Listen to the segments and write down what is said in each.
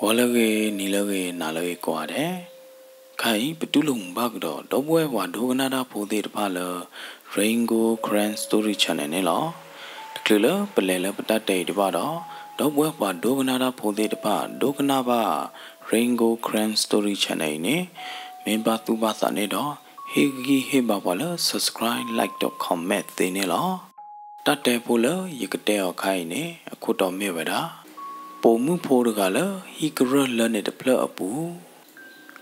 ဂီၤလၢအဂ့ၤ, နံၤလၢအဂ့ၤ, နၤလၢအဂ့ၤကိးဂၤဒဲး, ခဲအံၤ ပတူၢ်လိာ်မုာ်ဘၣ်ကဒီး ဒီပုၢ်ဝဲၢ်ပှၤဒိကနၣ်တၢ်ဖိသ့ၣ်တဖၣ်လၢ Rain Gold Karen Story Channel န့ၣ်လီၤ. တချုးလၢပလဲၤလၢပတၢ်တဲအံၤဒံးဘၣ်ဒီး, ဒီပုၢ်ဝဲၢ်ပှၤဒိကနၣ်တၢ်ဖိသ့ၣ်တဖၣ် ဒိကနၣ်ဘၣ် Rain Gold Karen Story Channel အံၤန့ၣ်, မ့ၢ်ဘၣ်သူၣ်ဘၣ်သးန့ၣ်ဒီး, ဟ့ၣ်ဂံၢ်ဟ့ၣ်ဘါပှၤလၢ subscribe, like ဒီး comment သ့န့ၣ်လီၤ. တၢ်တဲဖိလၢယကတဲအီၤခါအံၤန့ၣ် အခိၣ်တီမ့ၢ်ဝဲဒၣ်, ပိာ်မုၣ်ဖိတဂၤလၢ ဟံၣ်ကရၢၢ်လၢန့ၣ်တဖျၢၣ်အပူၤ.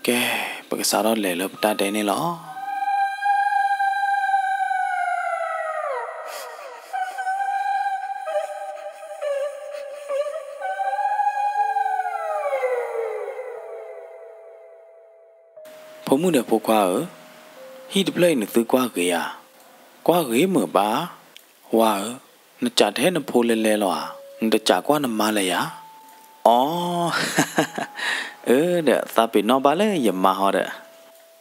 ကဲ, ပကစးထီၣ်လဲၤလၢပတၢ်တဲန့ၣ်လီၤ. ဖိမုၣ်ဒီးဖိခွါဧၢ, ဟံၣ်တဖျၢၣ်အံၤနသုကွၢ်ဂ့ၤဧါ. ကွၢ်ဂ့ၤမုာ်ဘၣ်. ဝၤဧၢ, နစးထဲနဖိလဲလဲလီၤဧါ, နတစးကွၢ်နမါလၢၤဧါ. အိ, အၢဒီး သးပ့ၤနီၣ်ဘၣ်လၢယမါဟီဒီး,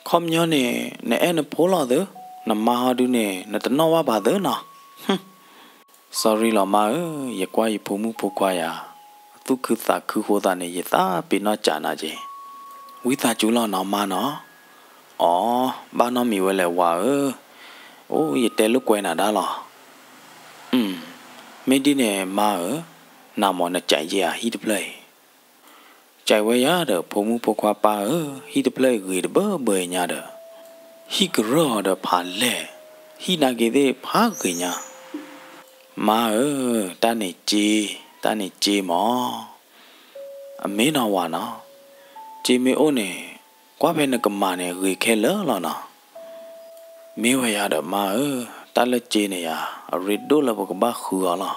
ခီပညီန့ၣ် နအဲၣ်နဖိလီၤသု, နမါဟီဒုန့ၣ် နတနီၣ်ဘၣ်ဘၣ်သုနီၤ. Sorry လီၤမါဧၢ, ယကွၢ်ယဖိမုၣ်ဖိခွါယၤ, အသူၣ်ခုသးခုအဃိသတးန့ၣ် ယသးပ့ၤနီၣ်စးနၤက့ၤ. ဝံသးစူၤလီၤနီၤမါနီၤ. အိ, ဘၣ်နီတမံၤဝဲလဲၣ်ဝၤဧၢ. အိ, ယတဲလိာ်ကွဲနၤဒၣ်လီၤ. မ့ၢ်ဒ်န့ၣ်မါဧၢ, နမ့ၢ်နစးယဲဧါဟံၣ်တဖျၢၣ်အံၤ. စးဝဲယၤဒီး ဖိမုၣ်ဖိခွါပၢ်ဧၢ, ဟံၣ်တဖျၢၣ်အံၤဂ့ၤတဘၢဘၢညါဒီး, ဟံၣ်ကရၢၢ်အီၤဒီးဖးလဲၢ်, ဟံၣ်နာ်က့ၤသ့ၣ်ဖးဂ့ၤညါ. မါဧၢ, တၢ်န့ၣ်စ့, တၢ်န့ၣ်စ့မၢ်. အမ့ၢ်နီၤဝၤနီၤ, စ့မ့ၢ်အိၣ်န့ၣ်, ကွၢ်ဖဲနကမၤန့ၣ်ဂ့ၤခဲလၢာ်လီၤနီၤ. မ့ၢ်ဝဲယၤဒီးမါဧၢ, တၢ်လၢစ့န့ၣ်ယၤ, အရ့ဒိၣ်လၢပကဘၣ်ဃုအီၤလီၤ.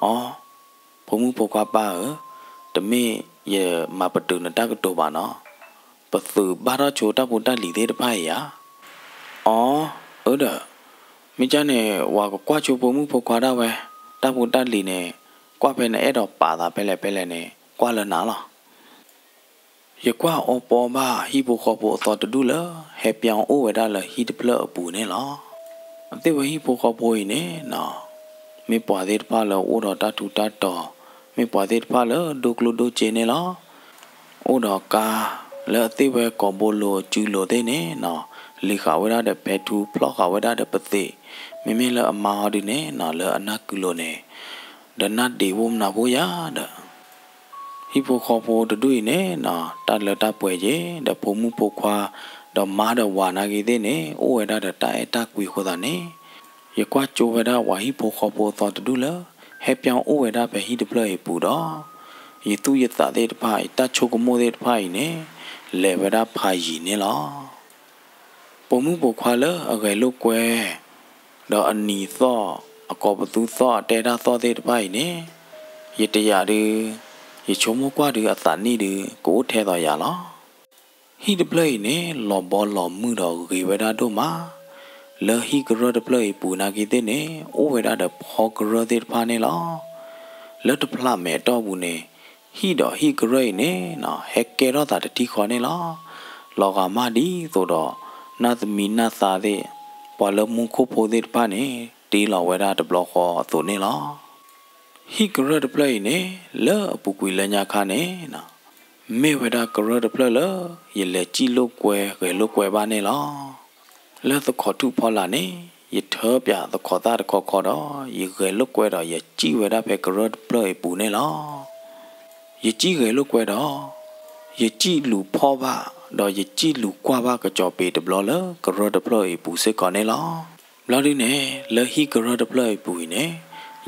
အိ, ဖိမုၣ်ဖိခွါပၢ်ဧၢ, တမ့ၢ်ယမၤပတုာ်နတၢ်ကတိၤဘၣ်နီၤ, ပသုးဘၣ်ထီၣ်ဆိတၢ်ဖိတၢ်လံၤသ့ၣ်တဖၣ်အံၤဧါ. အိ, အၢဒီး, မ့ၢ်ကၢ်န့ၣ် ဝၤကကွၢ်ဆိဖိမုၣ်ဖိခွါဒၣ်ဝဲ, တၢ်ဖိတၢ်လံၤန့ၣ်, ကွၢ်ဖဲနအဲၣ်ဒိးပာ်သးဖဲလဲၣ်ဖဲလဲၣ်န့ၣ် ကွၢ်လၢနၤလီၤ. ယကွၢ်အီပီဘၣ်ဟံၣ်ဖိဃီဖိအသီတဒူၣ်လၢ ဟဲပၠီအိၣ်ဝဲဒၣ်လၢဟံၣ်တဖျၢၣ်အပူၤန့ၣ်လီၤ. အသ့ၣ်ဝဲဟံၣ်ဖိဃီဖိအံၤန့ၣ်နီၤ, မ့ၢ်ပှၤသ့ၣ်တဖၣ်လၢအိၣ်ဒီးတၢ်ထူးတၢ်တီၤ, မ့ၢ်ပှၤသ့ၣ်တဖၣ်လၢဒိကျိၣ်ဒိၣ်စ့န့ၣ်လီၤ. အိၣ်ဒီးကါ, လၢအသ့ၣ်ဝဲကိာ်ဘိလိၤအစုလိၤသ့ၣ်န့ၣ်နီၤ, လံၤဃာ်ဝဲဒၣ်ဒီးဖဲထူ ဖျီဃာ်ဝဲဒၣ်ဒီးပသ့ၣ်, မ့မ့ၢ်လၢအမါဟီဒုန့ၣ်နီၤ လၢအနၢ်ကုလိၤန့ၣ်, ဒီးနၢ်ဒံးဝိမနၤဖိယၤဒီး ဟံၣ်ဖိဃီဖိတဒူၣ်အံၤန့ၣ်နီၤ တၢ်လၢတၢ်ပှဲၤက့ၤ ဒီးဖိမုၣ်ဖိခွါ ဒီးမါဒီးဝၤနာ်က့ၤသ့ၣ်န့ၣ် အိၣ်ဝဲဒၣ်ဒီးတၢ်အဲၣ်တၢ်ကွံအဃိသတးန့ၣ်, ယကွၢ်ကၠိဝဲဒၣ်ပှၤဟံၣ်ဖိဃီဖိအသီတဒူၣ်လၢ ဟဲပၠီအိၣ်ဝဲဒၣ်ဖဲဟံၣ်တဖျၢၣ်အံၤပူၤဒီး, ယသူၣ်ယသးသ့ၣ်တဖၣ်အံၤ တၢ်ဆိကမိၣ်သ့ၣ်တဖၣ်အံၤန့ၣ် လဲၤဝဲဒၣ်ဖးယံၤန့ၣ်လီၤ. ပိာ်မုၣ်ပိာ်ခွါလၢအဂဲၤလိာ်ကွဲ ဒီးအနံၤသီၣ် အကိာ်ပသူသီၣ် အတဲတၢ်သီၣ်သ့ၣ်တဖၣ်အံၤန့ၣ်, ယတယာ်ဒုး, ယဆိကမိၣ်ကွၢ်ဒုးအသးနံၣ်ဒုး ကအိၣ်ထဲသိးယၤလီၤ. ဟံၣ်တဖျၢၣ်အံၤန့ၣ် လီၤဘီလီၤမုၢ်ဒီးဂ့ၤဝဲဒၣ်ဒိၣ်မး, လၢဟံၣ်ကရၢၢ်တဖျၢၣ်အံၤပူၤနာ်က့ၤသ့ၣ်န့ၣ် အိၣ်ဝဲဒၣ်ဒီးဖီကရၢၢ်သ့ၣ်တဖၣ်န့ၣ်လီၤ. လၢတဖျးမဲာ်အတီၢ်ပူၤန့ၣ်, ဟံၣ်ဒီးဟံၣ်ကရၢၢ်အံၤန့ၣ်နီၤ ဟဲကဲထီၣ်သးတထံၣ်ဃီန့ၣ်လီၤ. လီၤဂာ်မးဒ်သိးဒီး နၢ်သမံနၢ်သါသ့ၣ်, ပှၤလၢမူခိၣ်ဖိသ့ၣ်တဖၣ်န့ၣ် တ့လီၤဝဲဒၣ်တဘျီဃီအသိးန့ၣ်လီၤ. ဟံၣ်ကရၢၢ်တဖျၢၣ်အံၤန့ၣ် လၢအပူၤကွံာ်လၢညါခါန့ၣ်နီၤ, မ့ၢ်ဝဲဒၣ်ကရၢၢ်တဖျၢၣ်လၢ ယလဲၤစံၣ်လိာ်ကွဲဂဲၤလိာ်ကွဲဘၣ်န့ၣ်လီၤ. လၢသခိးထူၣ်ဖီလာ်န့ၣ် ယထၢပၠးသခိးသၣ်တခီခီဒီး ယဂဲၤလိာ်ကွဲဒီး ယစံၣ်ဝဲဒၣ်ဖဲကရၢၢ်တဖျၢၣ်အံၤပူၤန့ၣ်လီၤ. ယစံၣ်ဂဲၤလိာ်ကွဲဒီး ယစံၣ်လူၤဖီၣ်ဘၣ် ဒီးယစံၣ်လူၤကွၢ်ဘၣ်ကစီၤပ့ၤတဘျီလၢကရၢၢ်တဖျၢၣ်အံၤပူၤစ့ၢ်ကီးန့ၣ်လီၤ. ဘျီဒုန့ၣ် လၢဟံၣ်ကရၢၢ်တဖျၢၣ်အံၤပူၤအံၤန့ၣ်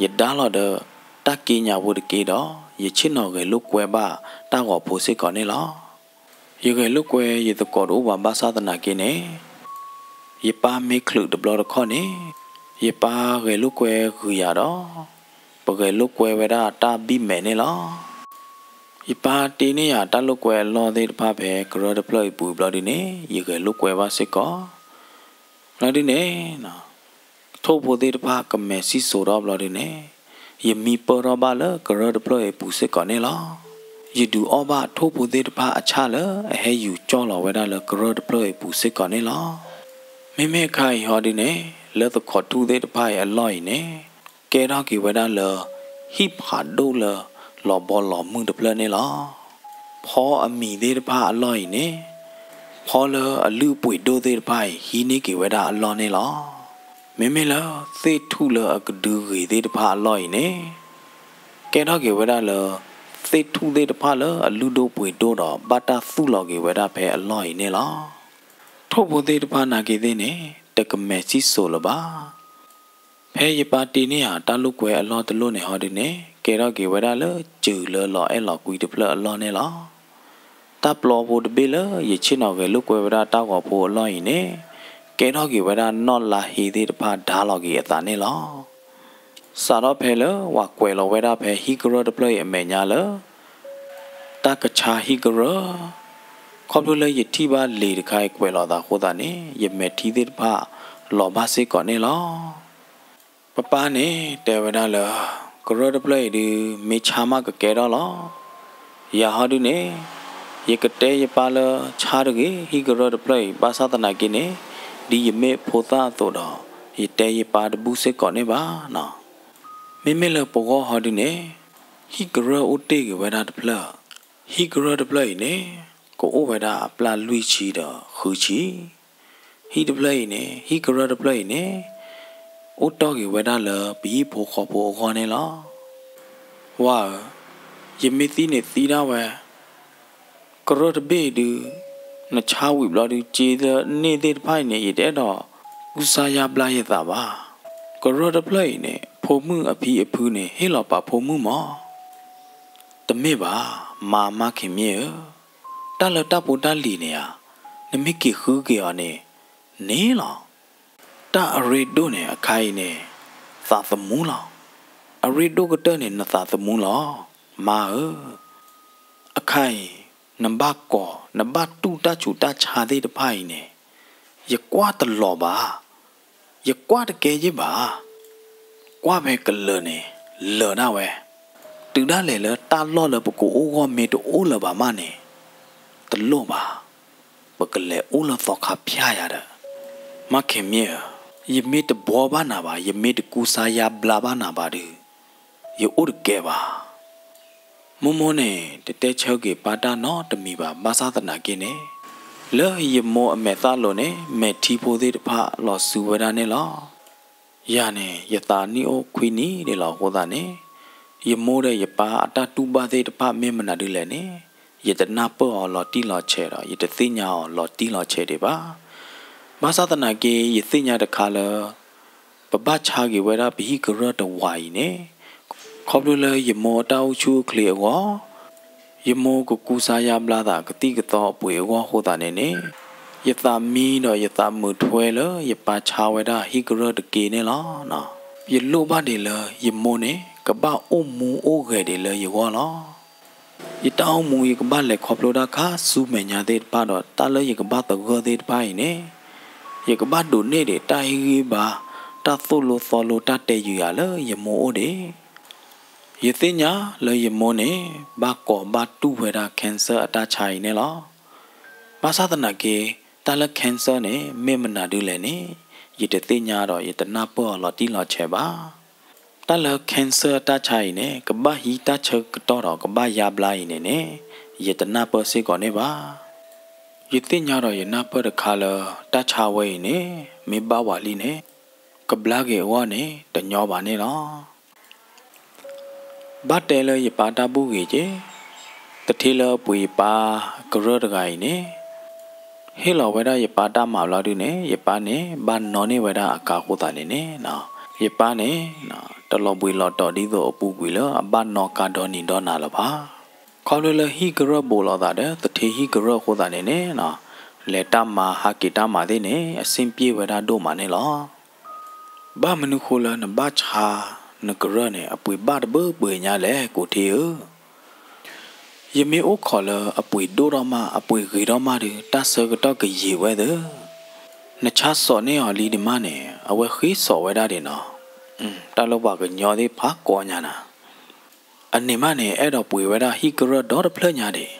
ယဒါလီၤဒီးတၢ်က့ညးဖိတက့ဒီး ယဆ့ၣ်နီၤဂဲၤလိာ်ကွဲဘၣ်တၢ်ဂီၤဖိစ့ၢ်ကီးန့ၣ်လီၤ. ယဂဲၤလိာ်ကွဲယသကိးတအိၣ်ဘၣ်ဘၣ်ဆၣ်သနာ်က့န့ၣ် ယပၢ်မ့ၢ်ချုးတဘျီတခီၣ်န့ၣ် ယပၢ်ဂဲၤလိာ်ကွဲဂုာ်ယၤဒီး ပဂဲၤလိာ်ကွဲဝဲဒၣ်တၢ်ဘံၣ်မဲာ်န့ၣ်လီၤ. ယပၢ်တ့န့ၢ်ယၤတၢ်လိာ်ကွဲအလီၢ်သ့ၣ်တဖၣ်ဖဲကရၢၢ်တဖျၢၣ်အံၤပူၤဘျီဒုန့ၣ် ယဂဲၤလိာ်ကွဲဘၣ်စ့ၢ်ကီး ဘျီဒုန့ၣ် ထိၣ်ဖိသ့ၣ်တဖၣ်ကမဲာ်စံၣ်စိၤထီၣ်ဘျီဒုန့ၣ် ယမံပၢၢ်ထီၣ်ဘၣ်လၢကရၢၢ်တဖျၢၣ်အံၤပူၤစ့ၢ်ကီးန့ၣ်လီၤ. ယဒုးအီၣ်ဘၣ်ထိၣ်ဖိသ့ၣ်တဖၣ်အဆၣ်လၢအဟဲယူၤကၠီၣ်လီၤဝဲဒၣ်လၢကရၢၢ်တဖျၢၣ်အံၤပူၤစ့ၢ်ကီးန့ၣ်လီၤ. မ့မ့ၢ်အခါအံၤဟီဒုန့ၣ် လၢသခိးထူၣ်သ့ၣ်တဖၣ်အံၤအလီၢ်အံၤန့ၣ် ကဲထီၣ်က့ၤဝဲဒၣ်လၢ ဟံၣ်ဖးဒိၣ်လၢလီၤဘီလီၤမုၢ်တဖျၢၣ်န့ၣ်လီၤ. ဖီအမံၤသ့ၣ်တဖၣ်အလီၢ်အံၤန့ၣ်, ဖီလၢအလုၢ်အပှ့ၤဒိၣ်သ့ၣ်တဖၣ်အံၤ ဟံးန့ၢ်က့ၤဝဲဒၣ်အလီၢ်န့ၣ်လီၤ. မ့မ့ၢ်လၢသ့ၣ်ထူၣ်လၢအကဒုဂ့ၤသ့ၣ်တဖၣ်အလီၢ်အံၤန့ၣ်, ကဲထီၣ်က့ၤဝဲဒၣ်လၢ သ့ၣ်ထူၣ်သ့ၣ်တဖၣ်လၢအလုၢ်ဒိၣ်ပှ့ၤဒိၣ်ဒီး ဘၣ်တၢ်သူၣ်လီၤက့ၤဝဲဒၣ်ဖဲအလီၢ်အံၤန့ၣ်လီၤ. ထိၣ်ဖိသ့ၣ်တဖၣ်နာ်က့သ့ၣ်န့ၣ် တကမဲာ်စံၣ်စိၤလၢၤဘၣ်. ဖဲယပၢ်တ့န့ၢ်ဧါ တၢ်လိာ်ကွဲအလီၢ်တလိာ်န့ၣ်ဟီဒုန့ၣ် ကဲထီၣ်က့ၤဝဲဒၣ်လၢစၢၤလၢလီၤအဲၣ်လီၤကွံတဖျၢၣ်အလီၢ်န့ၣ်လီၤ. တၢ်ပျီဖိတဘ့ၣ်လၢယဆ့ၣ်နီၤဂဲၤလိာ်ကွဲဝဲဒၣ်တၢ်ဂီၤဖိအလီၢ်အံၤန့ၣ်, ကဲထီၣ်က့ၤဝဲဒၣ်နီၣ်လါဟ့သ့ၣ်တဖၣ်ဒါလီၤက့ၤအသးန့ၣ်လီၤ. စးထီၣ်ဖဲလၢပှၤကွဲးလီၤဝဲဒၣ်ဖဲဟံၣ်ကရၢၢ်တဖျၢၣ်အံၤအမဲာ်ညါလၢ တၢ်ကဆါဟံၣ်ကရၢၢ်, ခီဖျိလၢယထံၣ်ဘၣ်လံာ်တခါအံၤကွဲးလီၤသးအဃိသတးန့ၣ် ယမဲာ်ထံသ့ၣ်တဖၣ်လီၤဘၣ်စ့ၢ်ကီးန့ၣ်လီၤ. ပပၢ်န့ၣ်တဲဝဲဒၣ်လၢ ကရၢၢ်တဖျၢၣ်အံၤဒု မ့ၢ်ဆါမးကကဲထီၣ်လီၤ. ယၤဟီဒုန့ၣ် ယကတဲယပၢ်လၢဆါတဂ့ၤ ဟံၣ်ကရၢၢ်တဖျၢၣ်အံၤ ဘၣ်ဆၣ်သနာ်က့န့ၣ် ဒ်ယမ့ၢ်ဖိသၣ်အသိးဒီး ယတဲယပၢ်တဘူၣ်စ့ၢ်ကီးန့ၣ်ဘၣ်နီၤ. မ့မ့ၢ်လၢပဂီၢ်ဟီဒုန့ၣ် ဟံၣ်ကရၢၢ်အိၣ်တ့ၢ်ဂ့ၤဝဲဒၣ်တဖျၢၣ်, ဟံၣ်ကရၢၢ်တဖျၢၣ်အံၤန့ၣ် ကအိၣ်ဝဲဒၣ်အပျၢ်လွံၢ်ဆံဒီးဃုဆံ, ဟံၣ်တဖျၢၣ်အံၤန့ၣ် ဟံၣ်ကရၢၢ်တဖျၢၣ်အံၤန့ၣ် အိၣ်တီၢ်ဂ့ၤဝဲဒၣ်လၢပဟံၣ်ဖိဃီဖိအဂီၢ်န့ၣ်လီၤ. ဝါဧၢ, ယမ့ၢ်သံန့ၣ်သံဒၣ်ဝဲ, ကရၢၢ်တဘ့ၣ်အံၤဒု နဆါဝံၤဘျီဒု စ့လၢန့ၢ်သ့ၣ်တဖၣ်အံၤန့ၣ် ယတအဲၣ်ဒိးကူစါယါဘျါယသးဘၣ်. ကရၢၢ်တဖျၢၣ်အံၤန့ၣ် ဖိမုၣ်အဖံအဖုန့ၣ် ဟ့ၣ်လီၤပာ်ဖိမုၣ်မး. တမ့ၢ်ဘၣ်, မါမါခင်မြင့်ဧၢ, တၢ်လၢတၢ်ဖိတၢ်လံၤန့ၣ်ဧါ, နမ့ၢ်က့ၤဃုက့ၤအီၤန့ၣ် န့ၣ်လီၤ. တၢ်အရ့ဒိၣ်န့ၣ် အခါအံၤန့ၣ် သးသမူလီၤ. အရ့ဒိၣ်ကတၢၢ်န့ၣ် နသးသမူလီၤ. မါဧၢ, အခါအံၤ နဘၣ်ကိး နဘၣ်တူၢ်တၢ်ဆူးတၢ်ဆါသ့ၣ်တဖၣ်အံၤန့ၣ် ယကွၢ်တလီၤဘၣ်, ယကွၢ်တကဲယ့ၢ်ဘၣ်. ကွၢ်ဖဲကလၢာ်န့ၣ် လၢာ်ဒၣ်ဝဲ, တုၤဒၣ်လဲာ်လၢတၢ်လီၢ်လၢပကအိၣ်ဂီၢ်မ့ၢ်တအိၣ်လၢၤဘၣ်မးန့ၣ် တလိၣ်ဘၣ်, ပကလဲၤအိၣ်လၢသီခါဖၠၣ်ယၤဒီး. မါခင်မြင့်ဧၢ, ယမ့ၢ်တဘှီဘၣ်နၤဘၣ်, ယမ့ၢ်တကူစါယါဘျါဘၣ်နၤဘၣ်ဒု ယအိၣ်တကဲဘၣ်. မိၢ်မိၢ်န့ၣ် တတဲဆၢက့ၤပၢ်တၢ်နီတမံၤဘၣ်. ဘၣ်ဆၣ်သနာ်က့န့ၣ် လၢယမိၢ်အမဲာ်သၣ်လိၤန့ၣ် မဲာ်ထံဖိသ့ၣ်တဖၣ်လီၤစုဝဲဒၣ်န့ၣ်လီၤ. ယၤန့ၣ် ယသးနံၣ်အိၣ်ခွံနံၣ်ဒံးလီၤအဃိသတးန့ၣ် ယမိၢ်ဒီးယပၢ်အတၢ်တူၢ်ဘၣ်သ့ၣ်တဖၣ်မ့ၢ်မနုၤဒ်လဲၣ်န့ၣ် ယတနၢ်ပၢၢ်အီၤလီၤတံၢ်လီၤဆဲးဒီး ယတသ့ၣ်ညါအီၤလီၤတံၢ်လီၤဆဲးဒံးဘၣ်. ဘၣ်ဆၣ်သနာ်က့ ယသ့ၣ်ညါတခါလၢ ပဘၣ်ဆါက့ၤဝဲဒၣ်ပဟံၣ်ကရၢၢ်တဝၤအံၤန့ၣ် ခီဖျိလၢယမိၢ်အတၢ်အိၣ်ဆူၣ်အိၣ်ချ့အဂီၢ်, ယမိၢ်ကကူစါယါဘျါသးကသံၣ်ကသီအပှ့ၤအဂီၢ်အဃိသတးန့ၣ်န့ၣ် ယသးမံဒီးယသးမုာ်ထွဲလၢယပၢ်ဆါဝဲဒၣ်ဟံၣ်ကရၢၢ်တက့န့ၣ်လီၤ. ယလိၣ်ဘၣ်ဒံးလၢယမိၢ်န့ၣ် ကဘၣ်အိၣ်မူအိၣ်ဂဲၤဒံးလၢယဂီၢ်လီၤ. ယတၢ်အိၣ်မူယကဘၣ်လဲၤခီဖျိတၢ်ခါဆူမဲာ်ညါသ့ၣ်တဖၣ်ဒီး တၢ်လၢယကဘၣ်သဂၢၢ်သ့ၣ်တဖၣ်အံၤန့ၣ် ယကဘၣ်ဒိးန့ၢ်ဒံးတၢ်ဟ့ၣ်ဂံၢ်ဘါ တၢ်သိၣ်လိသီလိ တၢ်တဲယုာ်ယၤလၢယမိၢ်အိၣ်ဒံး. ယသ့ၣ်ညါလၢယမိၢ်န့ၣ် ဘၣ်ကိးဘၣ်တူၢ်ဝဲဒၣ် cancer အတၢ်ဆါအံၤန့ၣ်လီၤ. ဘၣ်ဆၣ်သနာ်က့ တၢ်လၢ cancer န့ၣ် မ့ၢ်မနုၤဒ်လဲၣ်န့ၣ် ယတသ့ၣ်ညါဒီး ယတနၢ်ပၢၢ်အီၤလီၤတံၢ်လီၤဆဲးဘၣ်. တၢ်လၢ cancer အတၢ်ဆါအံၤန့ၣ် ကဘၣ်ဟံးတၢ်ဆၢကတီၢ်ဒီးကဘၣ်ယါဘျါအံၤန့ၣ်န့ၣ် ယတနၢ်ပၢၢ်စ့ၢ်ကီးန့ၣ်ဘၣ်. ယသ့ၣ်ညါဒီးယနၢ်ပၢၢ်တခါလၢ တၢ်ဆါဝဲအံၤန့ၣ် မ့ၢ်ဘၣ်ဝဲလံန့ၣ် ကဘျါက့ၤအဂီၢ်န့ၣ် တညီဘၣ်န့ၣ်လီၤ. ဘၣ်တဲလၢယပၢ်တၢ်ဘူၣ်ဂ့ၤက့ၤ, သထ့လၢအပှ့ၤယပၢ်ကရၢၢ်တဂၤအံၤန့ၣ် ဟ့ၣ်လီၤဝဲဒၣ်ယပၢ်တၢ်မၤဘျီဒုန့ၣ် ယပၢ်န့ၣ် ဘၣ်နီၣ်န့ၢ်ဝဲဒၣ်အကါအဃိသတးန့ၣ်န့ၣ် ယပၢ်န့ၣ် တလီၤဘှံးလီၤတီၤဒ်သိးအပူၤကွံာ်လၢအဘၣ်နီၣ်ကါဒီနံၤဒီနၤလၢၤဘၣ်. ခီဖျိလၢဟံၣ်ကရၢၢ်ဘူးလိာ်သးဒီး သထ့ဟံၣ်ကရၢၢ်အဃိသတးန့ၣ်န့ၣ် လဲၤတၢ်မၤဟးက့ၤတၢ်မၤသ့ၣ်န့ၣ် အဆင်ပြေဝဲဒၣ်ဒိၣ်မးန့ၣ်လီၤ. ဘၣ်မနုၤဃိလၢနဘၣ်ဆါနကရၢၢ်န့ၣ် အပှ့ၤဘၣ်တဘၢပှဲၤညါလဲၣ် ကိးထ့ဧၢ. ယမ့ၢ်အိၣ်ခိးလၢအပှ့ၤဒိၣ်ထီၣ်မး အပှ့ၤဂ့ၤထီၣ်မးဒီး တၢ်ဆၢကတီၢ်ကယံာ်ဝဲသၢ. နဆါစိာ်န့ၢ်အီၤလံဒံးမးန့ၣ် အဝဲဃ့စိာ်ဝဲဒၣ်ဒံးနီၤ. တၢ်လၢပှၤကညီသ့ၣ်ဖးကီညါနၤ အန့ၣ်မးန့ၣ် အဲၣ်ဒိးပှ့ၤဝဲဒၣ်ဟံၣ်ကရၢၢ်ဒီတဖျၢၣ်ညါဒံး.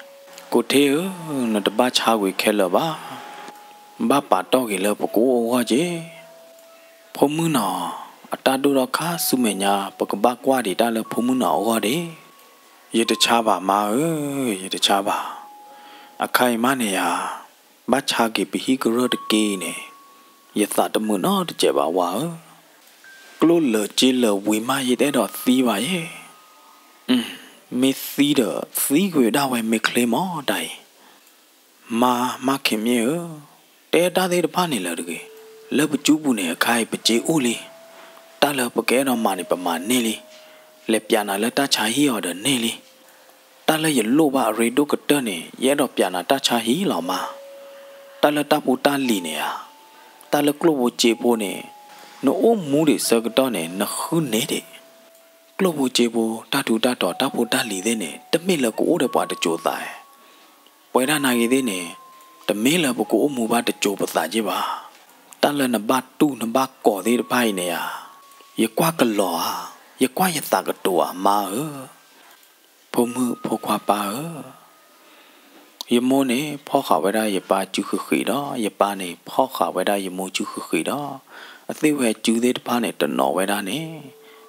ကိးထ့ဧၢ, နတဘၣ်ဆါဝံၤခဲလၢာ်ဘၣ်. ဘၣ်ပာ်တီၢ်က့ၤလၢပကအိၣ်အဂီၢ်က့ၤ. ဖိမုၣ်နီၤ, အတၢ်ဒိၣ်ထီၣ်ခါဆူမဲာ်ညါ ပကဘၣ်ကွၢ်ဒံးတၢ်လၢဖိမုၣ်နီၤအဂီၢ်ဒံး. ယတဆါဘၣ်မါဧၢ, ယတဆါဘၣ်. အခါအံၤမးန့ၣ်ယၤ, ဘၣ်ဆါက့ၤပဟံၣ်ကရၢၢ်တက့ၢ်အံၤန့ၣ်, ယသးတမုာ်နီတစဲးဘၣ်ဝၤဧၢ. ကျိၣ်လၢာ်စ့လၢာ်ဝံၤမးယတဲဒီးသံဘၣ်ယဲ, မ့ၢ်သံဒီးသံကွံာ်ဒၣ်ဝဲမ့ၢ်ချ့မးတၢ်အံၤ. မါ မါခင်မြင့်ဧၢ, တဲတၢ်သ့ၣ်တဖၣ်န့ၣ်လၢာ်တဂ့ၤ, လၢပစုပူၤန့ၣ်အခါအံၤပစ့အိၣ်လံ. တၢ်လၢပကအဲၣ်ဒိးမၤန့ၣ်ပမၤန့ၢ်လံ. လဲၤပျးနၤလၢတၢ်ဆါဟံၣ်အီၤဒီးန့ၢ်လံ. တၢ်လၢယလိၣ်ဘၣ်အရ့ဒိၣ်ကတၢၢ်န့ၣ် ယအဲၣ်ဒိးပျးနၤတၢ်ဆါဟံၣ်လီၤမါ. တၢ်လၢတၢ်ဖိတၢ်လံၤန့ၣ်ဧါ, တၢ်လၢကျိၣ်ဖိစ့ဖိန့ၣ်, နအိၣ်မူဒံးဆၢကတီၢ်န့ၣ် နဃုန့ၢ်ဒံး. ကျိၣ်ဖိစ့ဖိ တၢ်ထူးတၢ်တီၤ တၢ်ဖိတၢ်လံၤသ့ၣ်န့ၣ် တမ့ၢ်လၢကအိၣ်ဒီးပှၤတစိၤသးဧါ. ပဝဲဒၣ်နာ်ဂ့ၤသ့ၣ်န့ၣ်, တမ့ၢ်လၢပကအိၣ်မူဘၣ်တစိၤပသးက့ၢ်ဘၣ်. တၢ်လၢနဘၣ်တူၢ်နဘၣ်ကီၤသ့ၣ်တဖၣ်အံၤန့ၣ်ဧါ, ယကွၢ်ကလီၤဧါ, ယကွၢ်ယသးကတိၤဧါ မါဧၢ. ဖိမုၣ်ဖိခွါပၢ်ဧၢ, ယမိၢ်န့ၣ်ဖီၣ်ဃာ်ဝဲဒၣ်ယပၢ်စုဃံးဃံးဒီး ယပၢ်န့ၣ်ဖီၣ်ဃာ်ဝဲဒၣ်ယမိၢ်စုဃံးဃံးဒီး အသ့ၣ်ဝဲစုသ့ၣ်တဖၣ်န့ၣ်တနီၤဝဲဒၣ်န့ၣ်,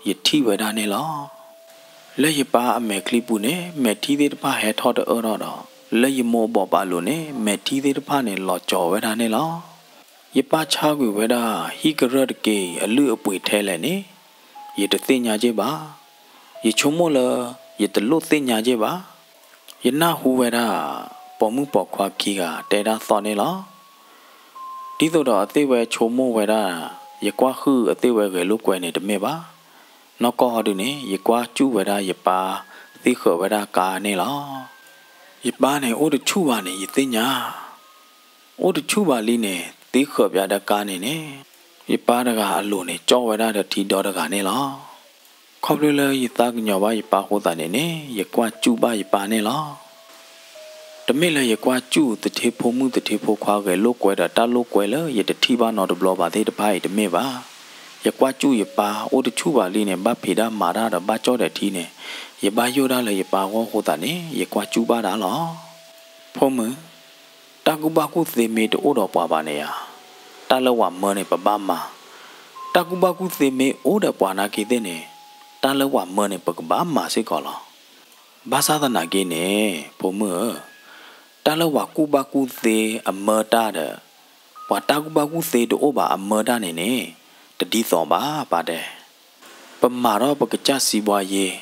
ယထံၣ်ဝဲဒၣ်န့ၣ်လီၤ. လၢယပၢ်အမဲာ်ချံပူၤန့ၣ် မဲာ်ထံသ့ၣ်တဖၣ်ဟဲထီၣ်တအၢၣ်ထီၣ်ဒီး လၢယမိၢ်အဘိးဘၣ်လိၤန့ၣ် မဲာ်ထံသ့ၣ်တဖၣ်န့ၣ်လီၤကၠီၤဝဲဒၣ်န့ၣ်လီၤ. ယပၢ်ဆါကွံာ်ဝဲဒၣ် ဟံၣ်ကရၢၢ်တက့ၢ်အံၤ အလုၢ်အပှ့ၤထဲလဲၣ်န့ၣ်, ယတသ့ၣ်ညါက့ၢ်ဘၣ်. ယဆိကမိၣ်လၢ ယတလိၣ်သ့ၣ်ညါက့ၢ်ဘၣ်. ယနၢ်ဟူဝဲဒၣ် ပိာ်မုၣ်ပိာ်ခွါခံဂၤတဲတၢ်သီၣ်န့ၣ်လီၤ. ဒ်သိးဒီးအသ့ၣ်ဝဲဆိကမိၣ်ဝဲဒၣ် ယကွၢ်ဟုၣ်အသ့ၣ်ဝဲဂဲၤလိာ်ကွဲန့ၣ်တမ့ၢ်ဘၣ်. နီၢ်ကီၢ်ဟီဒုန့ၣ် ယကွၢ်စူၣ်ဝဲဒၣ်ယပၢ်သံဃာ်ဝဲဒၣ်ကါန့ၣ်လီၤ. ယပၢ်န့ၣ်အိၣ်တဆူၣ်ဘၣ်န့ၣ် ယသ့ၣ်ညါ အိၣ်တဆူၣ်ဘၣ်လံန့ၣ် သံဃာ်ပၠးဒီးကါန့ၣ်န့ၣ်, ယပၢ်တဂၤအလိၤန့ၣ် ကၠီၣ်ဝဲဒၣ်ဒီးထံဒီတဂၤန့ၣ်လီၤ. ခီဖျိလၢယသးကညီၤဘၣ်ယပၢ်အဃိသတးန့ၣ်န့ၣ် ယကွၢ်စူၣ်ဘၣ်ယပၢ်န့ၣ်လီၤ. တမ့ၢ်လၢယကွၢ်စူၣ်သထ့ဖိမုၣ်သထ့ဖိခွါဂဲၤလိာ်ကွဲဒီးတၢ်လိာ်ကွဲလၢယတထံၣ်ဘၣ်နီတဘျီဘၣ်သ့ၣ်တဖၣ်အံၤတမ့ၢ်ဘၣ်. ယကွၢ်စူၣ်ယပၢ်အိၣ်တဆူၣ်ဘၣ်လံန့ၣ် ဘၣ်ဖံးတၢ်မၤတၢ်ဒီးဘၣ်ကၠီၣ်ဒီးထံန့ၣ်, ယဘၣ်ယိၣ်ဒၣ်လၢယပၢ်အဂီၢ်အဃိသတးန့ၣ် ယကွၢ်စူၣ်ဘၣ်ဒၣ်လီၤ. ဖိမုၣ်, တၢ်ကူၣ်ဘၣ်ကူၣ်သ့မ့ၢ်တအိၣ်ဒီးပှၤဘၣ်န့ၣ်ဧါ, တၢ်လၢပှၤမၢန့ၣ်ပဘၣ်မၤ, တၢ်ကူၣ်ဘၣ်ကူၣ်သ့မ့ၢ်အိၣ်ဒီးပှၤနာ်က့သ့ၣ်န့ၣ်, တၢ်လၢပှၤမၢန့ၣ်ပကဘၣ်မၤစ့ၢ်ကီးလီၤ. ဘၣ်ဆၣ်သနာ်က့န့ၣ် ဖိမုၣ်ဧၢ, တၢ်လၢပှၤကူၣ်ဘၣ်ကူၣ်သ့အမၢတၢ်ဒီး ပှၤတၢ်ကူၣ်ဘၣ်ကူၣ်သ့တအိၣ်ဘၣ်အမၢတၢ်န့ၣ်န့ၣ် တဒ်သိးဘၣ်ပၢ်တဲ ပမၤထီၣ်ပကစၢ်စံးဘှါယ့,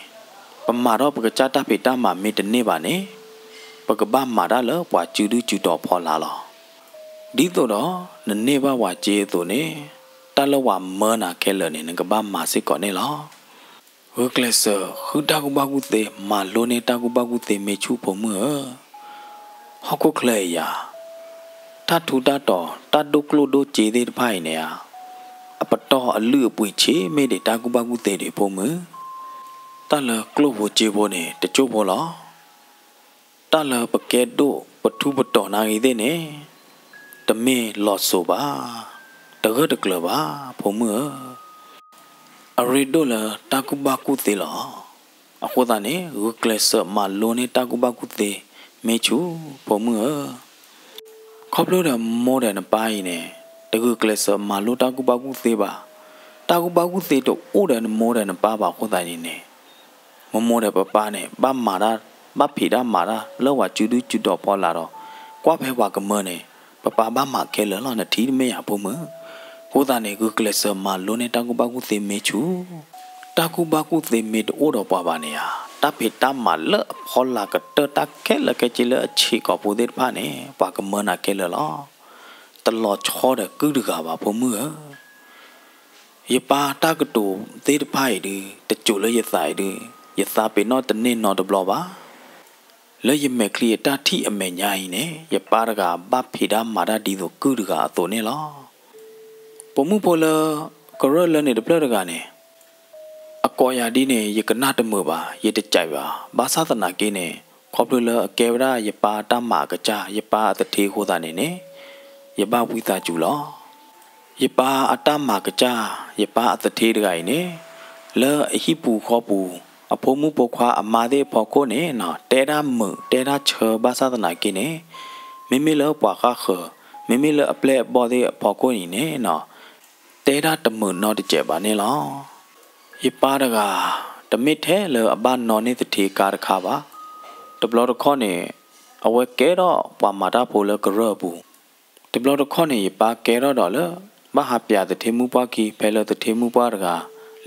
ပမၤထီၣ်ပကစၢ်တၢ်ဖံးတၢ်မၤမ့ၢ်တန့ၢ်ဘၣ်န့ၣ်, ပကဘၣ်မၤတၢ်လၢပှၤစုဒုစုတီၤဖီလာ်လီၤ. ဒ်သိးဒီးနန့ၢ်ဘၣ်ပှၤစ့အသိးန့ၣ်, တၢ်လၢပှၤမၢနၤခဲလၢာ်န့ၣ် နကဘၣ်မၤစ့ၢ်ကီးန့ၣ်လီၤ. ဂုာ်ကျဲးစၢးဃုတၢ်ကူၣ်ဘၣ်ကူၣ်သ့, မၤလိန့ၢ်တၢ်ကူၣ်ဘၣ်ကူၣ်သ့မ့ၢ်ဆူၣ်ဖိမုၣ်ဧၢ. ဟီၣ်ခိၣ်ချၢအံၤယၤ, တၢ်ထူးတၢ်တီၤ တၢ်ဒိၣ်ကျိၣ်ဒိၣ်စ့သ့ၣ်တဖၣ်အံၤန့ၣ်ဧါ, အပတီၢ်အလုၢ်အပှ့ၤဆံးမ့ၢ်ဒံးတၢ်ကူၣ်ဘၣ်ကူၣ်သ့ဒံးဖိမုၣ်. တၢ်လၢကျိၣ်ဖိစ့ဖိန့ၣ် တစိၢ်ဖိလီၤ. တၢ်လၢပကဲဒိၣ်ပထူးပတီၤနာ်ဂ့ၤသ့ၣ်န့ၣ်, တမ့ၢ်လီၤစိၤဘၣ်, တဂၢၢ်တကျၢၤဘၣ်, ဖိမုၣ်ဧၢ. အရ့ဒိၣ်လၢတၢ်ကူၣ်ဘၣ်ကူၣ်သ့လီၤ. အဃိသတးန့ၣ် ဂုာ်ကျဲးစၢးမၤလိန့ၢ်တၢ်ကူၣ်ဘၣ်ကူၣ်သ့မ့ၢ်ဆူၣ်ဖိမုၣ်ဧၢ. ခီဖျိဒီးမိၢ်ဒီးနပၢ်အံၤန့ၣ်, တဂုာ်ကျဲးစၢးမၤလိတၢ်ကူၣ်ဘၣ်ကူၣ်သ့ဘၣ်. တၢ်ကူၣ်ဘၣ်ကူၣ်သ့တအိၣ်ဒီးနမိၢ်ဒီးနပၢ်ဘၣ်အဃိသတးန့ၣ်န့ၣ်, မိၢ်မိၢ်ဒီးပပၢ်န့ၣ် ဘၣ်မၤတၢ်, ဘၣ်ဖံးတၢ်မၤတၢ်လၢပှၤစုဒုစုတီၤဖီလာ်ဒီး, ကွၢ်ဖဲပှၤကမၢန့ၣ်, ပပၢ်ဘၣ်မၤခဲလၢာ်လီၤ နထံၣ်တမ့ၢ်ဧါဖိမုၣ်. အဃိသတးန့ၣ် ဂုာ်ကျဲးစၢးမၤလိန့ၢ်တၢ်ကူၣ်ဘၣ်ကူၣ်သ့မ့ၢ်ဆူၣ်. တၢ်ကူၣ်ဘၣ်ကူၣ်သ့မ့ၢ်တအိၣ်ဒီးပှၤဘၣ်န့ၣ်ဧါ, တၢ်ဖံးတၢ်မၤလၢအဖီလာ်ကတၢၢ်တၢ်ခဲလၢာ်ခဲဆ့လၢအဆံးကိာ်ဖိသ့ၣ်တဖၣ်န့ၣ် ပှၤကမၢနၤခဲလၢာ်လီၤ. တလီၤဆီဒီးကုၢ်တဂၤဘၣ်ဖိမုၣ်ဧၢ. ယပၢ်တၢ်ကတိၤသ့ၣ်တဖၣ်အံၤဒုး တစိၤလၢယသးအံၤဒုး, ယသးပ့ၤနီၣ်တန့ၢ်နီတဘျီဘၣ်. လၢယမဲာ်ချံအတၢ်ထံၣ်အမဲာ်ညါအံၤန့ၣ် ယပၢ်တဂၤဘၣ်ဖံးတၢ်မၤတၢ်ဒ်သိးကုၢ်တဂၤအသိးန့ၣ်လီၤ. ပိာ်မုၣ်ဖိလၢ ကရၢၢ်လၢန့ၣ်တဖျၢၣ်တဂၤန့ၣ် အကိးယၤဒ်န့ၣ် ယကနၣ်တမုာ်ဘၣ်, ယတကးဘၣ်. ဘၣ်ဆၣ်သနာ်က့န့ၣ် ခီဖျိလၢအကဲဝဲဒၣ်ယပၢ်တၢ်မၤအကစၢ်, ယပၢ်အသထ့အဃိသတးန့ၣ်န့ၣ်, ယဘၣ်ဝံသးစူၤလီၤ. ယပၢ်အတၢ်မၤကစၢ်, ယပၢ်အသထ့တဂၤအံၤန့ၣ်, လၢအဟံၣ်ပူၤဃီပူၤ, အဖိမုၣ်ဖိခွါအမါသ့ၣ်အဖီခိၣ်န့ၣ် တဲတၢ်မုာ်တဲတၢ်ဆၢဘၣ်ဆၣ်သနာ်က့န့ၣ်, မ့မ့ၢ်လၢပှၤဃၣ်ဃၢၤ, မ့မ့ၢ်လၢအပျဲၢ်အဘီၣ်သ့ၣ်အဖီခိၣ်န့ၣ်န့ၣ် တဲဒၣ်တမုာ်နီတစဲးဘၣ်န့ၣ်လီၤ. ယပၢ်တဂၤ တမ့ၢ်ထဲလၢအဘၣ်နီၣ်န့ၢ်သထ့ကါတခါဘၣ်. တဘျီတခီၣ်န့ၣ် အဝဲကဲထီၣ်ပှၤမၤတၢ်ဖိလၢကရၢၢ်အပူၤ. တဘျီတခီၣ်န့ၣ် ယပၢ်ကဲထီၣ်ဒီးလၢ ဘၣ်ဟးပၠးသထ့မုၣ်ပှၢ်ခံ ဖဲလၢသထ့မုၣ်ပှၢ်တဂၤ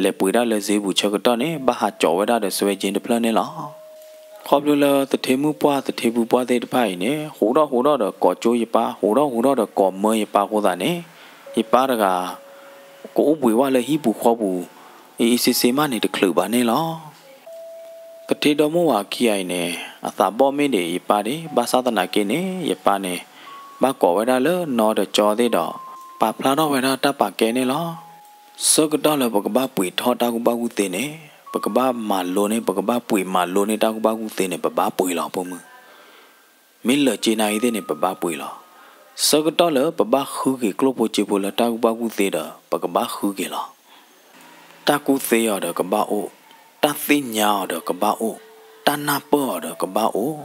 လဲၤပှ့ၤဒၣ်လၢစ့ပူၤဆၢကတီၢ်န့ၣ် ဘၣ်ဟးကၠီးဝဲဒၣ်ဒီး စွဲကၠ့ တဖျၢၣ်န့ၣ်လီၤ. ခီဖျိလၢသထ့မုၣ်ပှၢ် သထ့ဖုပှၢ်သ့ၣ်တဖၣ်အံၤန့ၣ် ဟူးထီၣ်ဟူးထီၣ်ဒီးကိးကၠိယပၢ် ဟူးထီၣ်ဟူးထီၣ်ဒီးကိးမၢယပၢ်အဃိသတးန့ၣ် ယပၢ်တဂၤ ကအိၣ်ဘှံးဝဲလၢဟံၣ်ပူၤဃီပူၤ အံၤအံၤစ့စ့မးန့ၣ် တချုးဘၣ်န့ၣ်လီၤ. သထ့ဒီမိၢ်ဝၤခံဂၤအံၤန့ၣ် အသးဘီၣ်မ့ၢ်ဒံးယပၢ်ဒံး ဘၣ်ဆၣ်သနာ်က့န့ၣ် ယပၢ်န့ၣ် ဘၣ်ကိးဝဲဒၣ်လၢနီၢ်ဒီးကၠီသ့ၣ်ဒီး ပာ်ဖျါထီၣ်ဝဲဒၣ်တၢ်ပာ်ကဲန့ၣ်လီၤ. ဆၢကတီၢ်လၢပကဘၣ်ပှ့ၤထီၣ်တၢ်ကူၣ်ဘၣ်ကူၣ်သ့န့ၣ် ပကဘၣ်မၤလိန့ၢ် ပကဘၣ်ပှ့ၤမၤလိန့ၢ်တၢ်ကူၣ်ဘၣ်ကူၣ်သ့န့ၣ် ပဘၣ်ပှ့ၤလီၤ ဖိမုၣ်. မ့ၢ်လၢာ်ကၠ့နၤအံၤသ့ၣ်န့ၣ် ပဘၣ်ပှ့ၤလီၤ. ဆၢကတီၢ်လၢပဘၣ်ဃုက့ၤကျိၣ်ဖိစ့ဖိလၢတၢ်ကူၣ်ဘၣ်ကူၣ်သ့ဒီး ပကဘၣ်ဃုက့ၤလီၤ. တၢ်ကူၣ်သ့အီၤဒီးကဘၣ်အိၣ်, တၢ်သ့ၣ်ညါအီၤဒီးကဘၣ်အိၣ်, တၢ်နၢ်ပၢၢ်အီၤဒီးကဘၣ်အိၣ်.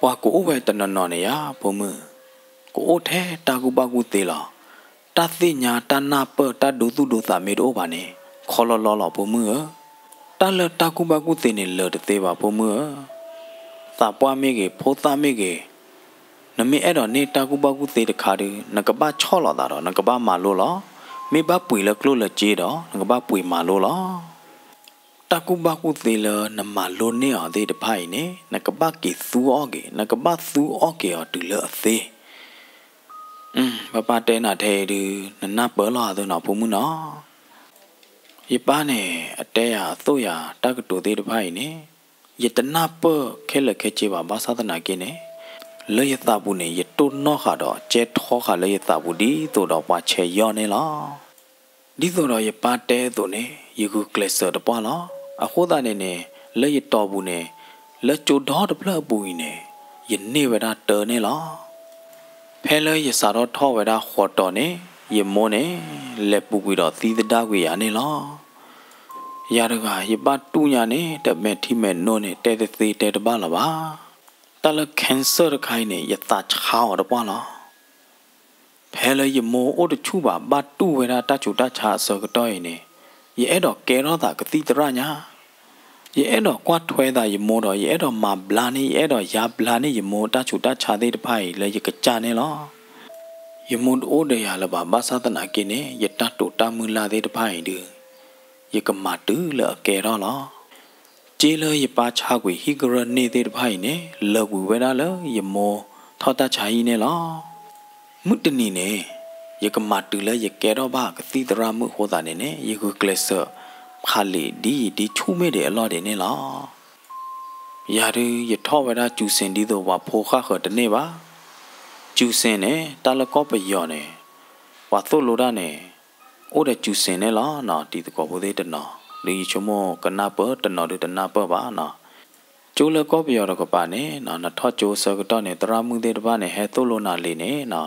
ပှၤကအိၣ်ဝဲတနီၤနီၤန့ၣ်ယါ ဖိမုၣ်, ကအိၣ်ထဲတၢ်ကူၣ်ဘၣ်ကူၣ်သ့လီၤ. တၢ်သ့ၣ်ညါ တၢ်နၢ်ပၢၢ် တၢ်ဒိသူၣ်ဒိသးမ့ၢ်တအိၣ်ဘၣ်န့ၣ် ခီလီၤလီၤလီၤ ဖိမုၣ်ဧၢ. တၢ်လၢတၢ်ကူၣ်ဘၣ်ကူၣ်သ့န့ၣ် လၢာ်တသ့ဘၣ် ဖိမုၣ်ဧၢ. သးပှၢ်မ့ၢ်ဂ့ၤ, ဖိသၣ်မ့ၢ်ဂ့ၤ, နမ့ၢ်အဲၣ်ဒိးန့ၢ်တၢ်ကူၣ်ဘၣ်ကူၣ်သ့တခါဒီး နကဘၣ်ဆီၣ်လီၤသးဒီး နကဘၣ်မၤလိလီၤ. မ့ၢ်ဘၣ်ပှ့ၤလၢကျိၣ်လၢစ့ဒီး နကဘၣ်ပှ့ၤမၤလိလီၤ. တၢ်ကူၣ်ဘၣ်ကူၣ်သ့လၢနမၤလိန့ၢ်အီၤသ့ၣ်တဖၣ်အံၤန့ၣ် နကဘၣ်က့ၤသူအီၣ်က့ၤ, နကဘၣ်သူအီၣ်က့ၤအီၤတုၤလၢအသ့. ပပၢ်တဲနၤထဲအံၤဒုး နနၢ်ပၢၢ်လီၤအသးနီၤ ဖိမုၣ်နီၤ. ယပၢ်န့ၣ် အတဲယၤအသိၣ်ယၤ တၢ်ကတိၤသ့ၣ်တဖၣ်အံၤန့ၣ် ယတနၢ်ပၢၢ်ခဲလၢာ်ခဲဆ့ဘၣ် ဘၣ်ဆၣ်သနာ်က့န့ၣ် လၢယသးပူၤန့ၣ် ယတိၢ်နီၣ်ဃာ်ဒီး ကဲထီဃာ်လၢယသးပူၤ ဒ်သိးဒီးပှၤဆဲးယီၣ်န့ၣ်လီၤ. ဒ်သိးဒီးယပၢ်တဲအသိးန့ၣ် ယဂုာ်ကျဲးစၢးတပှၢ်လီၤ. အဃိသတးန့ၣ်န့ၣ် လၢယတီၤပူၤန့ၣ် လၢကၠိဒီတဖျၢၣ်အပူၤအံၤန့ၣ် ယန့ၢ်ဝဲဒၣ်တၢ်န့ၣ်လီၤ. ဖဲလၢယစးထီၣ်ထီၣ်ဝဲဒၣ်ဃီတီၤန့ၣ် ယမိၢ်န့ၣ် လဲၤပူၤကွံာ်ဒီးသံသဒၣ်ကွံာ်ယၤန့ၣ်လီၤ. ယၤတဂၤ ယဘၣ်တူၢ်ညါန့ၣ် တမဲာ်ထံမဲာ်နိန့ၣ် တဲတသ့တဲတဘၣ်လၢၤဘၣ်. တၢ်လၢ cancer တခါအံၤန့ၣ် ယသးဆါအီၤတပှၢ်လီၤ. ဖဲလၢယမိၢ်အိၣ်တဆူၣ်ဘၣ် ဘၣ်တူၢ်ဝဲဒၣ်တၢ်ဆူးတၢ်ဆါအဆၢကတီၢ်အံၤန့ၣ် ယအဲၣ်ဒိးကဲထီၣ်သးကသံၣ်သရၣ်ညါ. ယအဲၣ်ဒိးကွၢ်ထွဲသးယမိၢ်ဒီး ယအဲၣ်ဒိးမၤဘျါန့ၢ် ယအဲၣ်ဒိးယါဘျါန့ၢ်ယမိၢ်တၢ်ဆူးတၢ်ဆါသ့ၣ်တဖၣ်အံၤ လၢယကစၢ်န့ၣ်လီၤ. ယမိၢ်တအိၣ်ဒီးယၤလၢၤဘၣ် ဘၣ်ဆၣ်သနာ်က့န့ၣ် ယတၢ်တိာ်တၢ်မုၢ်လၢ်သ့ၣ်တဖၣ်အံၤဒုး ယကမၤတုၤလၢအကဲထီၣ်လီၤ. စ့လၢယပၢ်ဆါကွံာ်ဟံၣ်ကရၢၢ်န့ၢ်သ့ၣ်တဖၣ်အံၤန့ၣ် လၢာ်ကွံာ်ဝဲဒၣ်လၢယမိၢ်ထီၣ်တၢ်ဆါဟံၣ်န့ၣ်လီၤ. မုၢ်တနံၤန့ၣ် ယကမၤတုၤလၢယကဲထီၣ်ဘၣ်ကသံၣ်သရၣ်မုၣ်အဃိသတးန့ၣ်န့ၣ် ယဂုာ်ကျဲးစၢးဖးလံာ်ဒ်ယံၤဒ်ဆူၣ်မ့ၢ်ဒံးအလီၢ်ဒံးန့ၣ်လီၤ. ယၤဒုး ယထီၣ်ဝဲဒၣ်စူၤစ့ၣ် ဒ်သိးပှၤဖိဃၣ်ဃၢၤတန့ၢ်ဘၣ်. စူၤစ့ၣ်န့ၣ် တၢ်လၢကီၢ်ပယီၤန့ၣ် ပှၤသိၣ်လိတၢ်န့ၣ် အိၣ်ဒီးစူၤစ့ၣ်န့ၣ်လီၤနီၤ. တံၤသကိးဖိသ့ၣ်တနီၤ ဒုးယဆိကမိၣ်ကနၢ်ပၢၢ် တနီၤဒုးတနၢ်ပၢၢ်ဘၣ်နီၤ. ကၠိလၢကီၢ်ပယီၤတကပၤန့ၣ်နီၤ နထီၣ်ကၠိဆၢကတီၢ်န့ၣ် သရၣ်မုၣ်သ့ၣ်တဖၣ်န့ၣ် ဟဲသိၣ်လိနၤလံာ်န့ၣ်နီၤ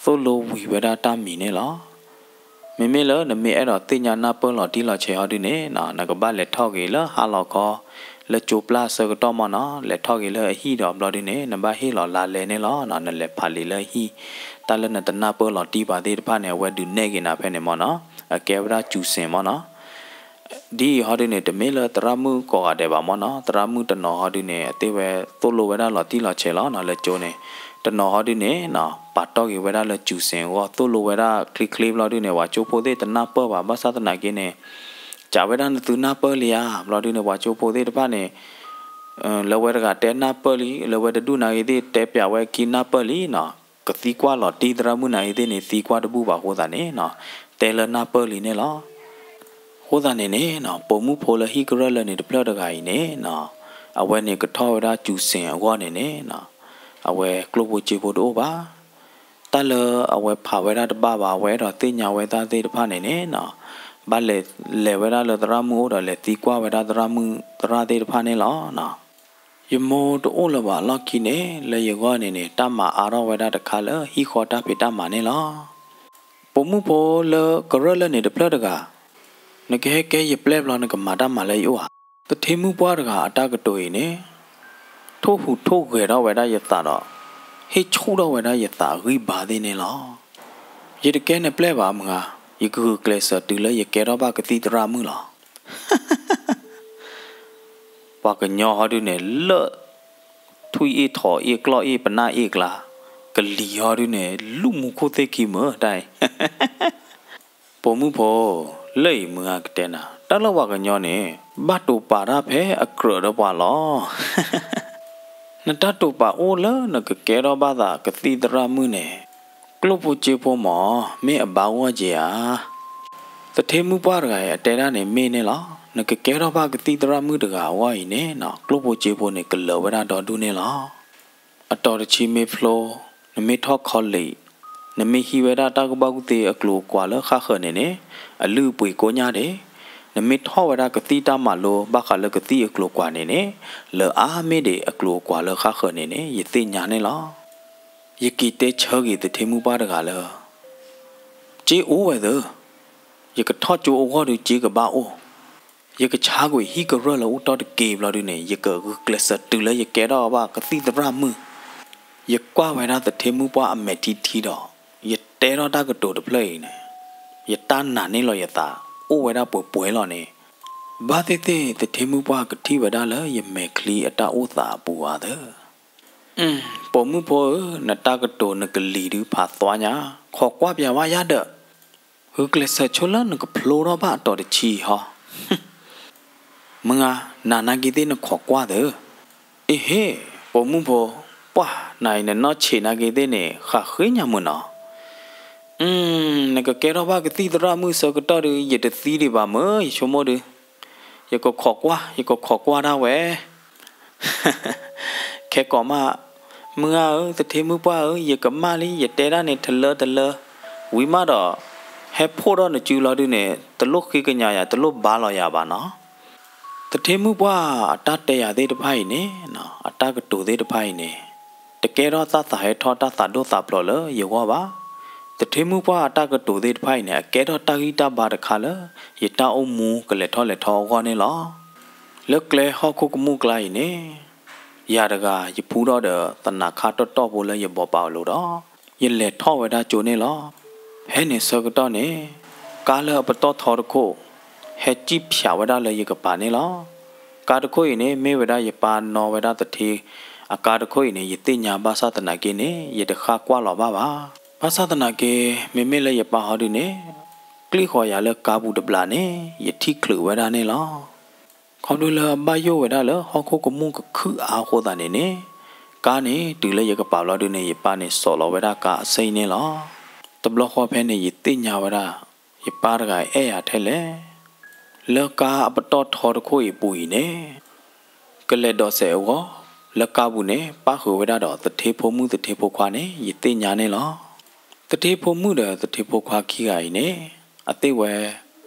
သိၣ်လိဝံၤဝဲဒၣ်တၢ်မံၤန့ၣ်လီၤ. မ့မ့ၢ်လၢနမ့ၢ်အဲၣ်ဒိးသ့ၣ်ညါနၢ်ပၢၢ်လီၤတံၢ်လီၤဆဲးဟီဒုန့ၣ်နီၤ နကဘၣ်လဲၤထီၣ်က့ၤလၢဟါလီၤခီ လၢကၠိပျၢ်ဆၢကတီၢ်မ့ၢ်နီၤ လဲၤထီၣ်က့ၤလၢအဟံၣ်ဒီးဘျီဒုန့ၣ် နဘၣ်ဟ့ၣ်လီၤလါလဲန့ၣ်လီၤနီၤ နလဲၤဖးလံာ်လၢအဟံၣ် တၢ်လၢနတနၢ်ပၢၢ်လီၤတံၢ်ပှၤသ့ၣ်တဖၣ်န့ၣ် အဝဲဒုးနဲၣ်က့ၤနၤဖဲန့ၣ်မ့ၢ်နီၤ အကဲဝဲဒၣ်စူၤစ့ၣ်မ့ၢ်နီၤ ဒ်အံၤဟီဒုန့ၣ် တမ့ၢ်လၢသရၣ်မုၣ်ကိးဂၤဒဲးဘၣ်မ့ၢ်နီၤ သရၣ်မုၣ်တနီၤဟီဒုန့ၣ် အသ့ၣ်ဝဲသိၣ်လိဝဲဒၣ်လီၤတံၢ်လီၤဆဲးလီၤနီၤ လၢကၠိန့ၣ် တနီၤဟီဒုန့ၣ်နီၤ ပာ်တီၢ်က့ၤဝဲဒၣ်လၢစူၤစ့ၣ်အဂီၢ် သိၣ်လိဝဲဒၣ်ချ့ချ့ဘျီဒုန့ၣ် ပှၤကၠိဖိသ့ၣ်တနၢ်ပၢၢ်ဘၣ် ဘၣ်ဆၣ်သနာ်က့န့ၣ် စံးဝဲဒၣ်နသုနၢ်ပၢၢ်လံဧါ ဘျီဒုန့ၣ် ပှၤကၠိဖိသ့ၣ်တဖၣ်န့ၣ် လၢဝဲတဂၤတဲနၢ်ပၢၢ်လံ လၢဝဲတဒူၣ်နၤဂ့ၤသ့ၣ် တဲပျးဝဲခံနၢ်ပၢၢ်လံနီၤ ကသံကွၢ်လီၤတံၢ်သရၣ်မုၣ်နၤဂ့ၤသ့ၣ်န့ၣ် သံကွၢ်တဘူၣ်ဘၣ်အဃိသတးန့ၣ်နီၤ တဲလၢနၢ်ပၢၢ်လံန့ၣ်လီၤ. အဃိသတးန့ၣ်န့ၣ်နီၤ ပိာ်မုၣ်ဖိလၢဟံၣ်ကရၢၢ်လၢန့ၣ်တဖျၢၣ်တဂၤအံၤန့ၣ်နီၤ အဝဲန့ၣ်ကထီၣ်ဝဲဒၣ်စူၤစ့ၣ်အဂီၢ်န့ၣ်န့ၣ်နီၤ အဝဲကျိၣ်ဖိစ့ဖိတအိၣ်ဘၣ် တၢ်လၢအဝဲဖးဝဲဒၣ်တဘၣ်ဘၣ် အဝဲအဲၣ်ဒိးသ့ၣ်ညါဝဲတၢ်သ့ၣ်တဖၣ်န့ၣ်န့ၣ်နီၤ ဘၣ်လဲၤလဲၤဝဲဒၣ်လၢသရၣ်မုၣ်အိၣ်ဒီးလဲၤသံကွၢ်ဝဲဒၣ်သရၣ်မုၣ်သရၣ်သ့ၣ်တဖၣ်န့ၣ်လီၤနီၤ. ယမိၢ်တအိၣ်လၢၤဘၣ်အလီၢ်ခံန့ၣ် လၢယဂီၢ်န့ၣ်န့ၣ် တၢ်မၤအါထီၣ်ဝဲဒၣ်တခါလၢဟံၣ်ဃီတၢ်ဖံးတၢ်မၤန့ၣ်လီၤ. ပိာ်မုၣ်ဖိလၢကရၢၢ်လၢန့ၣ်တဖျၢၣ်တဂၤ နကဟဲကဲယပျဲၢ်ဘျီ နကမၤတၢ်မၤလၢယအိၣ်ဧါ. သထ့မုၣ်ပှၢ်တဂၤအတၢ်ကတိၤအံၤန့ၣ် ထိၣ်ဟူးထိၣ်ဂဲၤထီၣ်ဝဲဒၣ်ယသးဒီး ဟ့ၣ်ဆူၣ်ထီၣ်ဝဲဒၣ်ယသးအဂံၢ်ဘါသ့ၣ်န့ၣ်လီၤ. ယတကဲနပျဲၢ်ဘၣ်မုၢ်ဧါ, ယကဂုာ်ကျဲးစၢးတုၤလၢယကဲထီၣ်ဘၣ်ကသံၣ်သရၣ်မုၣ်လီၤ. ပှၤကညီဟီဒုန့ၣ်လၢ ထွံၣ်အ့ၣ်ထိးအ့ၣ်ကျီၢ်အ့ၣ်ပနၢ်အ့ၣ်ကျါ, ကလံၤဟီဒုန့ၣ် လူၣ်မူခိၣ်သ့ၣ်ခံမုာ်တၢ်အံၤ ပိာ်မုၣ်ဖိ, လၢအံၤမုၢ်ဂၤကတဲနၤ, တၢ်လၢပှၤကညီန့ၣ် ဘၣ်တိာ်ပာ်တၢ်ဖဲအကြၢးဒီးပှၤလီၤ. နတၢ်တိာ်ပာ်အိၣ်လၢနကကဲထီၣ်ဘၣ်သးကသံၣ်သရၣ်မုၣ်န့ၣ်, ကျိၣ်ဖိစ့ဖိမ့ၢ် မ့ၢ်အဘါအဂီၢ်က့ၤဧါ. သထ့မုၣ်ပှၢ်တဂၤအံၤ အတဲဒၣ်န့ၣ်မ့ၢ်န့ၣ်လီၤ. နကကဲထီၣ်ဘၣ်ကသံၣ်သရၣ်မုၣ်တဂၤအဂီၢ်အံၤန့ၣ်နီၤ, ကျိၣ်ဖိစ့ဖိန့ၣ် ကလၢၤဝဲဒၣ်ဒီဒူၣ်န့ၣ်လီၤ. အတီၤတဆံမ့ၢ်ဖျိ, နမ့ၢ်ထီၣ် college, နမ့ၢ်ဟံးဝဲဒၣ်တၢ်ကူၣ်ဘၣ်ကူၣ်သ့အကျိၤအကွာ်လၢဃၣ်ဃၢၤန့ၣ်န့ၣ်, အလုၢ်အပှ့ၤကိးညါဒၣ်, နမ့ၢ်ထီၣ်ဝဲဒၣ်ကသံၣ်တၢ်မၤလိ ဘၣ်ဃးလၢကသံၣ်အကျိၤအကွာ်န့ၣ်န့ၣ်, လၢအါမ့ၢ်ဒၣ်အကျိၤအကွာ်လၢဃၣ်ဃၢၤန့ၣ်န့ၣ် ယသ့ၣ်ညါန့ၣ်လီၤ. ယက့ၤတဲဆၢက့ၤသထ့မုၣ်ပှၢ်တဂၤလၢ စ့အိၣ်ဝဲသၢ, ယကထီၣ်ကၠိအဂီၢ်ဒုးစ့ကဘၣ်အိၣ်, ယကဆါကွံာ်ဟံၣ်ကရၢၢ်လၢအိၣ်တီၢ်တက့ၢ်ဘျီဒုန့ၣ် ယကဂုာ်ကျဲးစၢးတုၤလၢယကဲထီၣ်ဘၣ်ကသံၣ်သရၣ်မုၣ်. ယကွၢ်ဝဲဒၣ်သထ့မုၣ်ပှၢ်အမဲာ်ထံထံဒီး, ယတဲထီၣ်တၢ်ကတိၤတဖျၢၣ်အံၤန့ၣ်, ယတၢ်နာ်န့ၢ်လီၤယသး, အိၣ်ဝဲဒၣ်ပှဲၤပှဲၤလီၤန့ၣ်, ဘၣ်သ့ၣ်သ့ၣ်သထ့မုၣ်ပှၢ်ကထံၣ်ဝဲဒၣ်လၢယမဲာ်ချံအတၢ်အိၣ်သးအပူၤဧါသၢ. ပိာ်မုၣ်ဖိဧၢ, နတၢ်ကတိၤနကလံၤဒုးဖးသွါညါ, ခိးကွၢ်ပၠးဝဲယၤဒီး, ဂုာ်ကျဲးစၢးဆိလၢနကဖျိထီၣ်ဘၣ်အတီၤတဆံဟီ. မုၢ်ဂၤ, နၤနာ်က့ၤသ့ၣ်နခိးကွၢ်သၢ. အ့ဟ့ၣ်, ပိာ်မုၣ်ဖိ, ပှၢ်နၤအံၤနနီၢ်ဆံးနာ်က့ၤသ့ၣ်န့ၣ် ဃးဃ့ညါမုၢ်နီၤ. နကကဲထီၣ်ဘၣ်ကသံၣ်သရၣ်မုၣ်ဆၢကတီၢ်ဒုး ယတသံဒံးဘၣ်မုၢ် ယဆိကမိၣ်ဒုး, ယကခိးကွၢ် ယကခိးကွၢ်ဒၣ်ဝဲ ခဲကိးမး, မုၢ်ဂၤဧၢ, သထ့မုၣ်ပှၢ်ဧၢ, ယကမၣ်လံ, ယတဲဒၣ်န့ၣ်တလၢတလၢ, ဝံၤမးဒီး, ဟဲဖှိၣ်ထီၣ်နစုလီၤဒုန့ၣ် တလိၣ်ဃ့ကညးယၤ တလိၣ်ဘါလီၤယၤဘၣ်နီၤ. သထ့မုၣ်ပှၢ်အတၢ်တဲယၤသ့ၣ်တဖၣ်အံၤန့ၣ်, အတၢ်ကတိၤသ့ၣ်တဖၣ်အံၤန့ၣ်, တကဲထီၣ်တၢ်သးဟဲထီၣ်တၢ်သးဒိၣ်သးဖျိးလၢယဂီၢ်ဘၣ်. သထ့မုၣ်ပှၢ်အတၢ်ကတိၤသ့ၣ်တဖၣ်အံၤန့ၣ် အကဲထီၣ်တၢ်ဂံၢ်တၢ်ဘါတခါလၢ ယတၢ်အိၣ်မူကလဲၤထီၣ်လဲၤထီအဂီၢ်န့ၣ်လီၤ. လၢကျဲဟီၣ်ခိၣ်ကမူၣ်ကျါအံၤန့ၣ်, ယၤတဂၤယဖှူထီၣ်ဒီးသနးခါတီၢ်တီၢ်ဖိလၢယဘီပာ်အလိၤဒီး, ယလဲၤထီၣ်ဝဲဒၣ်ကၠိန့ၣ်လီၤ. ဖဲန့ၣ်ဆၢကတီၢ်န့ၣ်, ကါလၢအပတီၢ်ထီတခိၣ်, ဟဲစံၣ်ဖၠးဝဲဒၣ်လၢယကပၤန့ၣ်လီၤ. ကါတခိၣ်အံၤန့ၣ် မ့ၢ်ဝဲဒၣ်ယပၢ်နီၣ်ဝဲဒၣ်သထ့အကါတခိၣ်အံၤန့ၣ် ယသ့ၣ်ညါဘၣ်ဆၣ်သနာ်က့န့ၣ် ယတဃၣ်ကွၢ်လီၤဘၣ်ဘၣ်. ဘၣ်ဆၣ်သနာ်က့, မ့မ့ၢ်လၢယပၢ်ဟီဒုန့ၣ်, ကျံၣ်ဃီၤယၤလၢကါပူၤတဘျီန့ၣ် ယထံၣ်ချုးဝဲဒၣ်န့ၣ်လီၤ. ခီဖျိလၢအဘၣ်ယိၣ်ဝဲဒၣ်လၢဟီၣ်ခိၣ်ကမူၣ်ကခုၣ်အါအဃိသတးန့ၣ်န့ၣ်, ကါန့ၣ်တုၤလၢယကပၤဘျီဒုန့ၣ် ယပၢ်န့ၣ်စိာ်လီၤဝဲဒၣ်ကါအဆ့န့ၣ်လီၤ. တဘျီဃီဖဲန့ၣ် ယသ့ၣ်ညါဝဲဒၣ်, ယပၢ်တဂၤအဲၣ်ယၤထဲလဲၣ်. လၢကါအပတီၢ်ထီတခိၣ်အံၤအပူၤအံၤန့ၣ်, ကလဲၤဒိးစဲးအဂီၢ်, လၢကါပူၤန့ၣ် ပၣ်ဃုာ်ဝဲဒၣ်ဒီးသထ့ဖိမုၣ်သထ့ဖိခွါန့ၣ် ယသ့ၣ်ညါန့ၣ်လီၤ. သထ့ဖိမုၣ်ဒီးသထ့ဖိခွါခံဂၤအံၤန့ၣ်, အသ့ၣ်ဝဲ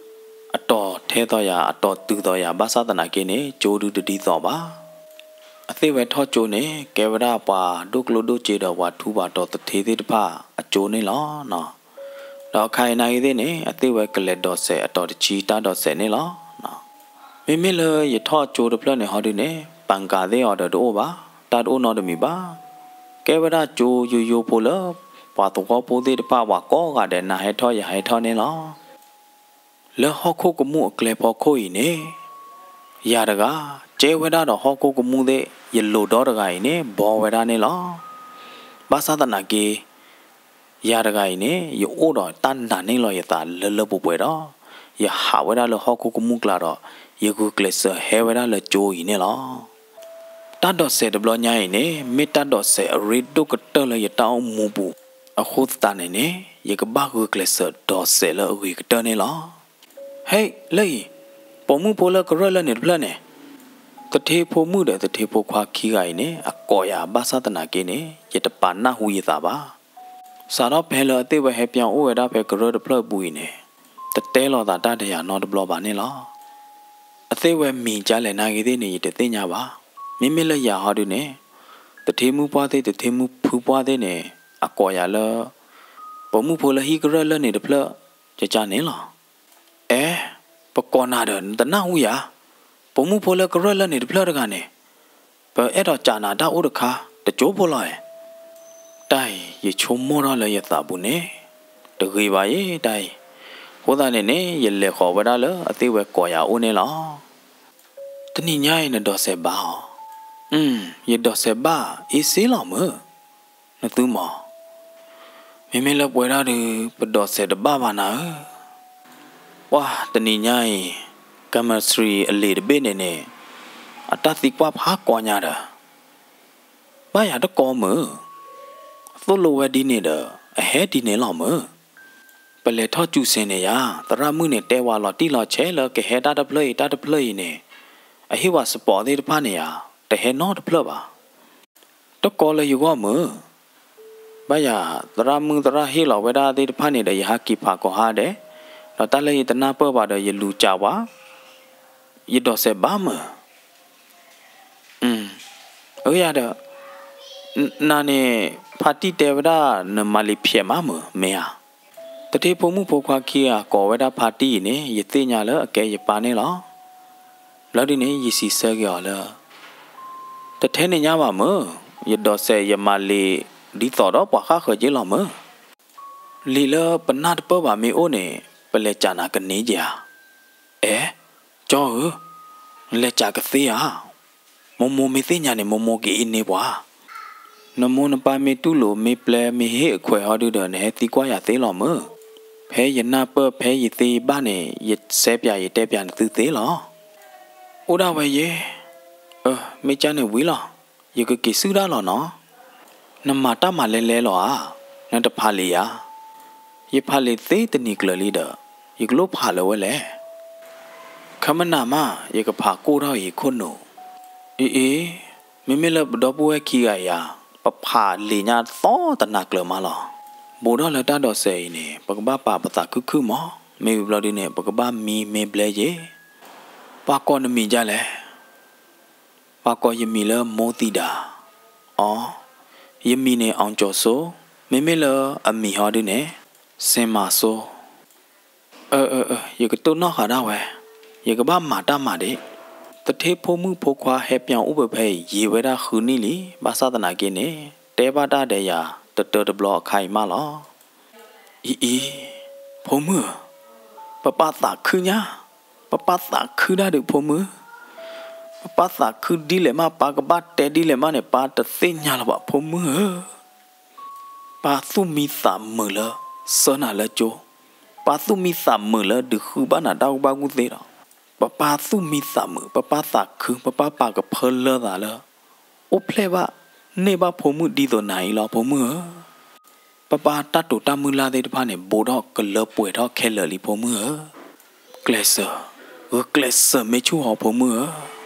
အတီၤထဲသိးယၤ အတီၤတုၤသိးယၤ ဘၣ်ဆၣ်သနာ်က့န့ၣ် ကၠိဒုတဒ်သိးဘၣ်. အသ့ၣ်ဝဲထီၣ်ကၠိန့ၣ် ကဲဝဲဒၣ်ပှၤဒိၣ်ကျိၣ်ဒိၣ်စ့ဒီးပှၤထူးပှၤတီၤသထ့သ့ၣ်တဖၣ်အကၠိန့ၣ်လီၤ. ဒီးအခါအံၤနာ်ဂ့ၤသ့ၣ်န့ၣ် အသ့ၣ်ဝဲကလဲၤဒိးစဲးအတီၤတဆံတၢ်ဒိးစဲးန့ၣ်လီၤ. မ့မ့ၢ်လၢယထီၣ်ကၠိတဖျၢၣ်န့ၣ်ဟီဒုန့ၣ် ပၣ်ကၤသ့ၣ်အီၤဒီးတအိၣ်ဘၣ်, တၢ်တအိၣ်နီတမံၤဘၣ်. ကဲဝဲဒၣ်ကၠိယိယိဖိလၢ ပှၤသဝီဖိသ့ၣ်တဖၣ်ပှၤကိးဂၤဒဲးနၤဟဲထီၣ်ယၤဟဲထီၣ်န့ၣ်လီၤ. လၢဟီၣ်ခိၣ်ကမူၣ်အကျဲဖီခိၣ်အံၤန့ၣ်, ယၤတဂၤ, ကဲဝဲဒၣ်ဒီးဟီၣ်ခိၣ်ကမူၣ်သ့ၣ် ယလိၤဒီတဂၤအံၤန့ၣ် ဘီဝဲဒၣ်န့ၣ်လီၤ. ဘၣ်ဆၣ်သနာ်က့ ယၤတဂၤအံၤန့ၣ် ယအိၣ်ဒီးတၢ်နာ်န့ၢ်လီၤယသးလၢလၢပှဲၤပှဲၤဒီး, ယဟးဝဲဒၣ်လၢဟီၣ်ခိၣ်ကမူၣ်ကျါဒီး, ယဂုာ်ကျဲးစၢးဟဲဝဲဒၣ်လၢကၠိအံၤန့ၣ်လီၤ. တၢ်ဒိးစဲးတဘျီညါအံၤန့ၣ် မ့ၢ်တၢ်ဒိးစဲးအရ့ဒိၣ်ကတၢၢ်လၢယတၢ်အိၣ်မူပူၤ, အဃိသတးန့ၣ်န့ၣ် ယကဘၣ်ဂုာ်ကျဲးစၢးဒိးစဲးလၢအဂ့ၤကတၢၢ်န့ၣ်လီၤ. ဟဲ, လၢအံၤ, ပိာ်မုၣ်ဖိလၢကရၢၢ်လၢန့ၣ်တဖျၢၣ်န့ၣ်, သထ့ဖိမုၣ်ဒီးသထ့ဖိခွါခံဂၤအံၤန့ၣ် အကိးယၤဘၣ်ဆၣ်သနာ်က့န့ၣ် ယတပာ်နၢ်ဟူယသးဘၣ်. စးထီၣ်ဖဲလၢအသ့ၣ်ဝဲဟဲပၠီအိၣ်ဝဲဒၣ်ဖဲကရၢၢ်တဖျၢၣ်အပူၤအံၤန့ၣ်, တတဲလိာ်သးတၢ်ဒီးယၤနီတဘျီဘၣ်န့ၣ်လီၤ. အသ့ၣ်ဝဲမံၤကလဲၣ်နာ်ဂ့ၤသ့ၣ်န့ၣ် ယတသ့ၣ်ညါဘၣ်. မ့မ့ၢ်လၢယၤဟီဒုန့ၣ်, သထ့မုၣ်ပှၢ်သ့ၣ် သထ့မုၣ်ဖုပှၢ်သ့ၣ်န့ၣ် အကိးယၤလၢ ပိာ်မုၣ်ဖိလၢဟံၣ်ကရၢၢ်လၢန့ၣ်တဖျၢၣ် ကကန့ၣ်လီၤ. အဲ, ပကိးနၤဒီး နတနၢ်ဟူယၤ, ပိာ်မုၣ်ဖိလၢကရၢၢ်လၢန့ၣ်တဖျၢၣ်တဂၤန့ၣ်, ပအဲၣ်ဒိးကးနၤတၢ်အိၣ်တခါ တကၠိဖိလီၤဧါ. တၢ်အံၤ ယဆိကမိၣ်ထီၣ်လၢယသးပူၤန့ၣ် တဂ့ၤဘၣ်အံၤ တၢ်အံၤ, အဃိသတးန့ၣ်န့ၣ် ယလဲၤဃီၤဝဲဒၣ်လၢအသ့ၣ်ဝဲကိးယၤအိၣ်န့ၣ်လီၤ. တနံၤညါအံၤနဒိးစဲးဘၣ်အီၤ, အၢ, ယဒိးစဲးဘၣ်အ့စ့လီၤမုၢ်, နသုမီၤ, မ့မ့ၢ်လၢပဝဲဒၣ်ဒီး ပဒိးစဲးတဘၣ်ဘၣ်နၤဧၢ. ပှၢ်တနံၤညါအံၤ chemistry အလံာ်တဘ့ၣ်န့ၣ်န့ၣ် အတၢ်သံကွၢ်ဖးကီညါဒီး ဘၣ်ယၤတကီမုၢ်, သိၣ်လိဝဲဒ်န့ၣ်ဒီး အဟဲဒ်န့ၣ်လီၤမုၢ်. ပလဲၤထီၣ်စူးစဲးန့ၣ်ယါ, သရၣ်မုၣ်န့ၣ်တဲဝဲလီၤတံၢ်လီၤဆဲးလၢကဟဲတၢ်တဖျၢၣ်အံၤတၢ်တဖျၢၣ်အံၤန့ၣ်, အဟ့ၣ်ဝဲ support သ့ၣ်တဖၣ်န့ၣ်ယါ, တဟဲနီတဖျၢၣ်ဘၣ်. တကီလၢယဂီၢ်မုၢ်, ဘၣ်ယၤသရၣ်မုၣ်သရၣ်ဟ့ၣ်လီၤဝဲဒၣ်သ့ၣ်တဖၣ်န့ၣ်ဒီး ယဟးက့ၤဖးကိးဟါဒဲး, ဒီးတၢ်လၢယတနၢ်ပၢၢ်ဘၣ်ဒီး ယလူၤကးဝဲ, ယဒိးစဲးဘၣ်မုၢ်. အၢယၤဒီး, နၤန့ၣ် ဖါတံၢ်တဲဝဲဒၣ်နမၤလံၤဖျဲးမးမုၢ် မ့ၢ်ဧါ. တထ့ဖိမုၣ်ဖိခွါခံဂၤကိးဝဲဒၣ်ဖါတံၢ်အံၤန့ၣ် ယသ့ၣ်ညါလၢအကဲယပၢ်န့ၣ်လီၤ. ဘျီဒုန့ၣ် ယစံးဆၢက့ၤအီၤလၢ တထဲန့ၣ်ညါဘၣ်မုၢ်, ယဒိးစဲးယမၤလံၤဒ်သိးဒီးပှၤဃၣ်ဃၢၤက့လီၤမုၢ်. လံာ်လၢပနၢ်တပၢၢ်ဘၣ်မ့ၢ်အိၣ်န့ၣ် ပလဲၤစးနၤကန့ၢ်က့ဧါ. အဲ, ကၠီဧၢ, နလဲၤစးကသ့ဧါ. မိၢ်မိၢ်မ့ၢ်သ့ၣ်ညါန့ၣ် မိၢ်မိၢ်ကအ့န့ၢ်ပှၤ. နမိၢ်နပၢ်မ့ၢ်တူၢ်လိာ်မ့ၢ်ပျဲမ့ၢ်ဟ့ၣ်အခွဲးဟီဒုဒီး နဟဲသံကွၢ်ယၤသ့လီၤမုၢ်. ဖဲယနၢ်ပၢၢ်ဖဲယသ့ယဘၣ်န့ၣ် ယစဲးပၠးယတဲပၠးနသုသ့လီၤ. အိၣ်ဒၣ်ဝဲယဲ, အၢ, မ့ၢ်ကၢ်န့ၣ်ဝံၤလီၤ, ယကက့ၤဆူၣ်ဒၣ်လီၤနီၤ. နမၤတၢ်မၤလဲၤလဲၤလီၤဧါ, နတဖးလံာ်ဧါ. ယဖးလံာ်သ့တနံၤကျၢၤလံဒီး ယကလိၣ်ဖးလၢၤဝဲလဲၣ်. ခမနၤမး ယကဖးကိၢ်ထီၣ်အံၤခိၣ်နူာ်. အ့အ့, မ့မ့ၢ်လၢပဒီပုၢ်ဝဲၢ်ခံဂၤအံၤဧါ, ပဖးလံာ်ညါသီတနၤကျၢၤမးလီၤ. ဘူးထီၣ်လၢတၢ်ဒိးစဲးအံၤန့ၣ် ပကဘၣ်ပာ်ပသးခုခုမး, မ့ၢ်ဝံၤဘျီဒုန့ၣ် ပကဘၣ်မံမ့ၢ်ဘျဲယဲ. ပှၤကိးနမံၤဒ်လဲၣ်. ပှၤကိးယမံၤလၢမိသံဒၤ. အီ, ယမံၤန့ၣ် အောင်ကျော်စိုး, မ့မ့ၢ်လၢအမံၤဟီဒုန့ၣ် စင်မၤစိုး. အၢ, ယကတိၢ်နီၣ်ဃာ်ဒၣ်ဝဲ, ယကဘၣ်မၤတၢ်မၤဒံး. တထ့ဖိမုၣ်ဖိခွါဟဲပၠီအိၣ်ပဖဲအံၤ ယံာ်ဝဲဒၣ်ဃုနံၣ်လံ, ဘၣ်ဆၣ်သနာ်က့န့ၣ် တဲဘၣ်တၢ်ဒီးယၤတတၢတဘျီအခါအံၤမးလီၤ. အံၤအံၤ, ဖိမုၣ်ဧၢ, ပပၢ်သးခုညါ, ပပၢ်သးခုဒၣ်ဒုးဖိမုၣ်, ပပၢ်သးခုဒ်လဲၣ်မး ပၢ်ကဘၣ်တဲဒ်လဲၣ်မးန့ၣ် ပၢ်တသ့ၣ်ညါလၢၤဘၣ်ဖိမုၣ်ဧၢ. ပၢ်သူၣ်မံသးမုာ်လၢဆှၢနၤလၢကၠိ, ပၢ်သူၣ်မံသးမုာ်လၢဒုးဃုဘၣ်နၤတၢ်ကူၣ်ဘၣ်ကူၣ်သ့ဒီး, ပပၢ်သူၣ်မံသးမုာ်, ပပၢ်သးခု, ပပၢ်ပာ်ကဖၢလၢသးလၢ အိၣ်ဖျဲၣ်ဘၣ်န့ၢ်ဘၣ်ဖိမုၣ်ဒ်သိးနၤအံၤလီၤ ဖိမုၣ်ဧၢ. ပပၢ်တၢ်တိာ်တၢ်မုၢ်လၢ်သ့ၣ်တဖၣ်န့ၣ် ဘူးထီၣ်ကလၢပှဲၤထီၣ်ခဲလၢာ်လံဖိမုၣ်ဧၢ. ကျဲးစၢး, ဂုာ်ကျဲးစၢးမ့ၢ်ဆူၣ်ဟီဖိမုၣ်ဧၢ.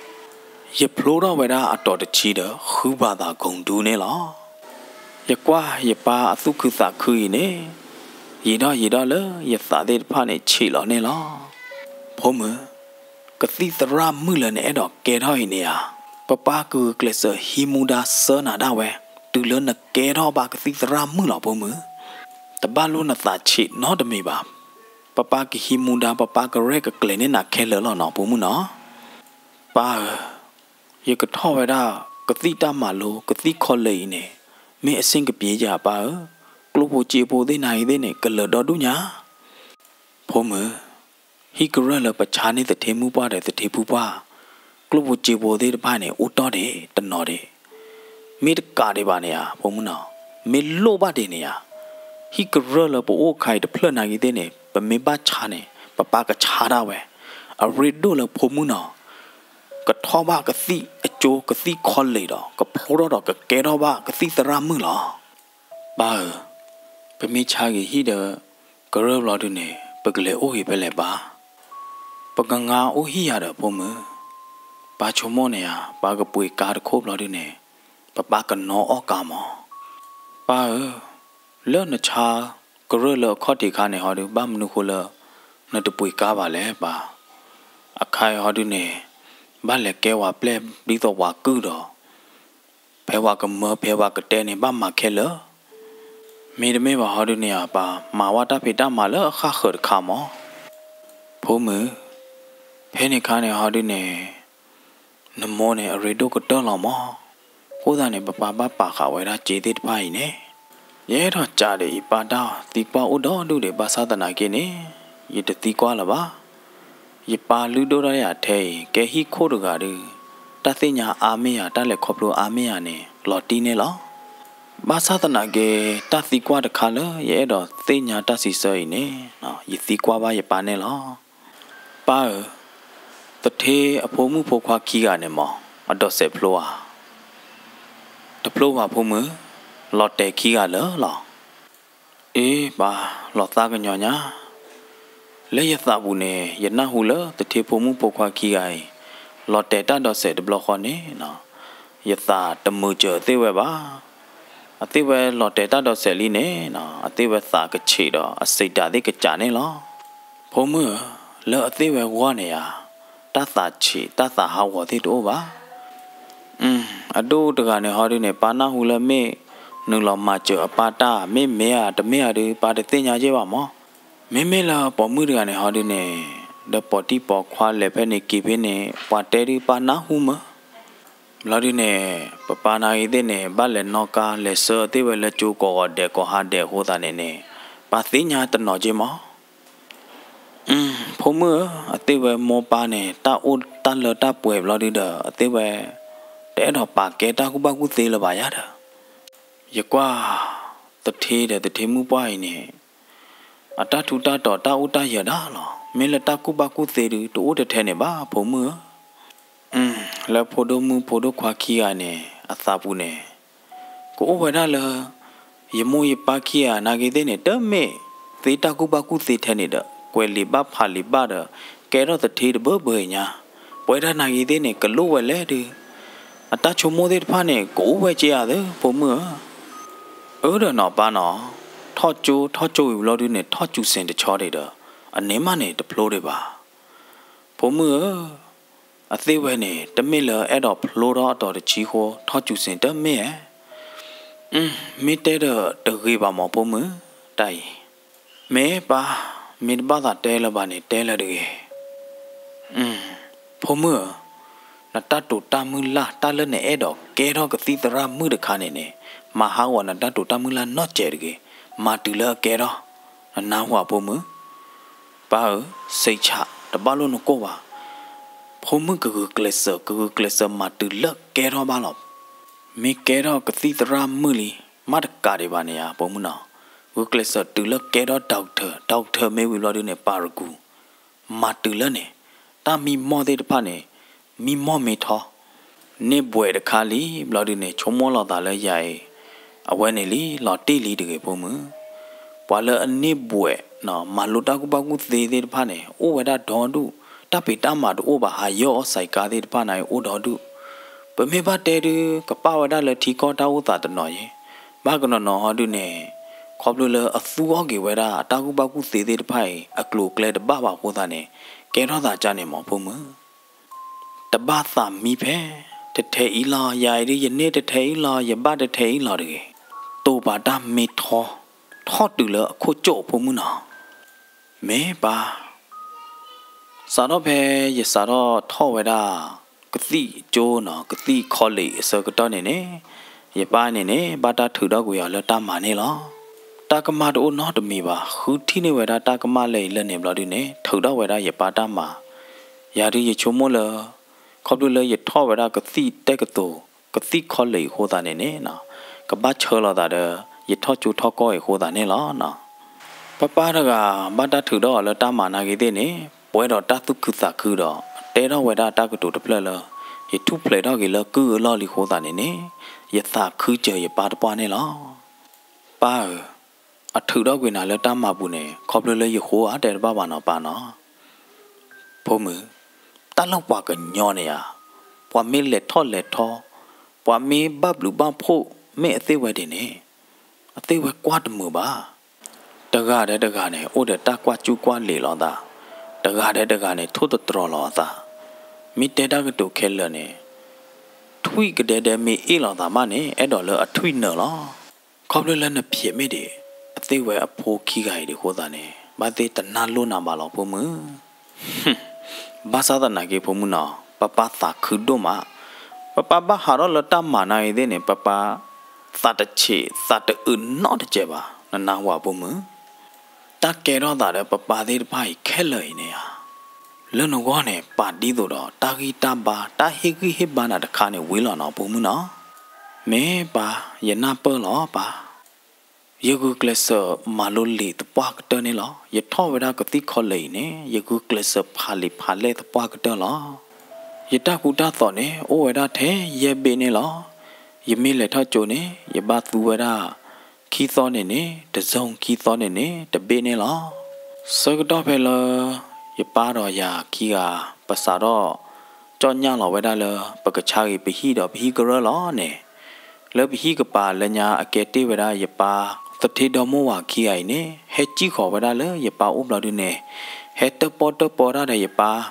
ယဖျိထီၣ်ဝဲဒၣ်အတီၤတဆံဒီး ဃုဘၣ်သးကိၢ်ဒူန့ၣ်လီၤ. ယကွၢ်ယပၢ်အသူၣ်ခုသးခုအံၤန့ၣ်, ယံာ်ဒီးယံာ်ဒီးလၢယသးသ့ၣ်တဖၣ်န့ၣ် ဆံးလီၤန့ၣ်လီၤ. ဖိမုၣ်, ကသံၣ်သရၣ်မုၣ်လၢနအဲၣ်ဒိးကဲထီၣ်အံၤန့ၣ်ဧါ, ပပၢ်ကဂုာ်ကျဲးစၢးဟံးမူဒါဆှၢနၤဒၣ်ဝဲ, တုၤလၢနကဲထီၣ်ဘၣ်ကသံၣ်သရၣ်မုၣ်လီၤဖိမုၣ်. တဘၣ်လိၣ်နသးဆံးနီတမံၤဘၣ်. ပပၢ်ကဟံးမူဒါ ပပၢ်ကရဲၣ်ကကျဲၤန့ၢ်နၤခဲလၢာ်လီၤနီၤ ဖိမုၣ်နီၤ. ပၢ်ဧၢ, ယကထီၣ်ဝဲဒၣ်ကသံၣ်တၢ်မၤလိ ကသံၣ်ခီလ့ၣ်အံၤန့ၣ် မ့ၢ်အဆ့ၣ်ကပျ့ယၤပၢ်ဧၢ, ကျိၣ်ဖိစ့ဖိသ့ၣ်နၤအံၤသ့ၣ်န့ၣ် ကလၢာ်ဒီဒူၣ်ညါ. ဖိမုၣ်, ဟံၣ်ကရၢၢ်လၢပဆါန့ၢ်သထ့မုၣ်ပှၢ်ဒီးသထ့ဖုပှၢ်, ကျိၣ်ဖိစ့ဖိသ့ၣ်တဖၣ်န့ၣ် အိၣ်တီၢ်ဒံးတနီၤဒံး. မ့ၢ်တကးဒံးဘၣ်န့ၣ်ဧါ ဖိမုၣ်နီၤ, မ့ၢ်လိၣ်ဘၣ်ဒံးန့ၣ်ဧါ, ဟံၣ်ကရၢၢ်လၢပအိၣ်အခါအံၤတဖျၢၣ်နာ်က့သ့ၣ်န့ၣ် ပမ့ၢ်ဘၣ်ဆါန့ၣ် ပပၢ်ကဆါဒၣ်ဝဲ. အရ့ဒိၣ်လၢဖိမုၣ်နီၤ ကထီၣ်ဘၣ်ကသံၣ်အကၠိ ကသံၣ်ခီလ့ၣ်ဒီး ကဖျိထီၣ်ဒီးကကဲထီၣ်ဘၣ်ကသံၣ်သရၣ်မုၣ်လီၤ. ပၢ်ဧၢ, ပမ့ၢ်ဆါက့ၤဟံၣ်ဒီးကရၢၢ်ဘျီဒုန့ၣ် ပကလဲၤအိၣ်ဂ့ၤဖဲလဲၣ်ပၢ်. ပကငါအိၣ်ဟံၣ်ယၤဒီးဖိမုၣ်, ပၢ်ဆိကမိၣ်န့ၣ်ဧါ, ပၢ်ကပှ့ၤကါတခိၣ်ဘျီဒုန့ၣ် ပပၢ်ကနီၣ်အီၣ်ကါမး. ပၢ်ဧၢ, လၢနဆါကရၢၢ်လၢအခီၣ်ထံးခါန့ၣ်ဟီဒု ဘၣ်မနုၤဃိလၢ နတပှ့ၤကါဘၣ်လဲၣ်ပၢ်. အခါအံၤဟီဒုန့ၣ် ဘၣ်လဲၤကဲဝဲပျဲၢ်ဒ်သိးဝၤကုၢ်ဒီး ဖဲဝၤကမၢဖဲဝၤကတဲန့ၣ် ဘၣ်မၤခဲလၢာ်. မ့တမ့ၢ်ဘၣ်ဟီဒုန့ၣ်ဧါပၢ်, မၤဝဲတၢ်ဖံးတၢ်မၤလၢအဃၣ်ဃၢၤတခါမး. ဖိမုၣ်, ဖဲန့ၣ်ခါန့ၣ်ဟီဒုန့ၣ် နမိၢ်န့ၣ်အရ့ဒိၣ်ကတၢၢ်လီၤမး. အဃိသတးန့ၣ် ပပၢ်ဘၣ်ပာ်ဃာ်ဝဲဒၣ်စ့သ့ၣ်တဖၣ်အံၤန့ၣ်, ယအဲၣ်ဒိးကးဒီးယပၢ်တၢ်သံကွၢ်အိၣ်ဒီဒူၣ်ဒံး ဘၣ်ဆၣ်သနာ်က့န့ၣ် ယတသံကွၢ်လၢၤဘၣ်. ယပၢ်လုၢ်ဒိၣ်ထီၣ်ယၤထဲအံၤ ကဲဟံၣ်ခိၣ်တဂၤဒုး တၢ်သ့ၣ်ညါအါမ့ၢ်ယၤ တၢ်လဲၤခီဖျိအါမ့ၢ်ယၤန့ၣ် လီၤတံၢ်န့ၣ်လီၤ. ဘၣ်ဆၣ်သနာ်က့ တၢ်သံကွၢ်တခါလၢယအဲၣ်ဒိးသ့ၣ်ညါတၢ်စံးဆၢအံၤန့ၣ် ယသံကွၢ်ဘၣ်ယပၢ်န့ၣ်လီၤ. ပၢ်ဧၢ, သထ့အဖိမုၣ်ဖိခွါခံဂၤန့ၣ်မး အဒိးစဲးဖျိဧါ. တဖျိဘၣ်ဖိမုၣ်, လီၤတဲာ်ခံဂၤလၢာ်လီၤ. အ့ ပၢ်, လီၤသးကညီၤညါ, လၢယသးပူၤန့ၣ် ယနၢ်ဟူလၢသထ့ဖိမုၣ်ဖိခွါခံဂၤအံၤ လီၤတဲာ်တၢ်ဒိးစဲးတဘျီဃီန့ၣ် ယသးတမုာ်စၢၤအသ့ၣ်ဝဲဘၣ်. အသ့ၣ်ဝဲလီၤတဲာ်တၢ်ဒိးစဲးလံန့ၣ် အသ့ၣ်ဝဲသးကဆံးဒီးအစံးတၢ်သ့ၣ်ကစးန့ၣ်လီၤ. ဖိမုၣ်ဧၢ, လၢအသ့ၣ်ဝဲဂီၢ်န့ၣ်ဧါ, တၢ်သးဆံးတၢ်သးဟးဂီၤသ့ၣ်တအိၣ်ဘၣ်. အဒိၣ်တဂၤန့ၣ်ဟီဒုန့ၣ် ပၢ်နၢ်ဟူလၢမ့ၢ်နုာ်လီၤမၤစၢၤအပၢ်တၢ် မ့ၢ်မ့ၢ်ဧါတမ့ၢ်ဧါဒု ပၢ်တသ့ၣ်ညါက့ဘၣ်မး. မ့မ့ၢ်လၢပိာ်မုၣ်တဂၤန့ၣ်ဟီဒုန့ၣ် ဒီးပိာ်တံၢ်ပိာ်ခွါလဲၤဖဲန့ၣ်က့ၤဖဲန့ၣ် ပှၤတဲဒုပၢ်နၢ်ဟူမး. ဘျီဒုန့ၣ် ပပၢ်နာ်ဂ့ၤသ့ၣ်န့ၣ် ဘၣ်လဲၤနီၣ်ကါလဲၤဆှၢအသ့ၣ်ဝဲလၢကၠိကိးဂီၤဒဲးကိးဟါဒဲးအဃိသတးန့ၣ်န့ၣ် ပၢ်သ့ၣ်ညါတနီၤက့မး. ဖိမုၣ်ဧၢ, အသ့ၣ်ဝဲမိၢ်ပၢ်န့ၣ် တၢ်အိၣ်တၢ်လၢတၢ်ပှဲၤဘျီဒုဒီး အသ့ၣ်ဝဲ တအဲၣ်ဒိးပာ်ကဲတၢ်ကူၣ်ဘၣ်ကူၣ်သ့လၢၤဘၣ်ယၤဒီး ယကွၢ် သထ့ဒီးသထ့မုၣ်ပှၢ်အံၤန့ၣ် အတၢ်ထူးတၢ်တီၤတၢ်အိၣ်တၢ်ယၢၤဒၣ်လီၤ. မ့ၢ်လၢတၢ်ကူၣ်ဘၣ်ကူၣ်သ့ဒု တအိၣ်ထဲထဲန့ၣ်ဘၣ် ဖိမုၣ်ဧၢ. လၢဖိဒိၣ်မုၣ်ဖိဒိၣ်ခွါခံဂၤန့ၣ် အသးပူၤန့ၣ် ကအိၣ်ဝဲဒၣ်လၢ ယမိၢ်ယပၢ်ခံဂၤနာ်ဂ့ၤသ့ၣ်န့ၣ် တမ့ၢ်သ့တၢ်ကူၣ်ဘၣ်ကူၣ်သ့ထဲန့ၣ်ဒီး ကွဲးလံာ်ဘၣ်ဖးလံာ်ဘၣ်ဒီး ကဲထီၣ်သထ့တဘၢဘၢအံၤညါ, ပဝဲဒၣ်နာ်ဂ့ၤသ့ၣ်န့ၣ် ကလိၣ်ဝဲလဲၣ်ဒု အတၢ်ဆိကမိၣ်သ့ၣ်တဖၣ်န့ၣ် ကအိၣ်ဝဲက့ဧါသ့ၣ် ဖိမုၣ်ဧၢ. အၢဒီးနီၤပၢ်နီၤ, ထီၣ်ကၠိထီၣ်ကၠိဝံၤဘျီဒုန့ၣ် ထီၣ်စူၤစ့ၣ်တဆီဒံးဒီး အန့ၣ်မးန့ၣ်တဖျိဒံးဘၣ်. ဖိမုၣ်ဧၢ, အသ့ၣ်ဝဲန့ၣ် တမ့ၢ်လၢအဲၣ်ဒိးဖျိထီၣ်အတီၤတဆံဃိ ထီၣ်စူၤစ့ၣ်တမ့ၢ်ဧါ. မ့ၢ်တဲဒီးတဂ့ၤဘၣ်မး ဖိမုၣ်, တၢ်အံၤ မ့ၢ်ပၢ်, မ့ၢ်တဘၣ်သးတဲလၢၤဘၣ်န့ၣ် တဲလၢၤတဂ့ၤ. ဖိမုၣ်ဧၢ, နတၢ်တိာ်တၢ်မုၢ်လၢ် တၢ်လၢနအဲၣ်ဒိးကဲထီၣ်ကသံၣ်သရၣ်မုၣ်တခါန့ၣ်န့ၣ် မၤဟးဂီၤနတၢ်တိာ်တၢ်မုၢ်လၢ်နီတစဲးတဂ့ၤ. မၤတုၤလၢအကဲထီၣ်, နနၢ်ဟူဧါ ဖိမုၣ်. ပၢ်ဧၢ, စံးဆး, တဘၣ်လိာ်နကိၢ်ဘၣ်. ဖိမုၣ်ကဂုာ်ကျဲးစၢး ကဂုာ်ကျဲးစၢးမၤတုၤလၢကဲထီၣ်ဘၣ်လီၤ. မ့ၢ်ကဲထီၣ်ကသံၣ်သရၣ်မုၣ်လံ မ့ၢ်တကးဒံးဘၣ်န့ၣ်ဧါ ဖိမုၣ်နီၤ, ဂုာ်ကျဲးစၢးတုၤလၢကဲထီၣ် doctor, doctor မ့ၢ်ဝံၤဘျီဒုန့ၣ် ပၢ်ရကူၣ် မၤတုၤလၢန့ၣ် တၢ်မံမီၢ်သ့ၣ်တဖၣ်န့ၣ် မံမီၢ်မ့ၢ်ထီ, န့ၢ်ဘွဲ့တခါလံ ဘျီဒုန့ၣ် ဆိကမိၣ်လီၤသးလၢယၤအံၤ အဝဲန့ၣ်လံ လီၤတံၢ်လံတဂ့ၤ ဖိမုၣ်. ပှၤလၢအန့ၢ်ဘွဲ့ မၤလိတၢ်ကူၣ်ဘၣ်ကူၣ်သ့သ့ၣ်တဖၣ်န့ၣ် အိၣ်ဝဲဒၣ်ဒီဒူၣ်, တၢ်ဖံးတၢ်မၤတအိၣ်ဘၣ် ဟးယီၢ်အီၣ်စဲးကါသ့ၣ်တဖၣ်န့ၣ် အိၣ်ဒီဒူၣ်. ပမ့ၢ်ဘၣ်တဲဒု ကပာ်ဝဲဒၣ်လၢထံကီၢ်တၢ်အိၣ်သးတနီၤအံၤ, ဘၣ်ကနီၤနီၤဟီဒုန့ၣ် ခီဖျိလၢအသူအီၣ်က့ၤဝဲဒၣ် တၢ်ကူၣ်ဘၣ်ကူၣ်သ့သ့ၣ်တဖၣ်အံၤ အကျိၤအကျဲတဘၣ်ဘၣ်အဃိသတးန့ၣ် ကဲထီၣ်သးကါန့ၣ်မး ဖိမုၣ်. တဘၣ်သးမံဖဲ တထဲအံၤလီၤ, ယၤအံၤဒု ယန့ၢ်တထဲအံၤလီၤ, ယဘၣ်တထဲအံၤလီၤတဂ့ၤ. တိာ်ပာ်တၢ်မ့ၢ်ထီ, ထီၣ်တုၤလၢအခိၣ်ကၠိၣ် ဖိမုၣ်နီၤ. မ့ၢ်ပၢ်, စးထီၣ်ဖဲယစးထီၣ်ထီၣ်ဝဲဒၣ် ကသံၣ်ကၠိနီၤ, ကသံၣ် college အဆၢကတီၢ်န့ၣ်န့ၣ် ယပၢ်န့ၣ်န့ၣ် ဘၣ်တၢ်ထုးထီၣ်ကွံာ်အီၤလၢတၢ်မၤန့ၣ်လီၤ. တၢ်ကမၣ်တအိၣ်နီတမံၤဘၣ်, ဃုထံၣ်န့ၢ်ဝဲဒၣ်တၢ်ကမၣ်လၢအံၤလၢန့ၣ်ဘျီဒုန့ၣ် ထုးထီၣ်ဝဲဒၣ်ယပၢ်တၢ်မၤ. ယၤဒု ယဆိကမိၣ်လၢ ခီဖျိလၢယထီၣ်ဝဲဒၣ်ကသံၣ်တက္ကသိုလ်, ကသံၣ် college အဃိသတးန့ၣ်န့ၣ် ကဘၣ်ဆၢလီၤသးဒီး ယထီၣ်ကၠိထီၣ်ကီၢ်အံၤအဃိသတးန့ၣ်လီၤ. ပၢ်ပၢ်တဂၤ ဘၣ်တၢ်ထုးထီၣ်အီၤလၢတၢ်မၤနာ်ဂ့ၤသ့ၣ်န့ၣ် ပှဲၤဒီးတၢ်သူၣ်ခုသးခုဒီး တဲထီၣ်ဝဲဒၣ်တၢ်ကတိၤတဖျၢၣ်လၢ ယထူၣ်ဖျဲးထီၣ်က့ၤလၢကုၢ်အလီၢ်လံအဃိသတးန့ၣ်န့ၣ် ယသးခုစၢၤယပၢ်တပှၢ်န့ၣ်လီၤ. ပၢ်ဧၢ, အထုးထီၣ်ကွံာ်နၤလၢတၢ်မၤပူၤန့ၣ် ခီဖျိလၢယဃိဧါတဲတဘၣ်ဘၣ်နီၤ ပၢ်နီၤ. ဖိမုၣ်, တၢ်လၢပှၤကညီန့ၣ်ဧါ, ပှၤမ့ၢ်လဲၤထီၣ်လဲၤထီ, ပှၤမ့ၢ်ဘၣ်ဘျုးဘၣ်ဖှိၣ် မ့ၢ်အသ့ၣ်ဝဲဒၣ်န့ၣ် အသ့ၣ်ဝဲကွၢ်တမုာ်ဘၣ်. တဂၤဒီးတဂၤန့ၣ် အိၣ်ဒီးတၢ်ကွၢ်ကူၣ်ကွၢ်လံာ်လီၤသး, တဂၤဒီးတဂၤန့ၣ် ထိၣ်သတြီၤလီၤအသး, မ့ၢ်တဲတၢ်ကတိၤခဲလၢာ်န့ၣ် ထွံၣ်ကဒဲဒဲမ့ၢ်အ့ၣ်လိာ်သးမးန့ၣ် အဲၣ်ဒိးလၢအထွံၣ်နၢၤလီၤ. ခီဖျိလၢနဖျဲးမ့ၢ်ဒံး အသ့ၣ်ဝဲအဖိခံဂၤအံၤဒံးအဃိသတးန့ၣ် ဘၣ်သ့ၣ်တနၢ်လိၣ်နၤဘၣ်လီၤ ဖိမုၣ်. ဘၣ်ဆၣ်သနာ်က့ ဖိမုၣ်နီၤ, ပၢ်ပၢ်သးခုဒိၣ်မး, ပၢ်ပၢ်ဘၣ်ဟးထီၣ်လၢတၢ်မၤနာ်ဂ့ၤသ့ၣ်န့ၣ် ပၢ်ပၢ်သးတဆံး သးတအုးနီတစဲးဘၣ်, နနၢ်ဟူဧါ ဖိမုၣ်. တၢ်ကဲထီၣ်သးဒီးပၢ်ပၢ်သ့ၣ်တဖၣ်အံၤခဲလၢာ်အံၤန့ၣ်ဧါ လၢနဂီၢ်န့ၣ် ပာ်ဒ်သိးဒီး တၢ်ဂံၢ်တၢ်ဘါ တၢ်ဟ့ၣ်ဂံၢ်ဟ့ၣ်ဘါနၤတခါန့ၣ် ဝံၤလီၤနီၤ ဖိမုၣ်နီၤ. မ့ၢ်ပၢ်, ယနၢ်ပၢၢ်လီၤပၢ်. ယဂုာ်ကျဲးစၢးမၤလိလံာ်သပှၢ်ကတၢၢ်န့ၣ်လီၤ. ယထီၣ်ဝဲဒၣ်ကသံၣ်ခီလ့ၣ်အံၤန့ၣ် ယဂုာ်ကျဲးစၢးဖးလံာ်ဖးလဲၢ်သပှၢ်ကတၢၢ်လီၤ. ယတၢ်ကူတၢ်သိးန့ၣ် အိၣ်ဝဲဒၣ်ထဲယဲၢ်ဘ့ၣ်န့ၣ်လီၤ. ယမ့ၢ်လဲၤထီၣ်ကၠိန့ၣ် ယဘၣ်သူဝဲဒၣ် ခံသီန့ၣ်န့ၣ် တစုံ ခံသီန့ၣ်န့ၣ် တဘ့ၣ်န့ၣ်လီၤ. ဆၢကတီၢ်ဖဲလၢ ယပၢ်ဒီးယၤခံဂၤ ပစးထီၣ် ကၠီၣ်ညၣ်လီၤဝဲဒၣ်လၢ ပကဆါဂ့ၤပဟံၣ်ဒီးပဟံၣ်ကရၢၢ်လီၤန့ၣ်, လၢပဟံၣ်ကပၤလၢညါအကဲတ့ၢ်ဝဲဒၣ်ယပၢ် သထ့ဒီမိၢ်ဝၤခံဂၤအံၤန့ၣ် ဟဲစံၣ်ဃီၤဝဲဒၣ်လၢယပၢ်အိၣ်ဘျီဒုန့ၣ်, ဟဲတၢၣ်ပီၣ်တၢၣ်ပီတၢ်ဒီးယပၢ်,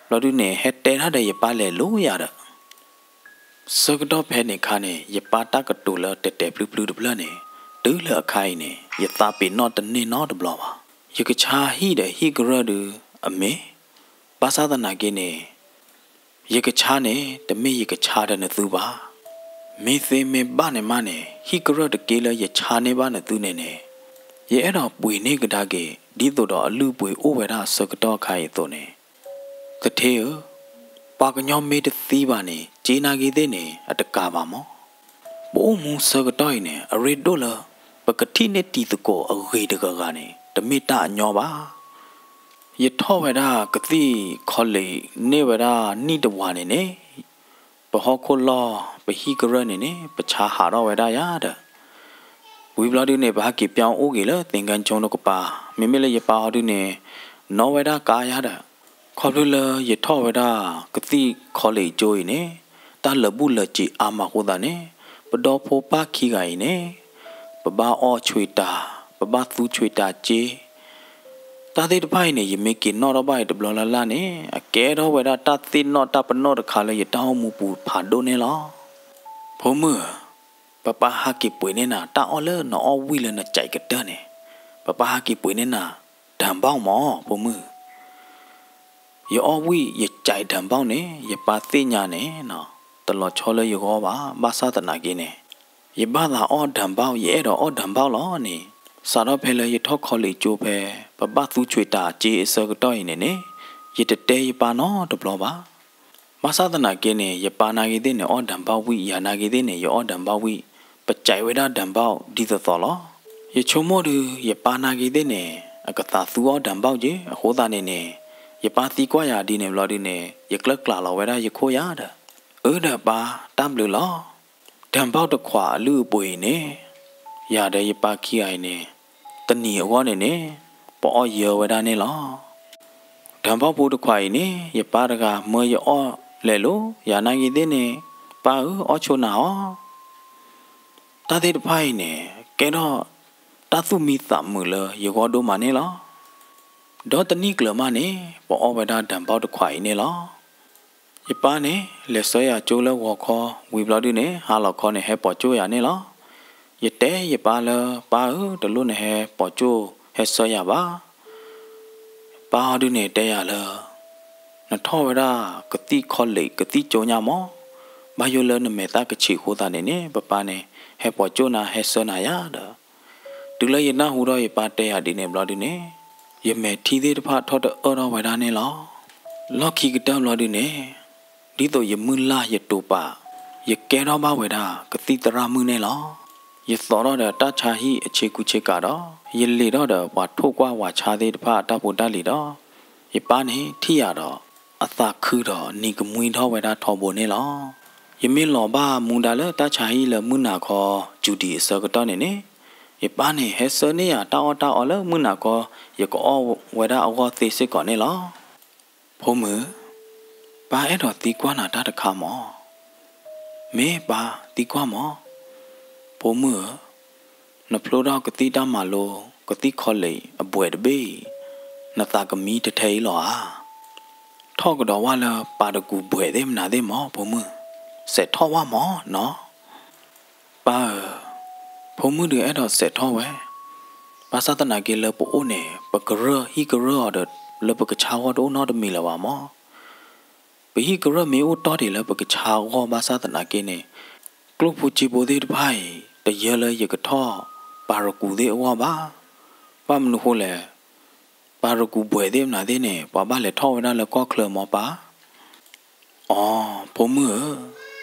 ဘျီဒုန့ၣ် ဟဲတဲတၢ်ဒီးယပၢ်လဲၤလိၤယၤဒီး ဆၢကတီၢ်ဖဲန့ၣ်အခါန့ၣ် ယပၢ်တၢ်ကတိၤလၢတဲာ်တဲာ်ဖျုဖျုတဖျၢၣ်န့ၣ်, တုၤလၢအခါအံၤန့ၣ် ယသးပ့ၤနီၣ်တန့ၢ်နီတဘျီဘၣ်. ယကဆါဟံၣ်ဒီးဟံၣ်ကရၢၢ်ဒုး အမ့ၢ်, ဘၣ်ဆၣ်သနာ်က့န့ၣ် ယကဆါန့ၣ် တမ့ၢ်ယကဆါဒီးနသုဘၣ်. မ့ၢ်သ့မ့ၢ်ဘၣ်န့ၣ်မးန့ၣ် ဟံၣ်ကရၢၢ်တက့လၢယဆါန့ၢ်ဘၣ်နသုန့ၣ်န့ၣ်, ယအဲၣ်ဒိးပှ့ၤန့ၢ်ကဒါက့ၤ ဒ်သိးဒီးအလုၢ်အပှ့ၤအိၣ်ဝဲဒၣ်အဆၢကတီၢ်အခါအံၤအသိးန့ၣ်, သထ့ဧၢ, ပှၤကညီမ့ၢ်တသံဘၣ်န့ၣ် က့နာ်က့သ့ၣ်န့ၣ် အတကးဘၣ်မး. ပအိၣ်မူဆၢကတီၢ်အံၤန့ၣ် အရ့ဒိၣ်လၢ ပကထံၣ်န့ၢ်တံၤသကိးအဂ့ၤတဂၤဂၤန့ၣ် တမ့ၢ်တၢ်အညီဘၣ်. ယထီၣ်ဝဲဒၣ်ကသံၣ်ခီလ့ၣ်န့ၢ်ဝဲဒၣ်နံၣ်တဝၤန့ၣ်န့ၣ်, ပဟီၣ်ခိၣ်လီၢ် ပဟံၣ်ကရၢၢ်န့ၣ်န့ၣ် ပဆါဟးထီၣ်ဝဲဒၣ်ယၤဒီး ဝံၤဘျီဒုန့ၣ် ပဟးက့ၤပၠီအိၣ်က့ၤလၢသ့ၣ်ကၣ်ဆိတကပၤ, မ့မ့ၢ်လၢယပၢ်ဟီဒုန့ၣ် နီၣ်ဝဲဒၣ်ကါယၤဒီး, ခီဖျိလၢယထီၣ်ဝဲဒၣ်ကသံၣ်ခီလ့ၣ်ကၠိအံၤန့ၣ် တၢ်လၢာ်ဘူၣ်လၢာ်စ့ၤအါမးအဃိသတးန့ၣ်, ပဒီဖိပၢ်ခံဂၤအံၤန့ၣ် ပဘၣ်အီၣ်ဆွံတၤ, ပဘၣ်သူဆွံတၤစ့ တၢ်သ့ၣ်တဖၣ်အံၤန့ၣ် ယမ့ၢ်က့ၤနီၣ်ထီၣ်ဘၣ်အံၤတဘျီလၢ်လၢ်န့ၣ် အကဲထီၣ်ဝဲဒၣ်တၢ်သ့ၣ်နီၣ်တၢ်ပနီၣ်တခါလၢယတၢ်အိၣ်မူပူၤဖးဒိၣ်န့ၣ်လီၤ. ဖိမုၣ်ဧၢ, ပပၢ်ဟးက့ၤပှ့ၤန့ၢ်နၤ တၢ်အီၣ်လၢနအီၣ်ဝံၣ်လၢနစဲးကတၢၢ်န့ၣ်, ပပၢ်ဟးက့ၤပှ့ၤန့ၢ်နၤ တၢ်ဘီၣ်မး ဖိမုၣ် ယအီၣ်ဝံၣ်ယစဲးတၢ်ဘီၣ်န့ၣ် ယပၢ်သ့ၣ်ညါန့ၣ် တလီၤဆီလၢယဂီၢ်ဘၣ်. ဘၣ်ဆၣ်သနာ်က့န့ၣ် ယဘၣ်သးအီၣ်တၢ်ဘီၣ် ယအဲၣ်ဒိးအီၣ်တၢ်ဘီၣ်လီၤန့ၣ်, စးထီၣ်ဖဲလၢယထီၣ်ခီလ့ၣ်ကၠိဖဲ ပဘၣ်သူဆွံတၤစ့အဆၢကတီၢ်အံၤန့ၣ်န့ၣ် ယတတဲယပၢ်နီတဘျီဘၣ်. ဘၣ်ဆၣ်သနာ်က့န့ၣ် ယပၢ်နာ်က့သ့ၣ်န့ၣ် အီၣ်တၢ်ဘီၣ်ဝံၣ်, ယၤနာ်က့သ့ၣ်န့ၣ် ယအီၣ်တၢ်ဘီၣ်ဝံၣ်, ပစဲးဝဲဒၣ်တၢ်ဘီၣ်ဒ်သိးသိးလီၤ. ယဆိကမိၣ်ဒုး ယပၢ်နာ်က့သ့ၣ်န့ၣ် အကသးသူအီၣ်တၢ်ဘီၣ်က့, အဃိသတးန့ၣ်န့ၣ် ယပၢ်သံကွၢ်ယၤဒ်န့ၣ်ဘျီဒုန့ၣ် ယကျၢ်ကျၢ်လီၤဝဲဒၣ်ယခိၣ်ယၤဒီး, အၢဒီးပၢ် တၢ်ဘျုးလီၤ. တၢ်ဘီၣ်တခွးအလုၢ်အပှ့ၤအံၤန့ၣ် ယၤဒီးယပၢ်ခံဂၤအံၤန့ၣ် တနံၤအဂီၢ်န့ၣ်န့ၣ် ပအီၣ်ယၢဝဲဒၣ်န့ၣ်လီၤ. တၢ်ဘီၣ်ဖိတခွးအံၤန့ၣ် ယပၢ်တဂၤမၢယအီၣ်လဲၤလိၤ, ယၤနာ်က့သ့ၣ်န့ၣ် ပၢ်ဧၢ အီၣ်ဆိနၤအီၤ တၢ်သ့ၣ်တဖၣ်အံၤန့ၣ် ကဲထီၣ်တၢ်သူၣ်မံသးမုာ်လၢယဂီၢ်ဒိၣ်မးန့ၣ်လီၤ. ဒီးတနံၣ်ကျၢၤမးန့ၣ် ပအီၣ်ဝဲဒၣ်တၢ်ဘီၣ်တခွးအံၤန့ၣ်လီၤ. ယပၢ်န့ၣ် လဲၤဆှၢယၤကၠိလၢဂီၤခီ ဝံၤဘျီဒုန့ၣ် ဟါလီၤခီန့ၣ် ဟဲပိာ်ကၠိယၤန့ၣ်လီၤ. ယတဲယပၢ်လၢ ပၢ်ဧၢ တလိၣ်နဟဲပိာ်ကၠိဟဲဆှၢယၤဘၣ်. ပၢ်ဟီဒုန့ၣ်တဲယၤလၢ နထီၣ်ဝဲဒၣ်ကသံၣ်ခီလ့ၣ်ကသံၣ်ကၠိညါမး, ဘၣ်ယိၣ်လၢနမဲာ်သၣ်ကဆံးအဃိသတးန့ၣ်န့ၣ် ပပၢ်န့ၣ် ဟဲပိာ်ကၠိနၤဟဲဆှၢနၤယၤဒီး, တုၤလၢယနၢ်ဟူထီၣ်ယပၢ်တဲယၤဒ်န့ၣ်ဘျီဒုန့ၣ် ယမဲာ်ထံသ့ၣ်တဖၣ်ထီၣ်တအၢၣ်ထီၣ်ဝဲဒၣ်န့ၣ်လီၤ. လီၢ်ခံကတၢၢ်ဘျီဒုန့ၣ် ဒ်သိးယမုၢ်လၢ်ယတိာ်ပာ် ယကဲထီၣ်ဘၣ်ဝဲဒၣ်ကသံၣ်သရၣ်မုၣ်န့ၣ်လီၤ. ယသိးထီၣ်ဒီးတၢ်ဆါဟံၣ်အဆ့ကူဆ့ကၤဒီး ယလ့ၤထီၣ်ဒီးပှၤထိၣ်ကွၢ်ဝၤဆါသ့ၣ်တဖၣ်အတၢ်ဖိတၢ်လံၤဒီး ယပၢ်န့ၣ်ထံၣ်ယၤဒီး အသးခုဒီးနံၤကမှံထီၣ်ဝဲဒၣ်ထီဘိန့ၣ်လီၤ. ယမ့ၢ်လီၤဘၣ်မူဒါလၢတၢ်ဆါဟံၣ်လၢမုၢ်နၤခီ ကၠူဒံၤအဆၢကတီၢ်န့ၣ်န့ၣ် ယပၢ်န့ၣ် ဟဲဆှၢန့ၢ်ယၤတၢ်အီၣ်တၢ်အီလၢမုၢ်နၤခီ ယကအီၣ်ဝဲဒၣ်အဂီၢ်သ့စ့ၢ်ကီးန့ၣ်လီၤ. ဖိမုၣ်, ပၢ်အဲၣ်ဒိးသံကွၢ်နၤတၢ်တခါမး. မ့ၢ်ပၢ်သံကွၢ်မး. ဖိမုၣ်ဧၢ, နဖျိထီၣ်ကသံၣ်တၢ်မၤလိ ကသံၣ်ခီလ့ၣ်အဘှဲးတဘ့ၣ်အံၤ နသးကမံတထဲအံၤလီၤဧါ. ထီၣ်ကဒီးဝဲလၢပၢ်တကူၣ်ဘှဲးသ့ၣ်မနုၤသ့ၣ်မး ဖိမုၣ်, စဲးထီၣ်ဝဲမးနီၤ. ပၢ်ဧၢ, ဖိမုၣ်ဒုးအဲၣ်ဒိးစဲးထီၣ်ဝဲ, ဘၣ်ဆၣ်သနာ်က့လၢပအိၣ်န့ၣ် ပကရၢၢ်ဟံၣ်ကရၢၢ်အီၤဒီး လၢပကဆါဂီၢ်တအိၣ်နီတမံၤလၢၤဘၣ်မး. ပဟံၣ်ကရၢၢ်မ့ၢ်အိၣ်တီၢ်ဒံးလၢပကဆါဂီၢ်ဘၣ်ဆၣ်သနာ်က့န့ၣ် ကျိၣ်ဖိစ့ဖိသ့ၣ်တဖၣ်အံၤ တယၢလၢယကထီၣ်ပၢ်တကူၣ်သ့ၣ်အဂီၢ်ဘၣ်. ဘၣ်မနုၤဃိလဲၣ်, ပ ပၢ်ရကူၣ်ဘှဲၣ်သ့ၣ်မနုၤသ့ၣ်န့ၣ် ပှၤဘၣ်လဲၤထီၣ်ဝဲဒၣ်လၢကီၢ်ချၢမီၤပၢ်. အိ, ဖိမုၣ်ဧၢ,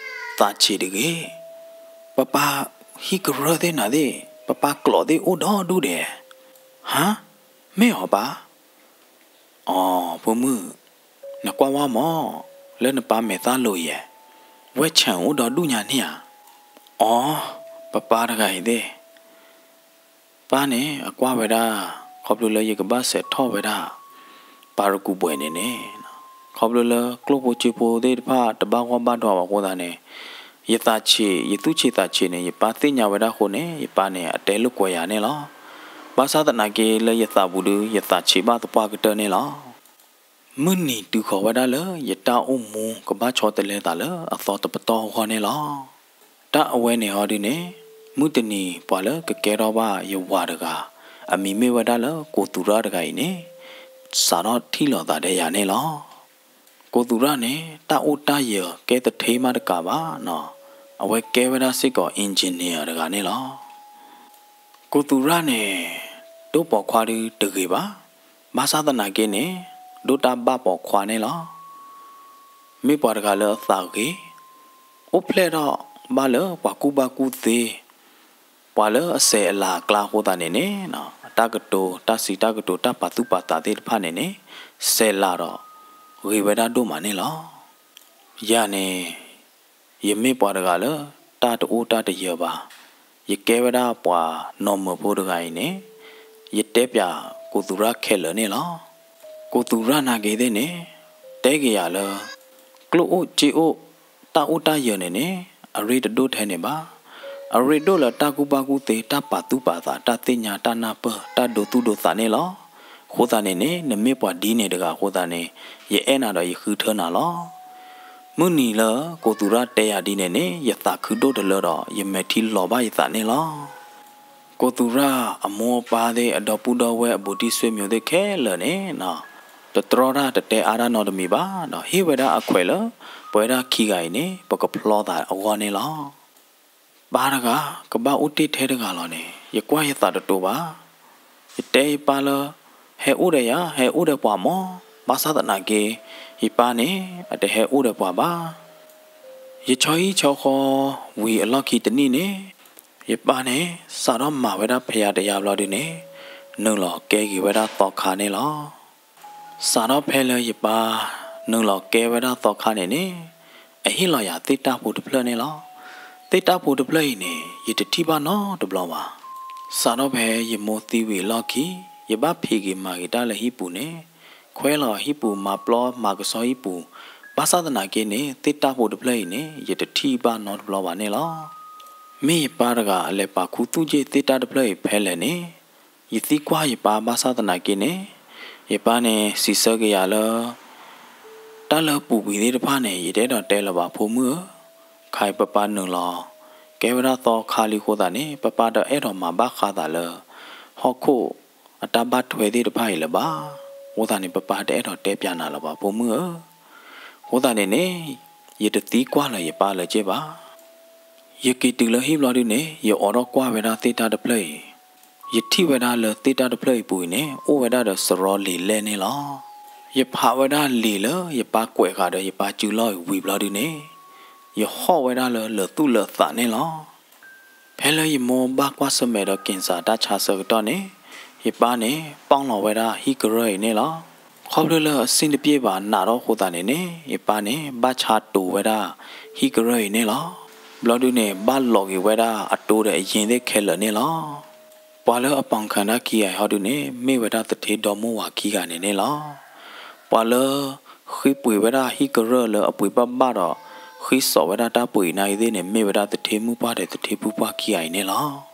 သးဆံးတဂ့ၤ. ပၢ်ပၢ်ဟံၣ်ကရၢၢ်သ့ၣ်နၤသ့ၣ် ပၢ်ပၢ်ကျိးသ့ၣ်အိၣ်ဒီဒူၣ်ဒဲး. ဟါ, မ့ၢ်အီၤပၢ်. အိ, ဖိမုၣ်, နကွၢ်ဝဲမး, လၢနပၢ်မဲာ်သၣ်လိၤယဲၢ်, ဝဲဆဲးအိၣ်ဒီဒူၣ်ညါန့ၣ်ဧါ. အိ, ပၢ်ပၢ်တဂၤအံၤသ့ၣ် ပၢ်န့ၣ်အကွၢ်ဝဲဒၣ် ခီဖျိလၢယကဘၣ်စဲးထီၣ်ဝဲဒၣ် ပၢ်ရကူၣ်ဘှဲၣ်န့ၣ်န့ၣ်, ခီဖျိလၢကျိၣ်ဖိစ့ဖိသ့ၣ်တဖၣ်တဘၣ်ဂီၢ်ဘၣ်ဒွးဘၣ်အဃိသတးန့ၣ်, ယသးဆံး ယသူၣ်ဆံးသးဆံးန့ၣ် ယပၢ်သ့ၣ်ညါဝဲဒၣ်အဃိန့ၣ် ယပၢ်န့ၣ် အတဲလိာ်ကွဲးယၤန့ၣ်လီၤ. ဘၣ်ဆၣ်သနာ်က့လၢယသးပူၤဒု ယသးဆံးဘၣ်သပှၢ်ကတၢၢ်န့ၣ်လီၤ. မုၢ်နံၤတုၤဃီၤဝဲဒၣ်လၢ ယတၢ်အိၣ်မူကဘၣ်ဆီတလဲသးလၢအသီတပတီၢ်အဂီၢ်န့ၣ်လီၤ. တၢ်အဝဲန့ၣ်ဟီဒုန့ၣ်, မုၢ်တနံၤပှၤလၢကကဲထီၣ်ဘၣ်ယဝၤတဂၤ, အမံၤမ့ၢ်ဝဲဒၣ်လၢကိၢ်သူရၣ်တဂၤအံၤန့ၣ် စးထီၣ်ထံၣ်လိာ်သးဒီးယၤန့ၣ်လီၤ. ကိၢ်သူရၣ်န့ၣ် တၢ်အိၣ်တၢ်ယၢၤကဲသထ့မးတကးဘၣ်နီၤ, အဝဲကဲဝဲဒၣ်စ့ၢ်ကီး engineer တဂၤန့ၣ်လီၤ. ကိၢ်သူရၣ်န့ၣ် ဒိၣ်ပိာ်ခွါဒုတဂ့ၤဘၣ်. ဘၣ်ဆၣ်သနာ်က့န့ၣ် ဒိၣ်တၢ်ဘၣ်ပိာ်ခွါန့ၣ်လီၤ. မ့ၢ်ပှၤတဂၤလၢအသးဂ့ၤ, အိၣ်ဖျဲၣ်ထီၣ်ဘၣ်လၢပှၤကူၣ်ဘၣ်ကူၣ်သ့, ပှၤလၢအဆဲးအလၤအကျါအဃိသတးန့ၣ်န့ၣ်, တၢ်ကတိၤတၢ်စံးတၢ်ကတိၤ တၢ်ပာ်သူၣ်ပာ်သးသ့ၣ်တဖၣ်န့ၣ်န့ၣ်, ဆဲးလၤဒီးဂ့ၤဝဲဒၣ်ဒိၣ်မးန့ၣ်လီၤ. ယၤန့ၣ် ယမ့ၢ်ပှၤတဂၤလၢတၢ်တအိၣ်တၢ်တယၢၤဘၣ်, ယကဲဝဲဒၣ်ပှၤနီၢ်မၢၤဖိတဂၤအံၤန့ၣ်, ယတဲပၠးကိၢ်သူရၣ်ခဲလၢာ်န့ၣ်လီၤ. ကိၢ်သူရၣ်နာ်က့ၤသ့ၣ်န့ၣ် တဲက့ၤယၤလၢ ကျိၣ်အိၣ်စ့အိၣ် တၢ်အိၣ်တၢ်ယၢၤန့ၣ်န့ၣ် အရ့တဒိၣ်ထဲန့ၣ်ဘၣ်. အရ့ဒိၣ်လၢတၢ်ကူၣ်ဘၣ်ကူၣ်သ့ တၢ်ပာ်သူၣ်ပာ်သး တၢ်သ့ၣ်ညါ တၢ်နၢ်ပၢၢ် တၢ်ဒိသူၣ်ဒိသးန့ၣ်လီၤ. အဃိသတးန့ၣ်န့ၣ် နမ့ၢ်ပှၤဒ်န့ၣ်တဂၤအဃိသတးန့ၣ် ယအဲၣ်နၤဒီးယဃုထၢနၤလီၤ. မုၢ်နံၤလၢကိၢ်သူရၣ်တဲယၤဒ်န့ၣ်န့ၣ် ယသးခုဒိၣ်တလၢဒီး ယမဲာ်ထံလီၤဘၣ်ယသးန့ၣ်လီၤ. ကိၢ်သူရၣ်အမိၢ်အပၢ်သ့ၣ် အဒီပုၢ်ဒီဝဲၢ် အဘူးတံၢ်ဆွေမျိုးသ့ၣ်ခဲလၢာ်န့ၣ် တတြီတၢ်တတဲအါတၢ်နီတမံၤဘၣ်ဒီး ဟ့ၣ်ဝဲဒၣ်အခွဲးလၢ ပဝဲဒၣ်ခံဂၤအံၤန့ၣ် ပကဖျီသးအဂီၢ်န့ၣ်လီၤ. ပၢ်တဂၤ ကဘၣ်အိၣ်တ့ၢ်ထဲတဂၤလီၤန့ၣ် ယကွၢ်ယသးတတိၤဘၣ်. ယတဲယပၢ်လၢ ဟဲအိၣ်ဒီးယၤ ဟဲအိၣ်ဒီးပှၤမး, ဘၣ်ဆၣ်သနာ်က့ ယပၢ်န့ၣ် အတဟဲအိၣ်ဒီးပှၤဘၣ်. ယဆီဟံၣ်ဆီဃီဝံၤအလီၢ်ခံတနံၣ်န့ၣ် ယပၢ်န့ၣ် စးထီၣ်မၤဝဲဒၣ်ဖဲယၤတယၤဘျီဒုန့ၣ် နုာ်လီၤကဲက့ၤဝဲဒၣ်သီခါန့ၣ်လီၤ. စးထီၣ်ဖဲလၢယပၢ် နုာ်လီၤကဲဝဲဒၣ်သီခါန့ၣ်န့ၣ် အဟ့ၣ်လီၤယၤသ့ၣ်တၢ်ဖိတဖျၢၣ်န့ၣ်လီၤ. သ့ၣ်တၢ်ဖိတဖျၢၣ်အံၤန့ၣ် ယတထံၣ်ဘၣ်နီတဘျီဘၣ်. စးထီၣ်ဖဲယမိၢ်သံဝံၤအလီၢ်ခံ ယဘၣ်ဖံးက့ၤမၤက့ၤတၢ်လၢဟံၣ်ပူၤန့ၣ်, ခွဲလီၤဟံၣ်ပူၤ မၤပျီမၤကဆှီဟံၣ်ပူၤ, ဘၣ်ဆၣ်သနာ်က့န့ၣ် သ့ၣ်တၢ်ဖိတဖျၢၣ်အံၤန့ၣ် ယတထံၣ်ဘၣ်နီတဘျီဘၣ်န့ၣ်လီၤ. မ့ၢ်ယပၢ်တဂၤအလဲၤပာ်ခူသူၣ်က့ၤသ့ၣ်တၢ်တဖျၢၣ်အံၤဖဲလဲၣ်န့ၣ်, ယသံကွၢ်ယပၢ်ဘၣ်ဆၣ်သနာ်က့န့ၣ်, ယပၢ်န့ၣ်စံးဆၢက့ၤယၤလၢ တၢ်လၢပူၤကွံာ်သ့ၣ်တဖၣ်န့ၣ် ယတအဲၣ်ဒိးတဲလၢၤဘၣ်ဖိမုၣ်ဧၢ, ခဲအံၤပၢ်ပၢ်နုာ်လီၤ ကဲဝဲဒၣ်သီခါလံအဃိသတးန့ၣ် ပၢ်ပၢ်တအဲၣ်ဒိးမၤဘၣ်ဃးသးလၢ ဟီၣ်ခိၣ်အတၢ်ဘၣ်ထွဲသ့ၣ်တဖၣ်အံၤလၢၤဘၣ်. အဃိသတးန့ၣ် ပၢ်ပၢ်တအဲၣ်ဒိးတဲပၠးနၤလၢၤဘၣ်ဖိမုၣ်ဧၢ. အဃိသတးန့ၣ်န့ၣ် ယတသံကွၢ်လၢၤယပၢ်လၢၤက့ဘၣ်. ယက့ၤတုၤလၢဟံၣ်ဘျီဒုန့ၣ် ယအိးထီၣ်ကွၢ်ဝဲဒၣ်သ့ၣ်တၢ်တဖျၢၣ်အံၤ, ယထံၣ်ဝဲဒၣ်လၢသ့ၣ်တၢ်တဖျၢၣ်အံၤပူၤအံၤန့ၣ် အိၣ်ဝဲဒၣ်ဒီးစရီလံာ်လဲၢ်န့ၣ်လီၤ. ယဖးဝဲဒၣ်လံာ်လၢယပၢ်ကွဲးဃာ်ဒီးယပၢ်စုလီၢ်အံၤဝံၤဘျီဒုန့ၣ်, ယဟီၣ်ဝဲဒၣ်လၢလၢာ်သူၣ်လၢာ်သးန့ၣ်လီၤ. ဖဲလၢယမိၢ်ဘၣ်ကွၢ်ဆၢၣ်မဲာ်ဒီးက့ၤစၢ်တၢ်ဆါဆၢကတီၢ်န့ၣ်, ယပၢ်န့ၣ် ပီၣ်လီၤဝဲဒၣ်ဟံၣ်ကရၢၢ်အံၤန့ၣ်လီၤ. ခီဖျိလၢအဆ့ၣ်တပျ့ၣ်ဘၣ်နးထီၣ်အဃိသတးန့ၣ်န့ၣ်, ယပၢ်န့ၣ် ဘၣ်ဆါတိၤဝဲဒၣ်ဟံၣ်ကရၢၢ်အံၤန့ၣ်လီၤ. ဘျီဒုန့ၣ် ဘၣ်လီၤက့ၤဝဲဒၣ်အတိၤဒီးအယ့ၢ်သ့ၣ်ခဲလၢာ်န့ၣ်လီၤ. ပှၤလၢအပီၣ်ခၣ်တၢ်ခံဂၤအံၤဟီဒုန့ၣ် မ့ၢ်ဝဲဒၣ်သထ့ဒီမါဝၤခံဂၤန့ၣ်န့ၣ်လီၤ. ပှၤလၢဃ့ပှ့ၤဝဲဒၣ်ဟံၣ်ကရၢၢ်လၢအပှ့ၤဘၣ်ဘၣ်ဒီး ဃ့စိာ်ဝဲဒၣ်တၢ်ပှ့ၤအံၤန့ၣ်သ့ၣ်န့ၣ် မ့ၢ်ဝဲဒၣ်သထ့မုၣ်ပှၢ်ဒီးသထ့ဖုပှၢ်ခံဂၤအံၤန့ၣ်လီၤ.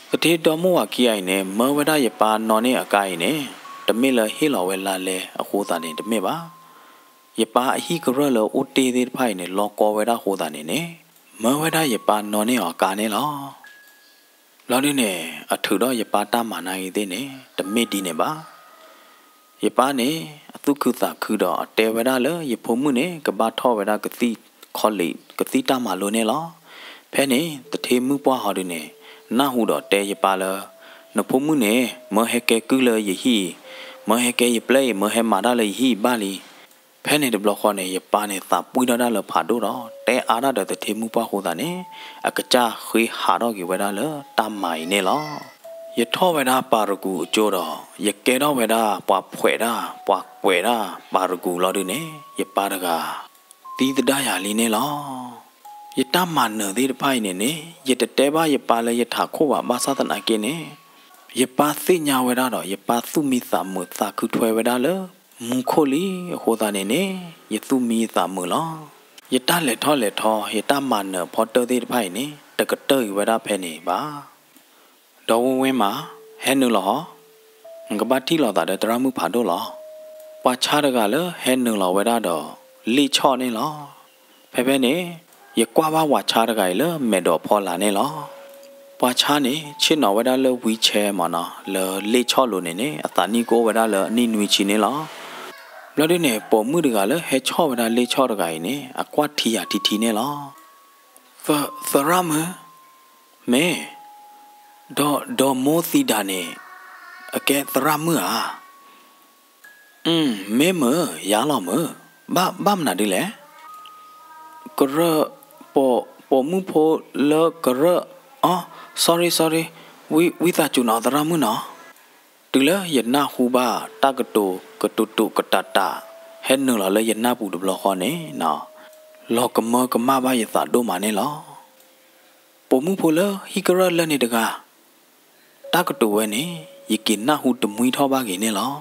သထ့ဒီမါဝၤခံဂၤအံၤန့ၣ် မၢဝဲဒၣ်ယပၢ်နီၣ်န့ၢ်အကါအံၤန့ၣ် တမ့ၢ်လၢဟ့ၣ်လီၤဝဲလါလဲအဃိသတးန့ၣ်တမ့ၢ်ဘၣ်. ယပၢ်အဟံၣ်ကရၢၢ်လၢအိၣ်တ့ၢ်သ့ၣ်တဖၣ်အံၤန့ၣ် လီၤကီဝဲဒၣ်အဃိသတးန့ၣ်န့ၣ်, မၢဝဲဒၣ်ယပၢ်နီၣ်န့ၢ်အီၤအကါန့ၣ်လီၤ. ဘျီဒုန့ၣ် အထုးထီၣ်ယပၢ်တၢ်မၤနၢၤအံၤသ့ၣ်န့ၣ် တမ့ၢ်ဒ်န့ၣ်ဘၣ်. ယပၢ်န့ၣ် အသူၣ်ခုသးခုဒီးအတဲဝဲဒၣ်လၢယဖိမုၣ်န့ၣ် ကဘၣ်ထီၣ်ဝဲဒၣ်ကသံၣ် college ကသံၣ်တၢ်မၤလိန့ၣ်လီၤ. ဖဲန့ၣ် သထ့မုၣ်ပှၢ်ဟီဒုန့ၣ် နၢ်ဟူဒီးတဲယပၢ်လၢ နဖိမုၣ်န့ၣ် မၢဟဲကဲကုၢ်လၢယဟံၣ်အံၤ မၢဟဲကဲယပျဲၢ်အံၤ, မၢဟဲမၤတၢ်လၢယဟံၣ်ယဘၣ်လံ. ဖဲန့ၣ်တဘျီဃီန့ၣ် ယပၢ်န့ၣ်သးပှံၢ်ထီၣ်ဒၣ်လၢဖးဒိၣ်ဒီး တဲအါဒၣ်ဒီးသထ့မုၣ်ပှၢ်ဃိသးန့ၣ် အကစၢ်ဃ့ဟးထီၣ်က့ၤဝဲဒၣ်လၢတၢ်မၤအံၤန့ၣ်လီၤ. ယထီၣ်ဝဲဒၣ်ပၤရကူၤအကၠိဒီး ယကဲထီၣ်ဝဲဒၣ်ပှၤဖှဲးတၢ် ပှၤကွဲးတၢ်ပၤရကူၤလီၤဒုန့ၣ် ယပၢ်တဂၤ သံသဒၣ်ယၤလံန့ၣ်လီၤ. ယတၢ်မၤနၢၤသ့ၣ်တဖၣ်အံၤန့ၣ်န့ၣ် ယတတဲဘၣ်ယပၢ်လၢယထးခိၣ်ဘၣ် ဘၣ်ဆၣ်သနာ်က့န့ၣ် ယပၢ်သ့ၣ်ညါဝဲဒၣ်ဒီး ယပၢ်သူၣ်မံသးမုာ်သးခုထွဲဝဲဒၣ်လၢ မူခိၣ်လံအဃိသတးန့ၣ်န့ၣ် ယသူၣ်မံယသးမုာ်လီၤ. ယတၢ်လဲၤထီၣ်လဲၤထီ ယတၢ်မၤနၢၤဖီတၢၢ်သ့ၣ်တဖၣ်အံၤန့ၣ် တကတၢၢ်အံၤဝဲဒၣ်ဖဲန့ၣ်ဘၣ်. ဒီးဝ့ၢ်ဝ့ၢ်မး, ဟဲနုာ်လီၤဟီ, နကဘၣ်ထံၣ်လိာ်သးဒီးသရၣ်မုၣ်ဖးဒိၣ်လီၤ. ပှၤဆါတဂၤလၢဟဲနုာ်လီၤဝဲဒၣ်ဒီး လ့ၣ်ဆီၣ်န့ၣ်လီၤ. ဖဲဖဲန့ၣ် ယကွၢ်ဘၣ်ပှၤဆါတဂၤအံၤလၢမဲာ်ဒိးဖီလာ်န့ၣ်လီၤ. ပှၤဆါန့ၣ် ဆ့ၣ်နီၤဝဲဒၣ်လၢ wheelchair မးနီၤ, လၢလ့ၣ်ဆီၣ်လိၤန့ၣ်န့ၣ် အသးနံၣ်ကအိၣ်ဝဲဒၣ်လၢအနံၣ်နွံဆံန့ၣ်လီၤ. ဘျီဒုန့ၣ် ပိာ်မုၣ်တဂၤလၢဟဲဆီၣ်ဝဲဒၣ်လ့ၣ်ဆီၣ်တဂၤအံၤန့ၣ် အကွၢ်ထံယၤထံထံန့ၣ်လီၤ. သ သရၣ်မုၣ်, မ့ၢ်, ဒီး ဒီးမိၢ်သံဒၣ်န့ၣ် အကဲသရၣ်မုၣ်ဧါ. မ့ၢ်မုၢ်, ယၤလီၤမုၢ်, ဘၣ် ဘၣ်မနုၤဒ်လဲၣ်. ကရၢၢ်, ပိာ် ပိာ်မုၣ်ဖိလၢကရၢၢ်, အီ sorry sorry, ဝံ ဝံသးစူၤနီၤ သရၣ်မုၣ်နီၤ. တုၤလၢယနၢ်ဟူဘၣ်တၢ်ကတိၤကတိၤတိၤကတးတး ဟဲနုာ်လီၤလၢယနၢ်ပူၤတဘျီဃီန့ၣ်နီၤ, လီၤကမၢကမၣ်ဘၣ်ယသးဒိၣ်မးန့ၣ်လီၤ. ပိာ်မုၣ်ဖိလၢဟံၣ်ကရၢၢ်လၢန့ၣ်တဂၤ, တၢ်ကတိၤဝဲန့ၣ် ယက့ၤနၢ်ဟူတမှံထီၣ်ဘၣ်က့ၤန့ၣ်လီၤ.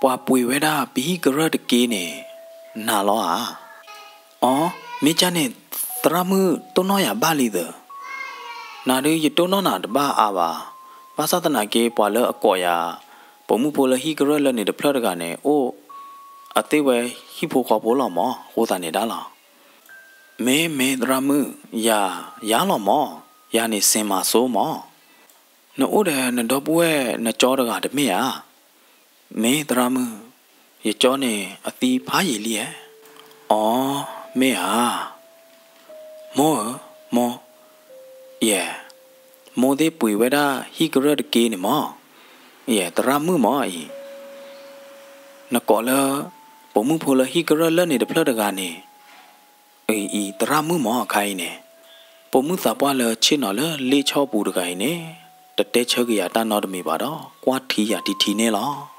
ပှၤပှ့ၤဝဲဒၣ်ပဟံၣ်ကရၢၢ်တက့န့ၣ် နၤလီၤဧါ. အီ မ့ၢ်ကၢ်န့ၣ် သရၣ်မုၣ်တိၢ်နီၣ်ယၤဘၣ်လံသၢ. နၤဒုးယတိၢ်နီၣ်နၤတဘၣ်အါဘၣ်. ဘၣ်ဆၣ်သနာ်က့ပှၤလၢအကိးယၤ ပိာ်မုၣ်ဖိလၢဟံၣ်ကရၢၢ်လၢန့ၣ်တဖျၢၣ်တဂၤန့ၣ် အိၣ် အသ့ၣ်ဝဲဟံၣ်ဖိဃီဖိလီၤမး အဃိသတးန့ၣ်ဒၣ်လီၤ. မ့ၢ် မ့ၢ်သရၣ်မုၣ်, ယၤ ယၤလီၤမး, ယၤန့ၣ်စ့မၤစိမး. နအိၣ်ဒီးနဒီပုၢ်ဝဲၢ်နကၠီတဂၤတမ့ၢ်ဧါ. မ့ၢ်သရၣ်မုၣ်, ယကၠီန့ၣ်အသံဖးယံာ်လံဧါ. အီ မ့ၢ်ဧါ. မိၢ်ဧၢ, မိၢ်, ယဲ, မိၢ်သ့ၣ်ပှ့ၤဝဲဒၣ်ဟံၣ်ကရၢၢ်တက့န့ၣ်မး. ယဲ သရၣ်မုၣ်မးအံၤ. နကိးလၢ ပိာ်မုၣ်ဖိလၢဟံၣ်ကရၢၢ်လၢန့ၣ်တဖျၢၣ်တဂၤန့ၣ် အံၤ သရၣ်မုၣ်မးအခါအံၤန့ၣ်, ပိာ်မုၣ်သးပှၢ်လၢဆ့ၣ်နီၤလၢလ့ၣ်ဆီၣ်ပူၤတဂၤအံၤန့ၣ် တတဲဆၢက့ၤယၤတၢ်နီတမံၤဘၣ်ဒီး ကွၢ်ထံယၤထံထံန့ၣ်လီၤ.